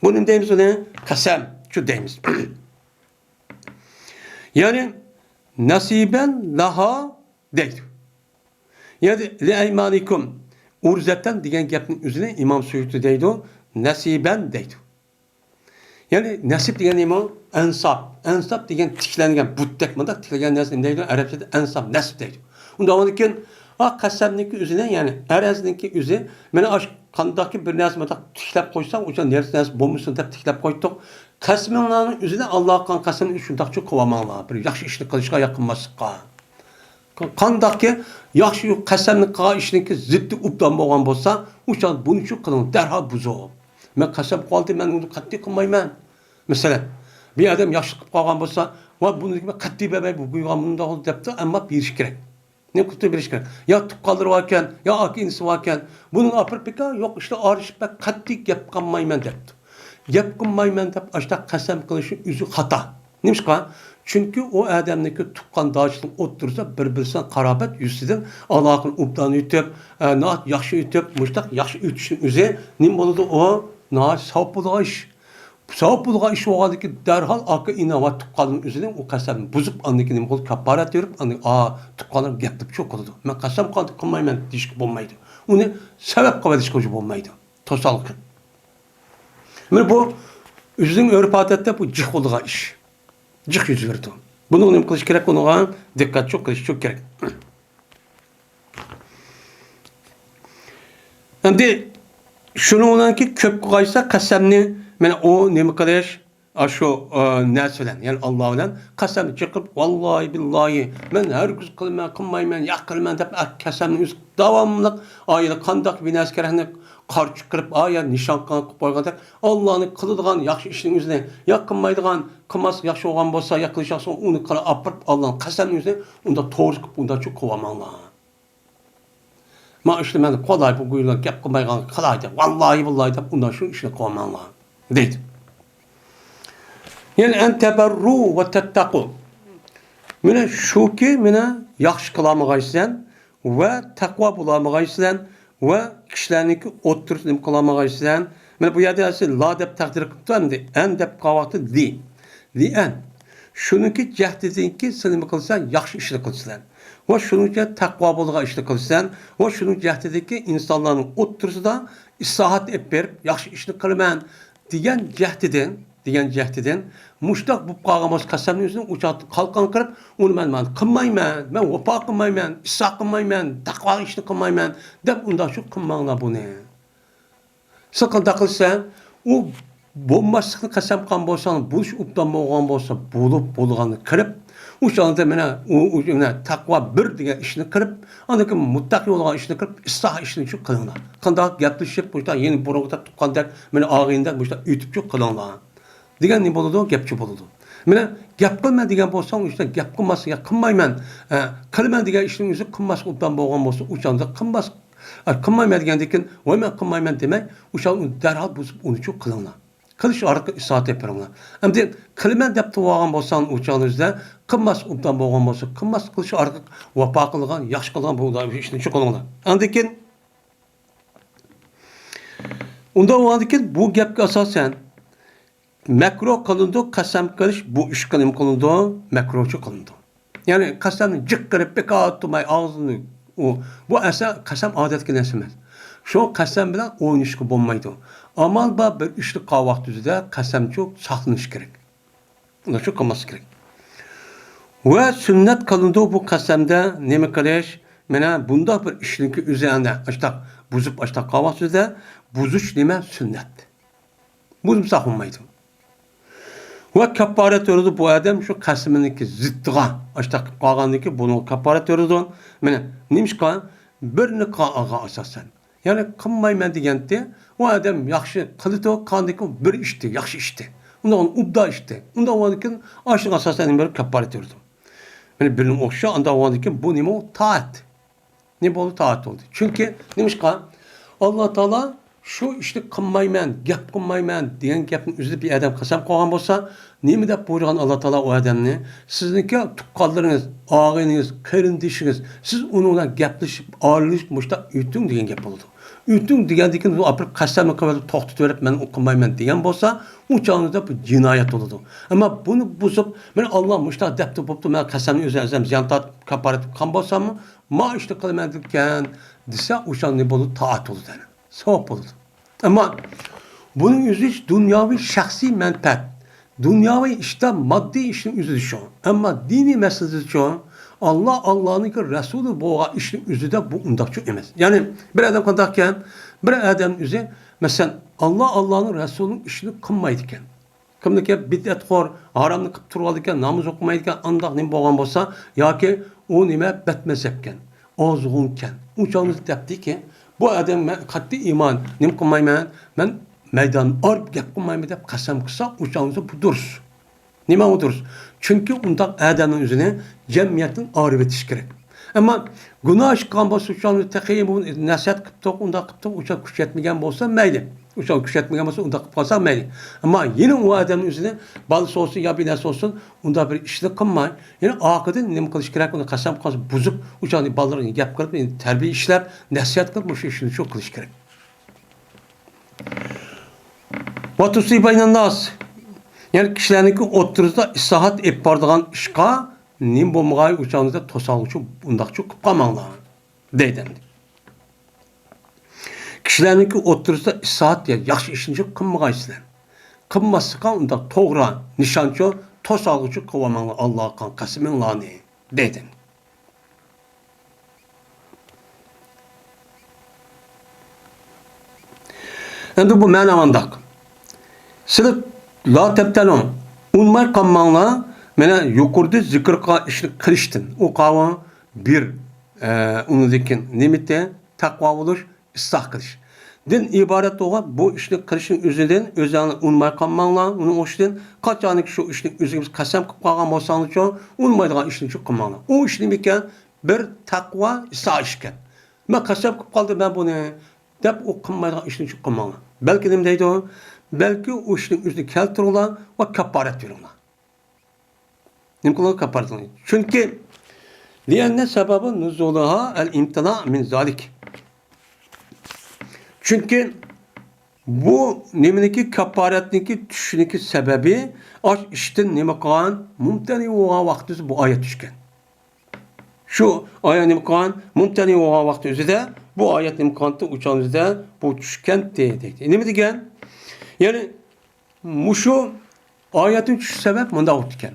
بۇ نېمە دەيمىز ئۇنى؟ قەسەمچۇ دەيمىز. يەنى نەسىبەن لەھا دەيدۇ. يەنى لىئەيمانىكۇم، ئۇرزەتەن دېگەن گەپنىڭ ئۆزىنى ئىمام سۇيۇتى دەيدۇ، نەسىبەن دەيدۇ. يەنى نەسىب دېگەن نېمە؟ ئەنساب. ئەنساب دېگەن تىكلەنگەن بۇتتەك مۇنداق تىكلەنگەن نەرسە نېمە دەيدۇ؟ ئەرەبچىدە ئەنساب، نەسب دەيدۇ. ئۇنداق بولغاندىكىن، ئا، قەسەمنىڭكى ئۆزىنى، يەنى ئەرەزنىڭكى ئۆزى، مانا ئاشۇ قانداقكى بىر نەرسە مۇنداق تىكلەپ قويساڭ، ئۇ نەرسە، نەرسە بولمىسۇن دەپ تىكلەپ قويدۇق. قەسىمىڭلارنىڭ ئۆزىنى، ئاللاغا قىلغان قەسەمنى شۇنداقچۇ قىلىۋالماڭلار. بىر ياخشى ئىشنى قىلىشقا يا قىلماسلىققا. قانداقكى ياخشى قەسەمنى قىلغان ئىشنىڭكى زىددى ئوبدان بولغان بولسا، ئۇ چاغدا بۇنىچۇ قىلىڭ، دەرھال بۇزۇڭ. مەن قەسەم قىلىۋالدىم، مەن ئۇنى قەتئىي قىلمايمەن. مەسىلەن، بىر ئادەم ياخشىلىق قىلىپ قالغان بولسا، ۋا بۇنى مەن قەتئىي بەرمەي، بۇ قويغان مۇنداق بولدى دەپتۇ، ئەمما بېرىش كېرەك. نېمە قىلىپ بېرىش كېرەك؟ يا تۇغقانلىرى باركەن، يا ئاكا-ئىنىسى باركەن، بۇنىڭ ئاپىرىپ بېكار، يوق ئىشلار ئارىلىشىپ، مەن قەتئىي گەپ قىلمايمەن دەپتۇ. گەپ قىلمايمەن دەپ ئاشۇنداق قەسەم قىلىشى ئۆزى خاتا. نېمىشقا؟ چۈنكى ئۇ ئادەمنىڭكى تۇغقانداشلىق ئوتتۇرىسىدا بىر-بىرسىنىڭ قارابەت يۈزىسىدىن ئالاقىنى ئوبدان ئۆتۈپ، ئە، ناھايىتى ياخشى ئۆتۈپ، مۇشۇنداق ياخشى ئۆتۈشنىڭ ئۆزى نېمە بولىدۇ؟ ئۇ ناھايىتى ساۋاب بولىدىغان ئىش. ساۋاب بولىدىغان ئىش بولغاندىن كېيىن دەرھال ئاكا-ئىنى ۋە تۇغقاننىڭ ئۆزىنى ئۇ قەسەمنى بۇزۇپ، ئاندىن كېيىن نېمە قىلىدۇ؟ كاپپارەت بېرىپ، ئاندىن، ئا، تۇغقانلار گەپ قىلىپ شۇ قىلىدۇ. مەن قەسەم قىلغاندەك قىلمايمەن دېيىشكە بولمايدۇ. ئۇنى سەۋەب قىلىۋېلىشقا بولمايدۇ. توسالغۇ. مانا بۇ ئۆزىنىڭ ئۆرپ-ئادەتتە بۇ جىق بولىدىغان ئىش. جىق يۈز بېرىدۇ. بۇنىڭغا نېمە قىلىش كېرەك؟ ئۇنىڭغا دىققەت چوق قىلىش چوق كېرەك. ئەمدى شۇنىڭ بىلەنكى كۆپ قىلغايسا قەسەمنى، مانا ئۇ نېمە قىلىش؟ ئاشۇ، ئە، نەرسە بىلەن، يەنى ئاللا بىلەن قەسەمنى چېقىپ، ۋاللاھى، بىللاھى، مەن ھەرگىز قىلىمەن، قىلمايمەن، يا قىلىمەن دەپ، ئە، قەسەمنى ئۆزى داۋاملىق، ئايىلى قانداق بىنەسى كېرەكنى قارا چۈشكۈرۈپ، ئايە نىشان قىلىپ قويغاندەك، ئاللانى قىلىدىغان ياخشى ئىشنىڭ ئۆزىنى يا قىلمايدىغان، قىلماسلىق ياخشى بولغان بولسا، يا قىلىش ياخشى بولغان، ئۇنى قىلىپ ئاپىرىپ، ئاللانى قەسەمنىڭ ئۆزىنى ئۇنداق توغرا قىلىپ، ئۇنداق چۇ قىلىۋالماڭلار. مانا ئىشنى مەن قىلاي، بۇ گۇيلار گەپ قىلمايدىغان قىلاي دەپ، ۋاللاھى، بىللاھى دەپ، ئۇنداق شۇ ئىشنى قىلىۋالماڭلار، دەيدۇ. يەنى، ئەن تەبەررۇ ۋە تەتتەقۇ. مانا شۇكى، مانا ياخشى قىلالمىغايسەن ۋە تەقۋا بولالمىغايسەن ۋە كىشىلەرنىڭكى ئوتتۇرىسىدا نېمە قىلالمىغايسەن. مانا بۇ يەردە ئەسلى لا دەپ تەقدىر قىلىپتۇ، ئەمدى ئەن دەپ قالغان ۋاقىتتا لى. لىئەن. شۇنىڭكى جەھدىدىنكى سەن نېمە قىلىسەن؟ ياخشى ئىشنى قىلىسەن. ۋە شۇنىڭ ئۈچۈن تەقۋا بولىدىغان ئىشنى قىلىسەن. ۋە شۇنىڭ جەھدىدىكى ئىنسانلارنىڭ ئوتتۇرىسىدا ئىسلاھات ئېلىپ بېرىپ، ياخشى ئىشنى قىلىمەن دېگەن جەھدىدىن، دېگەن جەھدىدىن مۇشۇنداق بولۇپ قالغان بولسا، قەسەمنى ئۆزىنى ئۇ چاغدا قالقان قىلىپ، ئۇنى مەن، مەن قىلمايمەن، مەن ۋاپا قىلمايمەن، ئىسلاھ قىلمايمەن، تەقۋا ئىشنى قىلمايمەن دەپ ئۇنداق شۇ قىلماڭلار بۇنى. سىز قانداق قىلسا، ئۇ بولماسلىقنى قەسەم قىلغان بولساڭ، بولۇش ئوبدان بولغان بولسا، بولۇپ بولغاننى قىلىپ، ئۇ چاغدا مانا، ئۇ، ئۇ، مانا تەقۋا بىر دېگەن ئىشنى قىلىپ، ئاندىن كېيىن مۇتتەقى بولغان ئىشنى قىلىپ، ئىسلاھ ئىشنى شۇ قىلىڭلار. قانداق گەپلىشىپ، مۇشۇنداق يەنە بۇرۇنقىدەك تۇغقاندەك، مانا ئاغىنىدەك مۇشۇنداق ئۆتۈپ شۇ قىلىڭلار. دېگەن نېمە بولىدۇ؟ گەپچى بولىدۇ. مانا گەپ قىلما دېگەن بولساڭ، ئىشتە گەپ قىلماسلىق، يا قىلمايمەن، ئە، قىلىمەن دېگەن ئىشنىڭ ئۆزى قىلماسلىق ئوبدان بولغان بولسا، ئۇ چاغدا قىلماس، ئە، قىلمايمەن دېگەندىن كېيىن، ۋاي مەن قىلمايمەن دېمەي، ئۇ چاغدا ئۇنى دەرھال بۇزۇپ، ئۇنى شۇ قىلىڭلار. قىلىش ئارقىلىق ئىسلاھات ئېلىپ بېرىڭلار. ئەمدى قىلىمەن دەپ تۇرۇۋالغان بولساڭ، ئۇ چاغدا ئۆزىدە قىلماسلىق ئوبدان بولغان بولسا، قىلماسلىق قىلىش ئارقىلىق ۋاپا قىلغان، ياخشى قىلغان بۇ ئىشنى شۇ قىلىڭلار. ئاندىن كېيىن، ئۇنداق بولغاندىن كېيىن بۇ گەپكە ئاساسەن، مەكرۇھ قىلىنىدۇ، قەسەم قىلىش بۇ ئىشقا نېمە قىلىنىدۇ؟ مەكرۇھچۇ قىلىنىدۇ. يەنى قەسەمنى جىق قىلىپ، بىكار تۇرماي ئاغزىنى، ئۇ، بۇ ئەسە قەسەم ئادەتتىكى نەرسە ئەمەس. شۇ قەسەم بىلەن ئوينىشىشقا بولمايدۇ. ئامال بار بىر ئىشنى قىلغان ۋاقىت ئۆزىدە قەسەمچۇ ساقلىنىش كېرەك. ئۇنى شۇ قىلماسلىق كېرەك. ۋە سۈننەت قىلىنىدۇ بۇ قەسەمدە نېمە قىلىش؟ مانا بۇنداق بىر ئىشنىڭكى ئۆزى ئەنە ئاشتاق بۇزۇپ ئاشتاق قىلغان ۋاقىت ئۆزىدە بۇزۇش نېمە؟ سۈننەت. بۇزمىسا بولمايدۇ. ۋە كاپپارەت بېرىدۇ بۇ ئادەم شۇ قەسىمىنىڭكى زىتىغا ئاشتاق قىلىپ قالغاندىن كېيىن بۇنىڭغا كاپپارەت بېرىدۇ. مانا نېمىشقا؟ بىرنى قىلغانغا ئاساسەن. يەنى قىلمايمەن دېگەنتى، ئۇ ئادەم ياخشى قىلىدۇ، قىلغاندىن كېيىن بىر ئىشتى، ياخشى ئىشتى. ئۇنداق ئوبدان ئىشتى. ئۇنداق بولغاندىن كېيىن ئاشۇنىڭغا ئاساسەن بىر كاپپارەت بېرىدۇ. مانا بىرنىڭ ئوخشاش، ئانداق بولغاندىن كېيىن بۇ نېمە؟ ئۇ تائەت. نېمە بولدى؟ تائەت بولدى. چۈنكى نېمىشقا؟ ئاللا تائالا شۇ ئىشنى قىلمايمەن، گەپ قىلمايمەن دېگەن گەپنىڭ ئۆزىدە بىر ئادەم قەسەم قىلغان بولسا، نېمە دەپ بۇيرۇغان ئاللا تائالا ئۇ ئادەمنى؟ سىزنىڭكى تۇغقانلىرىڭىز، ئاغىنىڭىز، قېرىندىشىڭىز، سىز ئۇنىڭ بىلەن گەپلىشىپ، ئارىلىشىپ، مۇشۇنداق ئۆتۈڭ دېگەن گەپ بولىدۇ. ئۆتۈڭ دېگەندىن كېيىن ئۇ ئاپىرىپ قەسەمنى قىلىۋېلىپ، توختىتىۋېلىپ، مەن ئۇنى قىلمايمەن دېگەن بولسا، ئۇ چاغدا بۇ جىنايەت بولىدۇ. ئەمما بۇنى بۇزۇپ، مەن ئاللا مۇشۇنداق دەپتۇ، بوپتۇ، مەن قەسەمنى ئۆزۈم ئەزەم زىيان تارتىپ، كاپپارەت قىلغان بولساممۇ، ما ئىشنى قىلىمەن دېگەن دېسە، ئۇ چاغدا نېمە بولىدۇ؟ تائەت بولىدۇ، ساۋاب بولىدۇ. ئەمما بۇنىڭ ئۆزى دۇنياۋى شەخسىي مەنپەئەت، دۇنياۋى ئىشتا ماددىي ئىشنىڭ ئۆزىدە شۇ. ئەمما دىنىي مەسىلىدە شۇ، ئاللا، ئاللانىڭكى رەسۇلى بولغان ئىشنىڭ ئۆزىدە بۇ ئۇنداقچۇ ئەمەس. يەنى بىر ئادەم قانداقكەن، بىر ئادەم ئۆزى، مەسىلەن، ئاللا، ئاللانىڭ رەسۇلىنىڭ ئىشىنى قىلمايدىكەن. كىمدىكى بىدئەتخور، ھارامنى قىلىپ تۇرۇۋالىدىكەن، ناماز ئوقۇمايدىكەن، ئانداق نېمە بولغان بولسا، ياكى ئۇ نېمە، بەتمەزھەپكەن، ئازغۇنكەن. ئۇ چاغدا دەپتىكى، بۇ ئادەم مەن قەتئىي ئىمان، نېمە قىلمايمەن، مەن مەيدان ئارىپ گەپ قىلمايمەن دەپ قەسەم قىلسا، ئۇ چاغدا بۇ دۇرۇس. نېمە ئۇ دۇرۇس؟ چۈنكى ئۇنداق ئادەمنىڭ ئۆزىنى جەمئىيەتتىن ئايرىۋېتىش كېرەك. ئەمما گۇناھ ئىش قىلغان بولسا، ئۇ چاغدا تېخى بۇ نەسىھەت قىپتۇق، ئۇنداق قىپتۇق، ئۇ چاغ كۈچ يەتمىگەن بولسا مەيلى. ئۇ چاغ كۈچەتمىگەن بولسا، ئۇنداق قىلىپ قالساڭ مەيلى. ئەمما يەنە ئۇ ئادەمنىڭ ئۆزىنى، بالىسى بولسۇن يا بىر نەرسە بولسۇن، ئۇنداق بىر ئىشنى قىلماي، يەنە ئارقىدىن نېمە قىلىش كېرەك، ئۇنى قەسەم قىلسا بۇزۇپ، ئۇ چاغدا بالىلارغا گەپ قىلىپ، تەربىيە ئىشلەپ، نەسىھەت قىلىپ، مۇشۇ ئىشنى شۇ قىلىش كېرەك. ۋە تۇسلىھ بەينەنناس، يەنى كىشىلەرنىڭكى ئوتتۇرىسىدا ئىسلاھات ئېلىپ بارىدىغان ئىشقا نېمە بولمىغاي، ئۇ چاغدا توسالغۇچى ئۇنداقچۇ قىلىپ قالماڭلار، دەيدۇ ئەمدى. كىشىلەرنىڭكى ئوتتۇرىسىدا ئىسلاھات، يا ياخشى ئىشنى قىلمىغايسىلەر. قىلماسلىققا ئۇنداق توغرا نىشانچۇ، توسالغۇچۇ قىلىۋالماڭلار ئاللاغا قىلغان قەسىمىڭلارنى، دەيدۇ. ئەمدى بۇ مەنە مانداق. سىلەر لا تەبتەلۇ، ئۇنماي قالماڭلار، مانا يۇقىرىدا زىكىر قىلغان ئىشنى قىلىشتىن. ئۇ قاۋۇ بىر، ئە، ئۇنىڭدىن كېيىن نېمىتى؟ تەقۋا بولۇش، ئىسلاھ قىلىش. دىن ئىبارەت بولغان بۇ ئىشنى قىلىشنىڭ ئۆزىدىن ئۆزۈڭلار ئۇنماي قالماڭلار. ئۇنىڭ ئۈستىدىن قاچانكى شۇ ئىشنى ئۆزىڭىز قەسەم قىلىپ قالغان بولساڭلارچۇ، ئۇنمايدىغان ئىشنىچۇ قىلماڭلار. ئۇ ئىش نېمىكەن؟ بىر تەقۋا، ئىسلاھ ئىشكەن. مەن قەسەم قىلىپ قالدىم مەن بۇنى، دەپ ئۇ قىلمايدىغان ئىشنىچۇ قىلماڭلار. بەلكى نېمە دەيدۇ؟ بەلكى ئۇ ئىشنىڭ ئۆزىنى كەلتۈرۈڭلار ۋە كاپپارەت بېرىڭلار. نېمە قىلىدۇ كاپپارەتنى؟ چۈنكى لىئەننە سەبەبى نۇزۇلىھا ئەل ئىمتىنا مىن زالىك. چۈنكى بۇ نېمىنىڭكى، كاپپارەتنىڭكى چۈشۈشىنىڭكى سەۋەبى ئاش ئىشتىن نېمە قىلغان؟ مۇمتەنە بولغان ۋاقتىمىزدا بۇ ئايەت چۈشكەن. شۇ ئايەت نېمە قىلغان؟ مۇمتەنە بولغان ۋاقتى ئۆزىدە بۇ ئايەت نېمە قىلغانتى؟ ئۇچان ئۆزىدە بۇ چۈشكەنتى دەيدۇ. نېمە دېگەن؟ يەنى مۇشۇ ئايەتنىڭ چۈشۈش سەۋەب مۇنداق بوپتىكەن.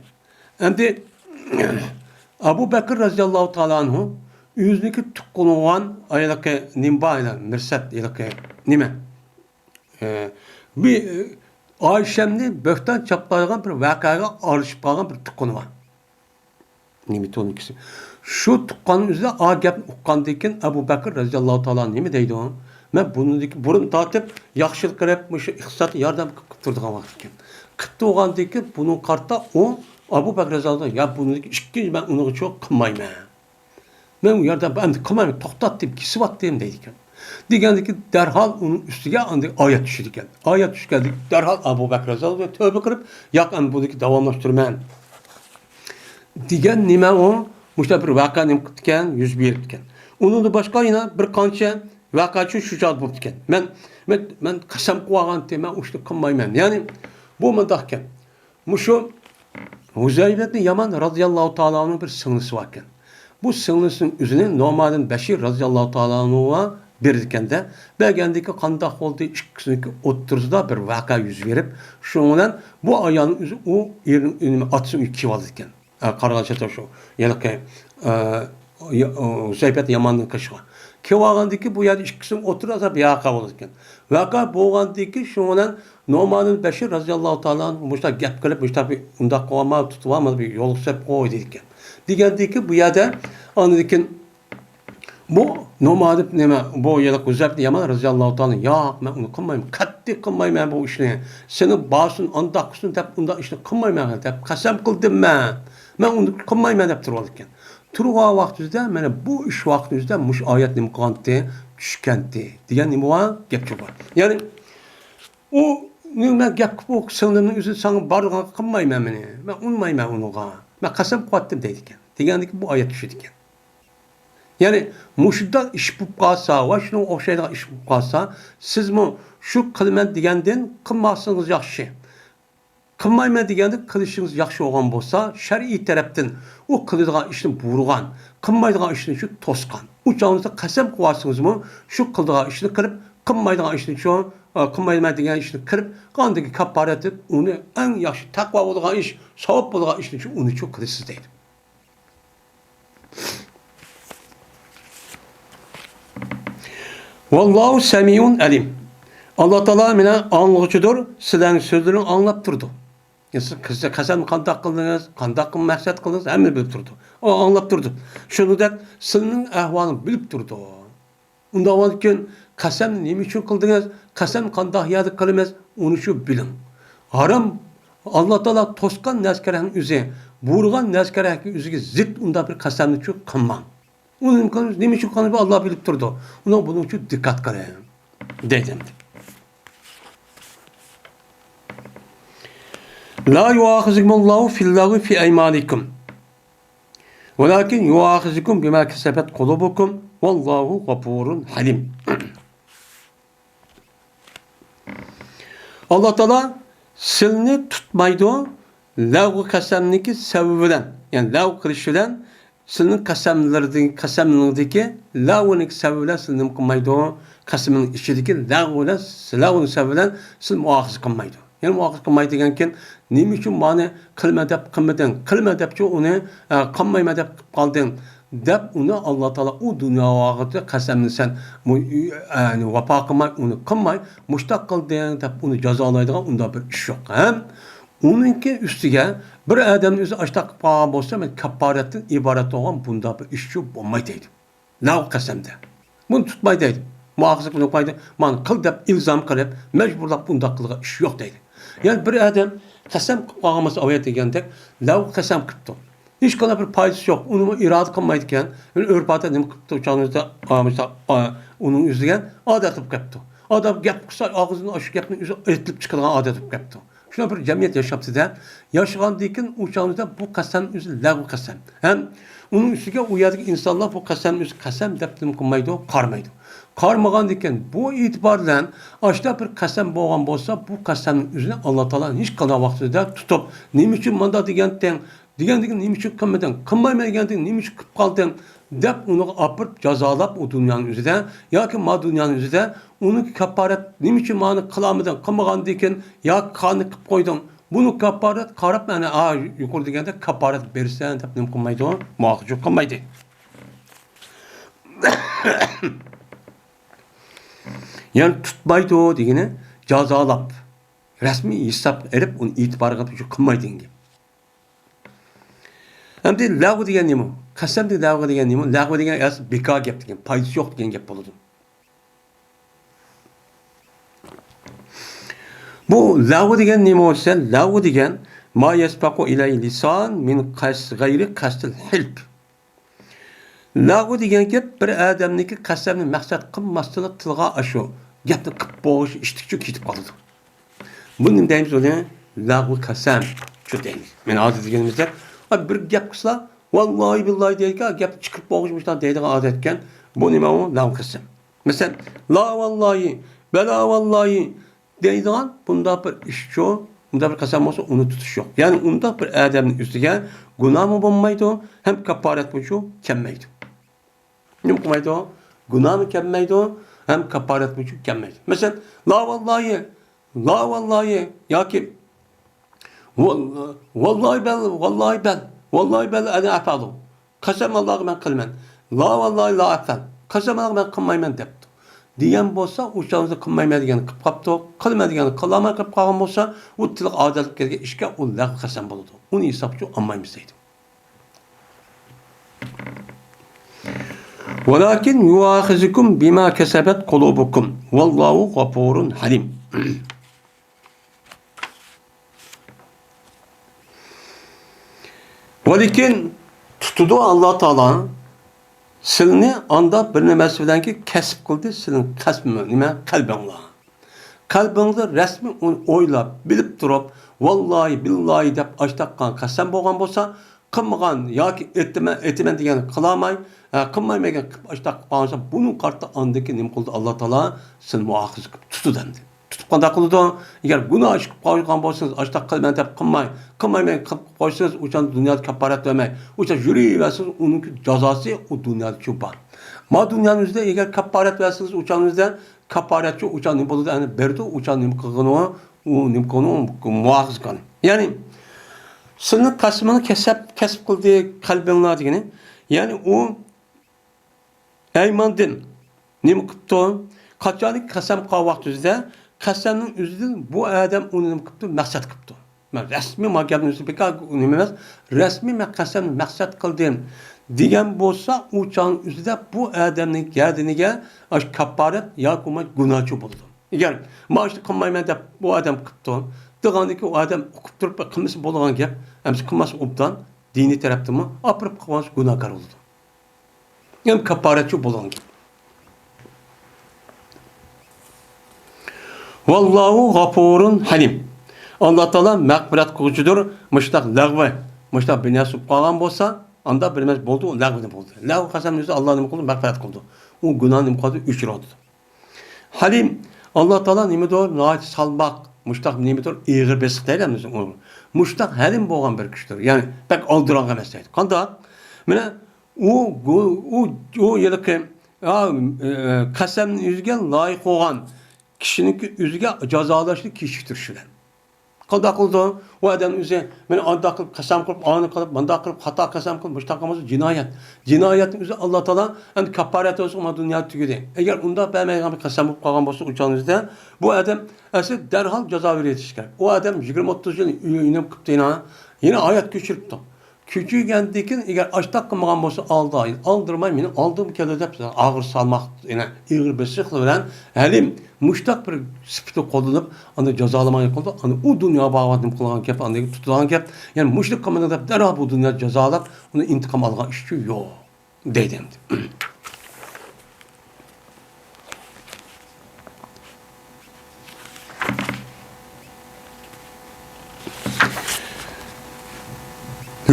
ئەمدى ئەبۇ بەكىر رەزىياللاھۇ تائالا ئەنھۇ ئۆزىنىڭكى تۇغقىنى بولغان ھېلىقى نېمە بار، ھېلىقى مىرسەت، ھېلىقى نېمە؟ ئە، بىر، ئە، ئائىشەمنى بۆھتان چاپلايدىغان بىر ۋەقەگە ئارىلىشىپ قالغان بىر تۇغقىنى بار. نېمە تونۇكىسى؟ شۇ تۇغقاننىڭ ئۆزى ئا گەپنى ئۇققاندىن كېيىن ئەبۇ بەكىر رەزىياللاھۇ تائالا نېمە دەيدۇ؟ مەن بۇنىڭدىكى بۇرۇن تارتىپ ياخشىلىق قىلىپ، مۇشۇ ئىقتىسادقا ياردەم قىلىپ تۇرىدىغان ۋاقىت ئىكەن. قىلىپ تۇرغاندىن كېيىن بۇنىڭغا قارىتا ئۇ ئەبۇ بەكىر رەزىياللاھۇ تائالا، يا بۇنىڭدىكى ئىككىنچى مەن ئۇنىڭغا چوق قىلمايمەن. مەن ئۇ يەردە ئەمدى قىلمايمەن، توختاتتىم، كېسىۋەتتىم دەيدىكەن. دېگەندىكى دەرھال ئۇنىڭ ئۈستىگە ئاندىن ئايەت چۈشىدىكەن. ئايەت چۈشكەندىكى دەرھال ئەبۇ بەكىر رەزىياللاھۇ تۆۋبە قىلىپ، ياق، ئەمدى بۇنىڭكى داۋاملاشتۇرىمەن دېگەن نېمە ئۇ؟ مۇشۇنداق بىر ۋەقە نېمە قىپتىكەن، يۈز بېرىپتىكەن. ئۇنىڭدىن باشقا يەنە بىر قانچە ۋەقە شۇ، شۇ چاغدا بوپتىكەن. مەن، مەن، مەن قەسەم قىلىۋالغانتىم، مەن ئۇ ئىشنى قىلمايمەن. يەنى بۇ مۇنداقكەن. مۇشۇ ھۇزەيفەتنى يامان رازىياللاھۇ تائالا ئەنھۇ بىر سىڭلىسى باركەن. بۇ سىڭلىسىنىڭ ئۆزىنى نومادىن بەشىر رازىياللاھۇ تائالا ئەنھۇغا بېرىدىكەندە، بەرگەندىكى قانداق بولدى؟ ئىككىسىنىڭكى ئوتتۇرىسىدا بىر ۋەقە يۈز بېرىپ، شۇنىڭ بىلەن بۇ ئايالنىڭ ئۆزى ئۇ ئېرىنىڭ ئۆيىنى، ئاتىسىنىڭ ئۆيىگە كېلىۋالىدىكەن. ئە، قارىغان چېتى شۇ ھېلىقى، ئە، يا-، ئۇ، ھۇزەيپەت ياماننىڭ قېشىغا كېلىۋالغاندىكى، بۇ يەردە ئىككىسىنىڭ ئوتتۇرىسىدا بىر ۋەقە بولىدىكەن. ۋەقە بولغاندىكى، شۇنىڭ بىلەن نومانىل بەشىر رازىياللاھۇ تائالا ئەنھۇ مۇشۇنداق گەپ قىلىپ، مۇشۇنداق بىر ئۇنداق قىلىۋالما، تۇتۇۋالما، بىر يولغا سەپ قوي دېدىكەن. دېگەندىكى، بۇ يەردە ئاندىن كېيىن بۇ نومادىپ نېمە، بۇ يەردە ھۇزەيپەت يامان رازىياللاھۇ تائالا، ياق، مەن ئۇنى قىلمايمەن، قەتئىي قىلمايمەن بۇ ئىشنى. سېنى بارسۇن، ئانداق قىلسۇن دەپ، ئۇنداق ئىشنى قىلمايمەن دەپ قەسەم قىلدىم مەن. مەن ئۇنى قىلمايمەن دەپ تۇرۇۋالىدىكەن. تۇرغان ۋاقتىدا مانا بۇ ئىش ۋاقتىدا مۇشۇ ئايەت نېمە قىلغانتى؟ چۈشكەنتى دېگەن نېمە بار؟ گەپ شۇ بار. يەنى ئۇ، مەن گەپ قىلىپ، ئۇ سىڭلىمنىڭ ئۆزى ساڭا بارغانغا قىلمايمەن مېنى. مەن ئۇنىمايمەن ئۇنىڭغا. مەن قەسەم قىلىۋاتتىم دەيدىكەن. دېگەندىكىن بۇ ئايەت چۈشىدىكەن. يەنى مۇشۇنداق ئىش بولۇپ قالسا ۋە شۇنىڭغا ئوخشايدىغان ئىش بولۇپ قالسا، سىزمۇ شۇ قىلىمەن دېگەندىن قىلماسىڭىز ياخشى. قىلمايمەن دېگەندە قىلىشىڭىز ياخشى بولغان بولسا، شەرئىي تەرەپتىن ئۇ قىلىدىغان ئىشنى بۇيرۇغان، قىلمايدىغان ئىشنى شۇ توسقان. ئۇ چاغىڭىزدا قەسەم قىلىۋالسىڭىزمۇ، شۇ قىلىدىغان ئىشنى قىلىپ، قىلمايدىغان ئىشنى شۇ، ئە، قىلمايمەن دېگەن ئىشنى قىلىپ، ئاندىكى كاپپارەت دەپ ئۇنى ئەڭ ياخشى تەقۋا بولىدىغان ئىش، ساۋاب بولىدىغان ئىشنى شۇ، ئۇنى شۇ قىلىسىز دەيدۇ. ۋاللاھۇ سەمىئۇن ئەلىم. ئاللا تائالا مانا ئاڭلىغۇچىدۇر، سىلەرنىڭ سۆزلىرىڭلارنى ئاڭلاپ تۇرىدۇ. يا سىز قەسەم قانداق قىلدىڭىز، قانداق مەقسەت قىلدىڭىز، ھەممىنى بىلىپ تۇرىدۇ. ئۇ ئاڭلاپ تۇرىدۇ. شۇنىڭدەك سىلىنىڭ ئەھۋالىڭىزنى بىلىپ تۇرىدۇ. ئۇنداق بولغاندىكىن قەسەمنى نېمە ئۈچۈن قىلدىڭىز، قەسەم قانداق يەردە قىلىمىز، ئۇنى شۇ بىلىڭ. ھارام، ئاللا تائالا توسقان نەرسىكەرەكنىڭ ئۆزى، بۇيرۇغان نەرسىكەرەكنىڭ ئۆزىگە زىت ئۇنداق بىر قەسەمنى شۇ قىلماڭ. ئۇنى نېمە قىلىمىز، نېمە ئۈچۈن قىلىمىز، ئاللا بىلىپ تۇرىدۇ. ئۇنىڭ بۇنىڭ ئۈچۈن دىققەت قىلىڭ، دەيدۇ ئەمدى. لا يؤاخذكم الله في اللغو في أيمانكم ولكن يؤاخذكم بما كسبت قلوبكم والله غفور حليم. ئاللا تائالا سىلنى تۇتمايدۇ، لەغۋ قەسەمنىڭكى سەۋەبى بىلەن، يەنى لەغۋ قىلىش بىلەن سىلنىڭ قەسەملىرىدىكى، قەسەملىرىڭدىكى لەغۋنىڭ سەۋەبى بىلەن سىلنى نېمە قىلمايدۇ؟ قەسىمنىڭ ئىچىدىكى لەغۋ بىلەن، لەغۋنىڭ سەۋەبى بىلەن سىلنى مۇئاخىزە قىلمايدۇ. يەنى مۇئاخىزە قىلمايدۇ دېگەنكىن، نېمە ئۈچۈن مانى قىلما دەپ قىلمىدىڭ؟ قىلما دەپچۇ ئۇنى، ئە، قىلمايمەن دەپ قىلىپ قالدىڭ، دەپ ئۇنى ئاللا تائالا ئۇ دۇنيا ۋاقتىدا قەسەمنى سەن مۇ-، ئە، ۋاپا قىلماي، ئۇنى قىلماي، مۇشتاق قىلدىڭ دەپ ئۇنى جازالايدىغان ئۇنداق بىر ئىش يوق. ھەم ئۇنىڭكى ئۈستىگە بىر ئادەمنى ئۆزى ئاشتاق قىلىپ قالغان بولسا، مەن كاپپارەتتىن ئىبارەت بولغان بۇنداق بىر ئىشچۇ بولمايدۇ دەيدۇ. لەغۋ قەسەمدە. بۇنى تۇتمايدۇ دەيدۇ. مۇئاخىزە قىلىنمايدۇ. مانا قىل دەپ ئىلزام قىلىپ، مەجبۇرلاپ ئۇنداق قىلىدىغان ئىش يوق دەيدۇ. يەنى بىر ئادەم قەسەم قىلىپ قالغان بولسا، ئاۋۇ يەردە دېگەندەك، لەغۋ قەسەم قىپتۇ. ھېچقانداق بىر پايدىسى يوق. ئۇنىمۇ ئىرادە قىلمايدىكەن. ئۆرپ-ئادەت نېمە قىپتۇ؟ چاغىمىزدا، ئا، مۇشۇنداق، ئا، ئۇنىڭ ئۆزى دېگەن ئادەت بولۇپ قاپتۇ. ئادەم گەپ قىلسا، ئاغزىدىن ئاشۇ گەپنى ئۆزى ئېيتىلىپ چىقىدىغان ئادەت بولۇپ قاپتۇ. شۇنداق بىر جەمئىيەت ياشاپتۇ-دە، ياشىغاندىن كېيىن ئۇ چاغىمىزدا بۇ قەسەم ئۆزى لەغۋ قەسەم. ھەم ئۇنىڭ ئۈستىگە ئۇ يەردىكى ئىنسانلار بۇ قەسەمنى ئۆزى قەسەم دەپ نېمە قىلمايدۇ، قارىمايدۇ. قارىمىغاندىن كېيىن بۇ ئېتىبار بىلەن ئاشۇنداق بىر قەسەم بولغان بولسا، بۇ قەسەمنىڭ ئۆزىنى ئاللا تائالا ھېچقانداق ۋاقتىدا تۇتۇپ، نېمە ئۈچۈن مۇنداق دېگەنتىڭ؟ دېگەندىكىن نېمە ئۈچۈن قىلمىدىڭ؟ قىلمايمەن دېگەندىكىن نېمە ئۈچۈن قىلىپ قالدىڭ؟ دەپ ئۇنىغا ئاپىرىپ جازالاپ ئۇ دۇنيانىڭ ئۆزىدە ياكى ما دۇنيانىڭ ئۆزىدە ئۇنىڭ كاپپارەت نېمە ئۈچۈن مانى قىلالمىدىڭ؟ قىلمىغاندىكىن ياكى قانى قىلىپ قويدۇڭ؟ بۇنى كاپپارەت قاراپ، ئەنە، ئا، يۇقىرىدا دېگەندەك كاپپارەت بېرىسەن دەپ نېمە قىلمايدۇ؟ مۇئاخىزە قىلمايدۇ. يەنى تۇتمايدۇ دېگىنى جازالاپ، رەسمىي ھېسابقا ئېلىپ، ئۇنى ئېتىبارغا قىلمايدۇ دېگەن گەپ. ئەمدى لەغۋ دېگەن نېمە؟ قەسەمدە لەغۋ دېگەن نېمە؟ لەغۋ دېگەن ئەسلى بىكار گەپ دېگەن، پايدىسى يوق دېگەن گەپ بولىدۇ. بۇ لەغۋ دېگەن نېمە بولسا، لەغۋ دېگەن ما يەسبەقۇ ئىلەيھى لىسان مىن قەس-، غەيرى قەستىل ھىلپ. لەغۋ دېگەن گەپ بىر ئادەمنىڭكى قەسەمنى مەقسەت قىلماستىنلا تىلغا ئاشۇ گەپنى قىلىپ بولۇش ئىشتىكچۇ كېتىپ قالىدۇ. بۇنى نېمە دەيمىز ئۇنى؟ لەغۋ قەسەم شۇ دەيمىز. مەن ھازىر دېگىنىمىزدەك، ئا، بىر گەپ قىلسا، ۋاللاھى بىللاھى دەيدىكەن، گەپنى چىقىرىپ بولغۇچە مۇشۇنداق دەيدىغان ئادەتكەن. بۇ نېمە ئۇ؟ لەغۋ قەسەم. مەسىلەن، لا ۋاللاھى، بەلا ۋاللاھى دەيدىغان بۇنداق بىر ئىشچۇ، بۇنداق بىر قەسەم بولسا ئۇنى تۇتۇش يوق. يەنى ئۇنداق بىر ئادەمنىڭ ئۈستىگە گۇناھمۇ بولمايدۇ، ھەم كاپپارەت بويىچە كەلمەيدۇ. نېمە قىلمايدۇ؟ گۇناھمۇ كەلمەيدۇ، ھەم كاپپارەت بويىچە كەلمەيدۇ. مەسىلەن، لا ۋاللاھى، لا ۋاللاھى ياكى ۋال-، ۋاللاھى بەل، ۋاللاھى بەل، ۋاللاھى بەل ئەنە ئەپئەلۇ. قەسەم ئاللاغا مەن قىلىمەن. لا ۋاللاھى لا ئەپئەل. قەسەم ئاللاغا مەن قىلمايمەن دەپتۇ. دېگەن بولسا، ئۇ چاغدا قىلمايمەن دېگەننى قىلىپ قاپتۇ، قىلىمەن دېگەننى قىلالماي قېلىپ قالغان بولسا، ئۇ تىلغا ئادەتلىك كەلگەن ئىشكە ئۇ لەغۋ قەسەم بولىدۇ. ئۇنى ھېسابقا ئالمايمىز دەيدۇ. ۋەلاكىن يۇئاخىزۇكۇم بىما كەسەبەت قۇلۇبۇكۇم ۋاللاھۇ غەپۇرۇن ھەلىم. ۋەلىكىن تۇتىدۇ ئاللا تائالا سىلنى ئاندا بىر نېمىسى بىلەنكى كەسىپ قىلدى سىلنىڭ قەسمى، نېمە، قەلبىڭلار. قەلبىڭدە رەسمىي ئۇنى ئويلاپ، بىلىپ تۇرۇپ، ۋاللاھى، بىللاھى دەپ ئاشتاق قىلغان قەسەم بولغان بولسا، قىلمىغان ياكى ئېتىمەن، ئېتىمەن دېگەننى قىلالماي، ھە، قىلمايمەن دېگەن قىلىپ ئاشتاق قىلىپ قالغان بولسا، بۇنىڭغا قارىتا ئاندىن كېيىن نېمە قىلىدۇ؟ ئاللا تائالا سىلنى مۇئاخىزە قىلىپ تۇتىدۇ ئەمدى. تۇتۇپ قانداق قىلىدۇ؟ ئەگەر گۇناھ ئىش قىلىپ قالغان بولسىڭىز، ئاشتاق قىلىمەن دەپ قىلماي، قىلمايمەن قىلىپ قويسىڭىز، ئۇ چاغدا دۇنيادا كاپپارەت بەرمەي، ئۇ چاغدا يۈرۈۋەرسىڭىز، ئۇنىڭكى جازاسى ئۇ دۇنيادا شۇ بار. ما دۇنيانىڭ ئۆزىدە ئەگەر كاپپارەت بەرسىڭىز، ئۇ چاغنىڭ ئۆزىدە كاپپارەتچۇ، ئۇ چاغ نېمە بولىدۇ؟ ئەنە بېرىدۇ، ئۇ چاغ نېمە قىلغىنى، ئۇ نېمە قىلغىنى، ئۇ مۇئاخىزە قىلغىنى. يەنى، سىلنىڭ قەسىمىڭنى كەسەپ، كەسىپ قىلدى قەلبىڭلار دېگىنى. يەنى ئۇ ئەيماندىن نېمە قىپتۇ؟ قاچانكى قەسەم قىلغان ۋاقتىدا قەسەمنىڭ ئۆزىدىن بۇ ئادەم ئۇنى نېمە قىپتۇ؟ مەقسەت قىپتۇ. مەن رەسمىي ما گەپنى ئۆزى بىكار نېمە ئەمەس، رەسمىي مەن قەسەمنى مەقسەت قىلدىم دېگەن بولسا، ئۇ چاغنىڭ ئۆزىدە بۇ ئادەمنىڭ گەدىنىگە ئاشۇ كاپپارەت ياكى بولماي گۇناھچى بولىدۇ. ئەگەر ما ئىشنى قىلمايمەن دەپ بۇ ئادەم قىپتۇ دېگەندىكى، ئۇ ئادەم ئۇقۇپ تۇرۇپ قىلمىسا بولىدىغان گەپ، ئەمىسە قىلماسا ئوبدان دىنىي تەرەپتىنمۇ ئاپىرىپ قىلغان گۇناھكار بولىدۇ. ھەم كاپپارەتچى بولغان گەپ. ۋاللاھۇ غەپۇرۇن ھەلىم. ئاللا تائالا مەغپىرەت قىلغۇچىدۇر. مۇشۇنداق لەغۋى، مۇشۇنداق بىر نەرسە بولۇپ قالغان بولسا، ئاندا بىلىمەز بولدى، ئۇ لەغۋىنى بولدى. لەغۋى قەسەمنى ئۆزى ئاللا نېمە قىلدى؟ مەغپىرەت قىلدى. ئۇ گۇناھنى نېمە قىلدى؟ ئۆچۈرۈۋاتىدۇ. ھەلىم، ئاللا تائالا نېمىدۇر؟ ناھايىتى سالماق، مۇشۇنداق نېمىدۇر؟ ئېغىر بېسىق دەيدۇ ئەمدى ئۇ. مۇشۇنداق ھەلىم بولغان بىر كىشىدۇر. يەنى بەك ئالدىراڭ ئەمەس دەيدۇ. قانداق؟ مانا ئۇ، ئۇ، ئۇ، ئۇ ھېلىقى، ئا، ئە، قەسەمنى ئۆزىگە لايىق بولغان كىشىنىڭكى ئۆزىگە جازالاشنى كېچىكتۈرۈش بىلەن. قانداق قىلىدۇ؟ ئۇ ئادەم ئۆزى، مەن ئانداق قىلىپ، قەسەم قىلىپ، ئانى قىلىپ، مانداق قىلىپ، خاتا قەسەم قىلىپ، مۇشۇنداق قىلمىسا جىنايەت. جىنايەتنى ئۆزى ئاللا تائالا ئەمدى كاپپارەت بولسا، ما دۇنيا تۈگىدى. ئەگەر ئۇنداق بەرمەيدىغان بىر قەسەم بولۇپ قالغان بولسا، ئۇ چاغنىڭىزدا بۇ ئادەم ئەسلى دەرھال جازا بېرىۋېتىش كېرەك. ئۇ ئادەم يىگىرمە ئوتتۇز يىل ئۆينى كېتىپتۇ، يەنە، يەنە ھايات كۆچۈرۈپتۇ. كۆچۈرگەندىن كېيىن، ئەگەر ئاشتاق قىلمىغان بولسا، ئالدى ئاينى ئالدىرماي، مېنى ئالدىم كەلدى دەپ، ئاغىر سالماق، يەنە ئېغىر بېسىقلىق بىلەن ھەلىم مۇشتاق بىر سۈپىتى قوللىنىپ، ئاندىن جازالىماي قالدى. ئاندىن ئۇ دۇنيا باغۋات نېمە قىلغان گەپ، ئاندىن تۇتۇلغان گەپ، يەنى مۇشۇنى قىلمىدىڭ دەپ، دەرھال بۇ دۇنيا جازالاپ، ئۇنى ئىنتىقام ئالغان ئىش ئۈچۈن يوق. دەيدۇ ئەمدى.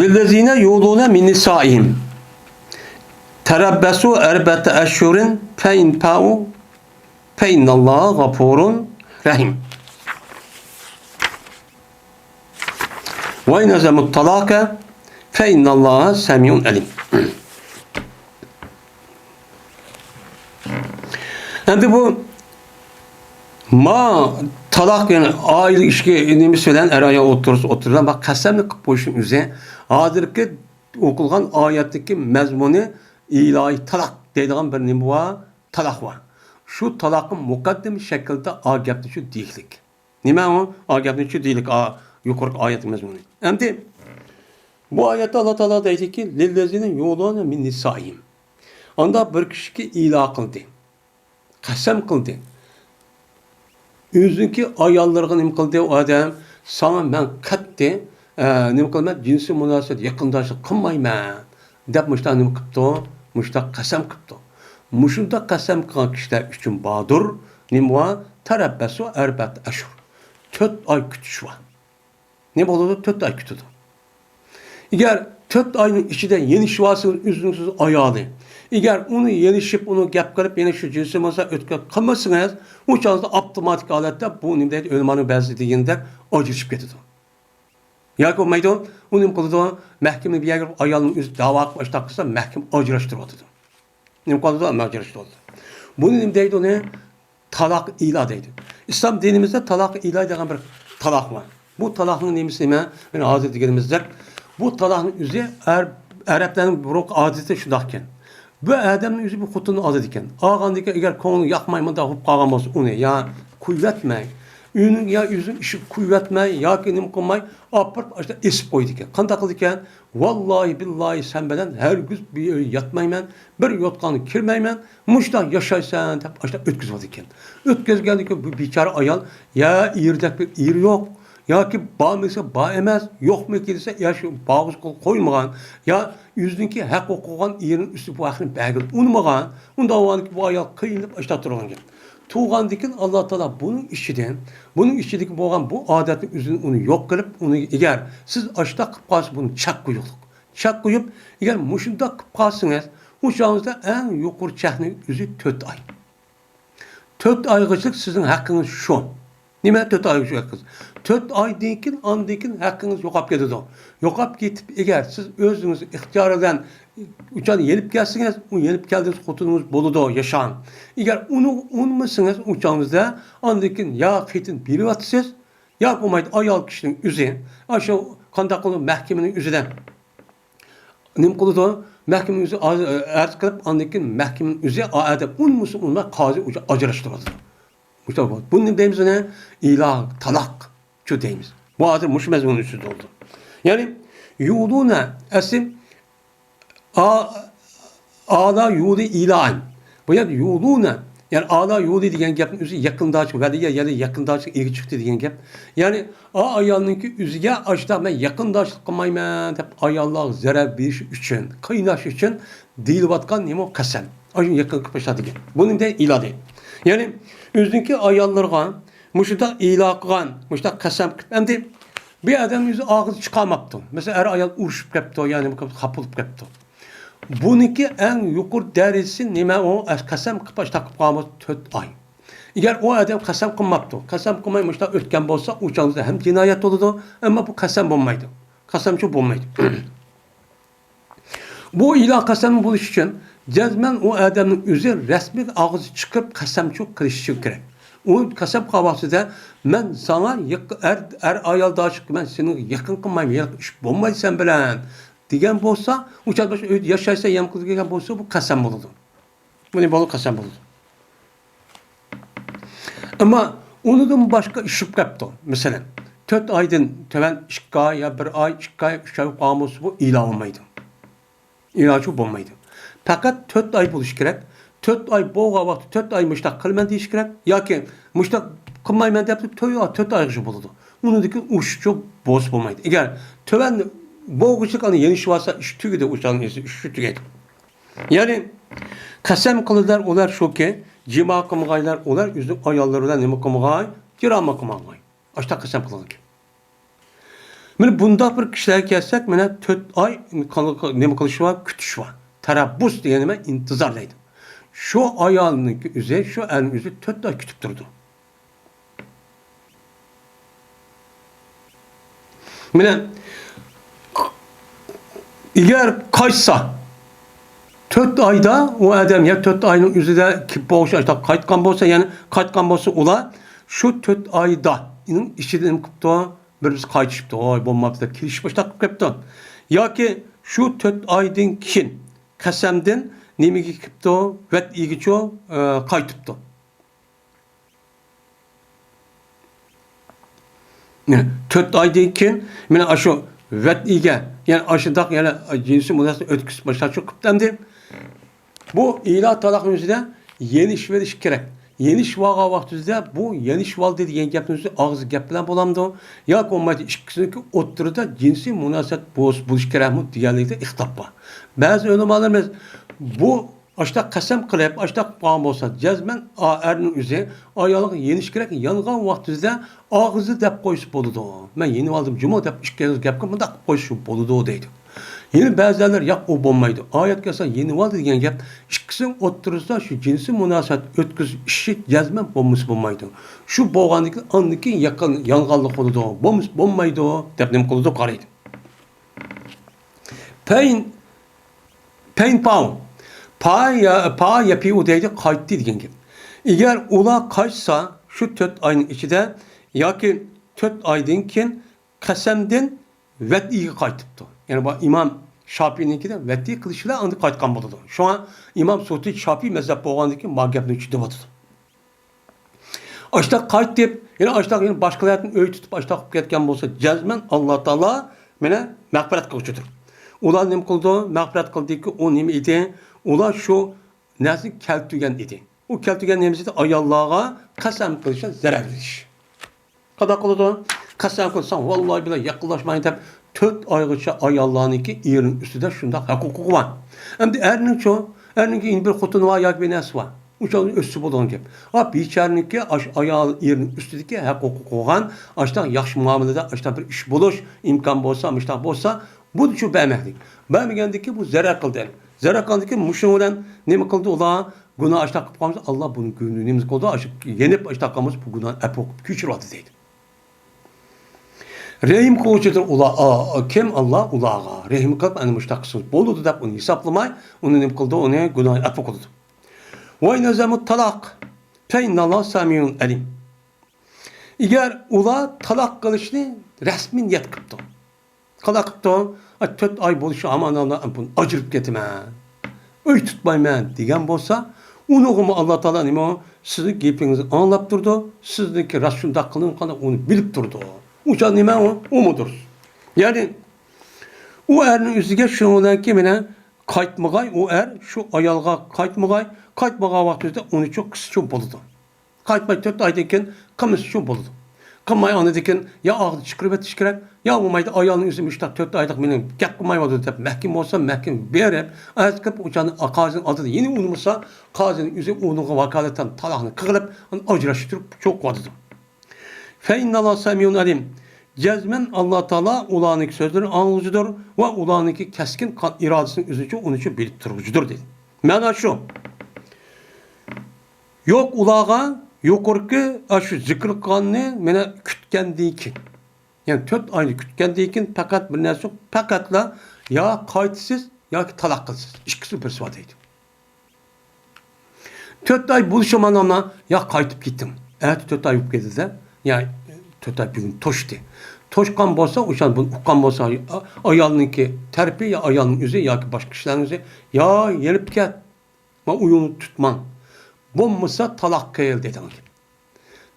للذين يؤلون من نسائهم تربصوا أربعة أشهر فإن فاءوا فإن الله غفور رحيم. وإن عزموا الطلاق فإن الله سميع عليم. ئەمدى بۇ ما تالاق، يەنى ئائىلە ئىچكى نېمىسى بىلەن ئەر-ئايال ئوتتۇرىسى، ئوتتۇرىدا ما قەسەمنى قىلىپ قويۇشنىڭ ئۆزى ھازىرقى ئوقۇلغان ئايەتتىكى مەزمۇنى ئىلاھىي تالاق دەيدىغان بىر نېمە بار، تالاق بار. شۇ تالاققا مۇقەددىمە شەكىلدە ئا گەپنى شۇ دېيىشلىك. نېمە ئۇ؟ ئا گەپنى شۇ دېيىشلىك، ئا، يۇقىرىقى ئايەت مەزمۇنى. ئەمدى بۇ ئايەتتە ئاللا تائالا دەيدىكى، للذين يؤلون من نسائهم. ئاندا بىر كىشىكى ئىلا قىلدى. قەسەم قىلدى. ئۆزىنىڭكى ئاياللىرىغا نېمە قىلدى ئۇ ئادەم؟ ساڭا مەن قەتئىي، ئە، نېمە قىلىمەن؟ جىنسىي مۇناسىۋەت، يېقىنداشلىق قىلمايمەن دەپ مۇشۇنداق نېمە قىپتۇ؟ مۇشۇنداق قەسەم قىپتۇ. مۇشۇنداق قەسەم قىلغان كىشىلەر ئۈچۈن باردۇر. نېمە بار؟ تەرەببەسۇ ئەربەت ئەشۇر. تۆت ئاي كۈتۈش بار. نېمە بولىدۇ؟ تۆت ئاي كۈتىدۇ. ئەگەر تۆت ئاينىڭ ئىچىدە يېنىشىۋالسىڭىز ئۆزىڭىز ئايالى، ئەگەر ئۇنى يېنىشىپ، ئۇنى گەپ قىلىپ، يەنە شۇ جىنسىي مۇناسىۋەت ئۆتكەن قىلمىسىڭىز، ئۇ چاغدا ئاپتوماتىك ھالەتتە بۇ نېمە دەيدۇ، ئۆلىمانىڭ بەزى دېگەندەك ئاجرىشىپ كېتىدۇ. ياكى بولمايدۇ، ئۇ نېمە قىلىدۇ، مەھكىمىگە بىر يەرگە ئايالنىڭ ئۆزى داۋا قىلىپ ئاشتاق قىلسا، مەھكىمە ئاجراشتۇرۇۋاتىدۇ. نېمە قىلىدۇ؟ ئاجراشتۇرۇۋاتىدۇ. بۇنى نېمە دەيدۇ ئۇنى؟ تالاق ئىلا دەيدۇ. ئىسلام دىنىمىزدە تالاق ئىلا دېگەن بىر تالاق بار. بۇ تالاقنىڭ نېمىسى نېمە؟ مانا ھازىر دېگىنىمىزدەك، بۇ تالاقنىڭ ئۆزى ئەر-، ئەرەبلەرنىڭ بۇرۇنقى ئادىتى شۇنداقكەن. بۇ ئادەمنىڭ ئۆزى بۇ خوتۇننى ئالىدىكەن. ئالغاندىن كېيىن ئەگەر كۆڭلى ياقماي مۇنداق بولۇپ قالغان بولسا ئۇنى يا قويۇۋەتمەي، ئۆينىڭ يا ئۆزىنىڭ ئىشىغا قويۇۋەتمەي ياكى نېمە قىلماي ئاپىرىپ ئاشۇنداق ئېسىپ قويىدىكەن. قانداق قىلىدىكەن؟ ۋاللاھى بىللاھى سەن بىلەن ھەرگىز بىر ئۆيگە ياتمايمەن، بىر يوتقانغا كىرمەيمەن، مۇشۇنداق ياشايسەن دەپ ئاشۇنداق ئۆتكۈزۈۋالىدىكەن. ئۆتكۈزگەندىن كېيىن بۇ بىچارە ئايال يا ئېرىدەك بىر ئېرى يوق، ياكى بارمىسا بار ئەمەس، يوقمۇ دېسە يا شۇ بارغۇزغا قويمىغان، يا ئۆزىنىڭكى ھەق ھوقۇقى بولغان ئېرىنىڭ ئۈستىدە بۇ ھەقنى بەرگىلى ئۇنىمىغان، ئۇنداق بولغاندىكىن بۇ ئايال قىينىلىپ ئاشۇنداق تۇرغان گەپ. تۇرغاندىكىن ئاللا تائالا بۇنىڭ ئىچىدىن، بۇنىڭ ئىچىدىكى بولغان بۇ ئادەتنى ئۆزىنى ئۇنى يوق قىلىپ، ئۇنى ئەگەر سىز ئاشۇنداق قىلىپ قالسا بۇنى چەك قويۇقلۇق. چەك قويۇپ، ئەگەر مۇشۇنداق قىلىپ قالسىڭىز، ئۇ چاغىڭىزدا ئەڭ يۇقىرى چەكنىڭ ئۆزى تۆت ئاي. تۆت ئايغىچىلىك سىزنىڭ ھەققىڭىز شۇ. نېمە تۆت ئايغىچە ھەققىڭىز؟ تۆت ئايدىن كېيىن، ئاندىن كېيىن ھەققىڭىز يوقاپ كېتىدۇ. يوقاپ كېتىپ، ئەگەر سىز ئۆزىڭىز ئىختىيارى بىلەن ئۇچان يېنىپ كەلسىڭىز، ئۇ يېنىپ كەلدىڭىز خوتۇنىڭىز بولىدۇ، ياشاڭ. ئەگەر ئۇنى ئۇنىمىسىڭىز، ئۇ چاغىڭىزدا ئاندىن كېيىن يا خېتىنى بېرىۋاتىسىز، يا بولمايدۇ ئايال كىشىنىڭ ئۆزى، ئاشۇ قانداق قىلىدۇ مەھكىمىنىڭ ئۆزىدە نېمە قىلىدۇ؟ مەھكىمىنىڭ ئۆزى ئاز-، ئەرز قىلىپ، ئاندىن كېيىن مەھكىمىنىڭ ئۆزى ئا ئادەم ئۇنىمىسا ئۇنى قازى ئۇچا ئاجراشتۇرىدۇ. مۇشۇنداق بولىدۇ. بۇنى نېمە دەيمىز ئۇنى؟ ئىلا تالاق شۇ دەيمىز. بۇ ھازىر مۇشۇ مەزمۇننىڭ ئۈستىدە بولىدۇ. يەنى يۇلۇنە ئەسلى ئا-، ئالا يۇلى ئىلائەن. بۇ يەردە يۇلۇنە، يەنى ئالا يۇلى دېگەن گەپنىڭ ئۆزى يېقىنداشلىق، ۋەلىگە، يەنى يېقىنداشلىق ئىگە چىقتى دېگەن گەپ. يەنى ئا ئايالنىڭكى ئۆزىگە ئاشۇنداق مەن يېقىنداشلىق قىلمايمەن دەپ ئاياللارغا زەرەر بېرىش ئۈچۈن، قىيناش ئۈچۈن دېيىلىۋاتقان نېمە قەسەم. ئاشۇ يېقىنقى پەشتا دېگەن. بۇنى دەي ئىلا دەيدۇ. يەنى ئۆزىنىڭكى ئاياللىرىغا مۇشۇنداق ئىلا قىلغان، مۇشۇنداق قەسەم قىلىپ، ئەمدى بۇ ئادەم ئۆزى ئاغزى چىقارماپتۇ. مەسىلەن، ئەر ئايال ئۇرۇشۇپ كەپتۇ، يا نېمە قىلىپ، خاپا بولۇپ كەپتۇ. بۇنىڭكى ئەڭ يۇقىرى دەرىجىسى نېمە؟ ئۇ قەسەم قىلىپ، ئاشتاق قىلىپ قالغان بولسا، تۆت ئاي. ئەگەر ئۇ ئادەم قەسەم قىلماپتۇ، قەسەم قىلماي مۇشۇنداق ئۆتكەن بولسا، ئۇ چاغدا ھەم جىنايەت بولىدۇ، ئەمما بۇ قەسەم بولمايدۇ. قەسەمچۇ بولمايدۇ. بۇ ئىلا قەسەم بولۇش ئۈچۈن جەزمەن ئۇ ئادەمنىڭ ئۆزى رەسمىي ئاغزى چىقىپ قەسەمچۇ قىلىشى كېرەك. ئۇ قەسەم قىلغان ۋاقتىدا، «مەن ساڭا يېق-، ئەر، ئەر ئايالدا ئاشىق، مەن سېنى يېقىن قىلمايمەن، يېقىن ئىش بولمايدۇ سەن بىلەن» دېگەن بولسا، ئۇ چاغدا شۇ ئۆيدە ياشايسەن، يەم قىلىدىغان بولسا، بۇ قەسەم بولىدۇ. بۇنى بولۇپ قەسەم بولىدۇ. ئەمما ئۇنىڭدىن باشقا ئىشىپ قاپتۇ. مەسىلەن، تۆت ئايدىن تۆۋەن ئىككى ئاي يا بىر ئاي، ئىككى ئاي، ئۈچ ئاي بولۇپ قالغان بولسا، بۇ ئىلا بولمايدۇ. ئىلاجى بولمايدۇ. پەقەت تۆت ئاي بولۇشى كېرەك. تۆت ئاي بولغان ۋاقىتتا تۆت ئاي مۇشتاق قىلىمەن دېيىشى كېرەك. ياكى مۇشتاق قىلمايمەن دەپ تۆت ئاي، تۆت ئايغىچە بولىدۇ. ئۇنىڭدىن كېيىن ئۇرۇشۇچۇ بولسا بولمايدۇ. ئەگەر تۆۋەن بولغۇچە ئانا يېنىشىۋالسا، ئىش تۈگىدى، ئۇ چاغنىڭ ئىشى تۈگەيدۇ. يەنى قەسەم قىلىدىلەر ئۇلار شۇكى، جىما قىلمىغايلار ئۇلار ئۆزىنىڭ ئاياللىرى بىلەن نېمە قىلمىغاي، جىما قىلمىغاي. ئاشتا قەسەم قىلغان گەپ. مانا بۇنداق بىر كىشىلەرگە كەلسەك، مانا تۆت ئاي نېمە قىلىش بار، كۈتۈش بار. تەرەببۇس دېگەن نېمە؟ ئىنتىزار دەيدۇ. شۇ ئايالنىڭكى ئۆزى، شۇ ئەرنىڭ ئۆزى تۆت ئاي كۈتۈپ تۇرىدۇ. مانا، ئەگەر قايتسا، تۆت ئايدا ئۇ ئادەم يا تۆت ئاينىڭ ئۆزىدە كېلىپ بولغۇچە قايتقان بولسا، يەنى قايتقان بولسا، ئۇلار شۇ تۆت ئايدا ئىچىدە نېمە قىپتۇ؟ بىر بىرسى قايتىشىپتۇ، ھوي، بولماپتۇ دەپ كېلىشىپ باشلاپ قىپتۇ. ياكى شۇ تۆت ئايدىن كېيىن قەسەمدىن نېمىگە كېلىپتۇ؟ ۋەتئىگىچۇ، ئە، قايتىپتۇ. مانا تۆت ئايدىن كېيىن مانا ئاشۇ ۋەتئىگە، يەنى ئاشۇنداق يەنە جىنسىي مۇناسىۋەت ئۆتكۈزۈپ باشلاپچۇ قىپتۇ ئەمدى. بۇ ئىلا تالاقنىڭ ئۆزىدە يېنىشىۋېلىش كېرەك. يېنىشىۋالغان ۋاقتىمىزدا بۇ يېنىشىۋالدى دېگەن گەپنىڭ ئۆزى ئاغزى گەپ بىلەن بولامدۇ؟ ياكى بولمايدۇ ئىككىسىنىڭكى ئوتتۇرىدا جىنسىي مۇناسىۋەت بولۇش، بولۇش كېرەكمۇ دېگەنلىكتە ئىختىلاپ بار. بەزى ئۆلىمالىرىمىز بۇ ئاشتاق قەسەم قىلىپ، ئاشتاق قىلىپ قالغان بولسا، جەزمەن ئا-، ئەرنىڭ ئۆزى ئايالىغا يېنىش كېرەك، يانغان ۋاقتىمىزدا ئاغزى دەپ قويسا بولىدۇ. مەن يېنىۋالدىم جۇمۇ دەپ ئىككى ئېغىز گەپكە مۇنداق قىلىپ قويسا بولىدۇ دەيدۇ. يەنە بەزىلەر، ياق، ئۇ بولمايدۇ. ئايەتكە ئاساسەن يېنىۋالدى دېگەن گەپ ئىككىسىنىڭ ئوتتۇرىسىدا شۇ جىنسىي مۇناسىۋەت ئۆتكۈزۈش ئىشى جەزمەن بولمىسا بولمايدۇ. شۇ بولغاندىن كېيىن ئاندىن كېيىن ياقىن-، يانغانلىق بولىدۇ، بولمىسا بولمايدۇ دەپ نېمە قىلىدۇ، قارايدۇ. پەين، پەين پاۋ. پا يا، پا يا پىۋ دەيدۇ، قايتتى دېگەن گەپ. ئەگەر ئۇلار قايتسا، شۇ تۆت ئاينىڭ ئىچىدە ياكى تۆت ئايدىن كېيىن قەسەمدىن ۋەتئىگە قايتىپتۇ. يەنى بۇ ئىمام شاپىئىنىڭكىدە ۋەتئى قىلىشلا ئاندىن قايتقان بولىدۇ. شۇڭا ئىمام سۇتى شاپىئى مەزھەپ بولغاندىن كېيىن ما گەپنى چۈشىدىۋاتىدۇ. ئاشتاق قايتىپ، يەنە ئاشتاق يەنە باشقىلاردىن ئۆي تۇتۇپ ئاشتاق قىلىپ كەتكەن بولسا، جەزمەن ئاللا تائالا مانا مەغپىرەت قىلغۇچىدۇر. ئۇلار نېمە قىلىدۇ؟ مەغپىرەت قىلدىكى ئۇ نېمە ئىدى؟ ئۇلار شۇ نەرسىنى كەلتۈرگەن ئىدى. ئۇ كەلتۈرگەن نېمىسى ئىدى؟ ئاياللارغا قەسەم قىلىش، زەرەر بېرىش. قانداق قىلىدۇ؟ قەسەم قىلساڭ، ۋاللاھى بىللاھى يېقىنلاشمايمەن دەپ، تۆت ئايغىچە ئاياللارنىڭكى ئېرىنىڭ ئۈستىدە شۇنداق ھەققى ھوقۇقى بار. ئەمدى ئەرنىڭچۇ؟ ئەرنىڭكى ئەمدى بىر خوتۇنى بار ياكى بىر نەرسىسى بار. ئۇ چاغدا ئۆتسە بولىدىغان گەپ. ھا، بىچارىنىڭكى ئاشۇ ئايال ئېرىنىڭ ئۈستىدىكى ھەققى ھوقۇقى بولغان، ئاشۇنداق ياخشى مۇئامىلىدە، ئاشۇنداق بىر ئىش بولۇش، ئىمكان بولسا، مۇشۇنداق بولسا، بۇ شۇ بەرمەكلىك. بەرمىگەندىكى بۇ زەرەر قىلدى. زەرەر قىلغاندىكى مۇشۇنىڭ بىلەن نېمە قىلدى ئۇلار؟ گۇناھ ئاشۇنداق قىلىپ قالمىسا، ئاللا بۇنى گۇنىھىمىز قىلىدۇ، ئاشۇ يېنىپ ئاشۇنداق قالمىسا، بۇ گۇناھنى ئەپۇ قىلىپ كەچۈرۈۋاتىدۇ دەيدۇ. رەھىم قىلغۇچىدۇر ئۇلار، ئا، ئا، كىم؟ ئاللا ئۇلارغا رەھىم قىلىپ، ئەنە مۇشۇنداق قىلسىڭىز بولىدۇ دەپ ئۇنى ھېسابلىماي، ئۇنى نېمە قىلىدۇ؟ ئۇنى گۇناھنى ئەپۇ قىلىدۇ. ۋاي نەزەمۇت تالاق، پەيناللا سەمىئۇن ئەلىم. ئەگەر ئۇلار تالاق قىلىشنى رەسمىي نىيەت قىپتۇ. قانداق قىپتۇ؟ ئاي، تۆت ئاي بولۇشى ھامان ئالدىن بۇنى ئاجرىپ كېتىمەن، ئۆي تۇتمايمەن دېگەن بولسا، ئۇنىڭغىمۇ ئاللا تائالا نېمە؟ سىزنىڭ گېپىڭىزنى ئاڭلاپ تۇرىدۇ، سىزنىڭكى راست شۇنداق قىلىنغانلىقىنى ئۇنى بىلىپ تۇرىدۇ. ئۇ چاغ نېمە ئۇ؟ ئۇمۇ دۇرۇس. يەنى ئۇ ئەرنىڭ ئۆزىگە شۇنىڭ بىلەن كېيىن مانا قايتمىغاي، ئۇ ئەر شۇ ئايالغا قايتمىغاي، قايتمىغان ۋاقتىدا ئۇنىچۇ قىسچۇ بولىدۇ. قايتماي تۆت ئايدىن كېيىن قىلمىسىچۇ بولىدۇ. قىلماي ئاندىن كېيىن يا ئاغزىنى چىقىرىۋېتىش كېرەك، يا بولمايدۇ ئايالنىڭ ئۆزى مۇشۇنداق تۆت ئايلىق مېنى گەپ قىلمايۋاتىدۇ دەپ مەھكىمە بولسا، مەھكىمە بېرىپ، ئەرز قىلىپ، ئۇ چاغنى قازىنىڭ ئالدىدا يەنە ئۇنىمىسا، قازىنىڭ ئۆزى ئۇنىڭغا ۋاكالىتەن تالاقنى قىلىپ، ئۇنى ئاجراشتۇرۇپ چوقۇۋاتىدۇ. فَإِنَّ اللَّهَ سَمِيعٌ عَلِيمٌ. جەزمەن ئاللا تائالا ئۇلارنىڭكى سۆزلىرىنى ئاڭلىغۇچىدۇر ۋە ئۇلارنىڭكى كەسكىن قان ئىرادىسىنى ئۆزىچە ئۇنىچە بىلىپ تۇرغۇچىدۇر دېدى. مەنا شۇ. يوق ئۇلارغا يۇقىرىقى ئاشۇ زىكىر قىلغاننى مانا كۈتكەندىن كېيىن، يەنى تۆت ئاينى كۈتكەندىن كېيىن پەقەت بىر نەرسە يوق، پەقەتلا يا قايتىسىز ياكى تالاق قىلىسىز. ئىككىسى بىرسى بار دەيدۇ. تۆت ئاي بولۇشى مانا يا قايتىپ كېتىڭ. ئەتە تۆت ئاي بولۇپ كېتىدۇ. يا تۆت ئاي بۈگۈن توشتى. توشقان بولسا، ئوشان بۇنى ئۇققان بولسا، ئايالنىڭكى تەرىپى يا ئايالنىڭ ئۆزى ياكى باشقا كىشىلەرنىڭ ئۆزى، يا يېنىپ كەت، ما ئۆيۈڭنى تۇتماڭ. بولمىسا تالاق قىل دېدىڭ.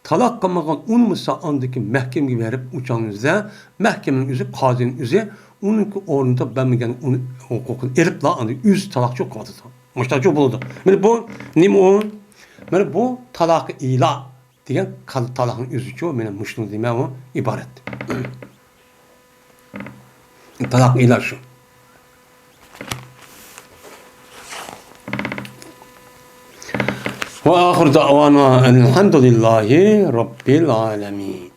تالاق قىلمىغان ئۇنىمىسا ئاندىكى مەھكىمىگە بېرىپ ئۇچاڭ ئىزدە، مەھكىمىنىڭ ئۆزى، قازىنىڭ ئۆزى ئۇنىڭكى ئورنىدا بەرمىگەن ئۇنى ھوقۇقىنى ئېلىپلا ئاندىن ئۆزى تالاقچى بولۇۋاتىدۇ. مۇشۇنداقچۇ بولىدۇ. مانا بۇ نېمە ئۇ؟ مانا بۇ تالاقى ئىلا دېگەن قال-، تالاقنىڭ ئۆزىچۇ، مانا مۇشۇنىڭ نېمە ئۇ ئىبارەت. تالاق ئىلا شۇ. وآخر دعوانا أن الحمد لله رب العالمين.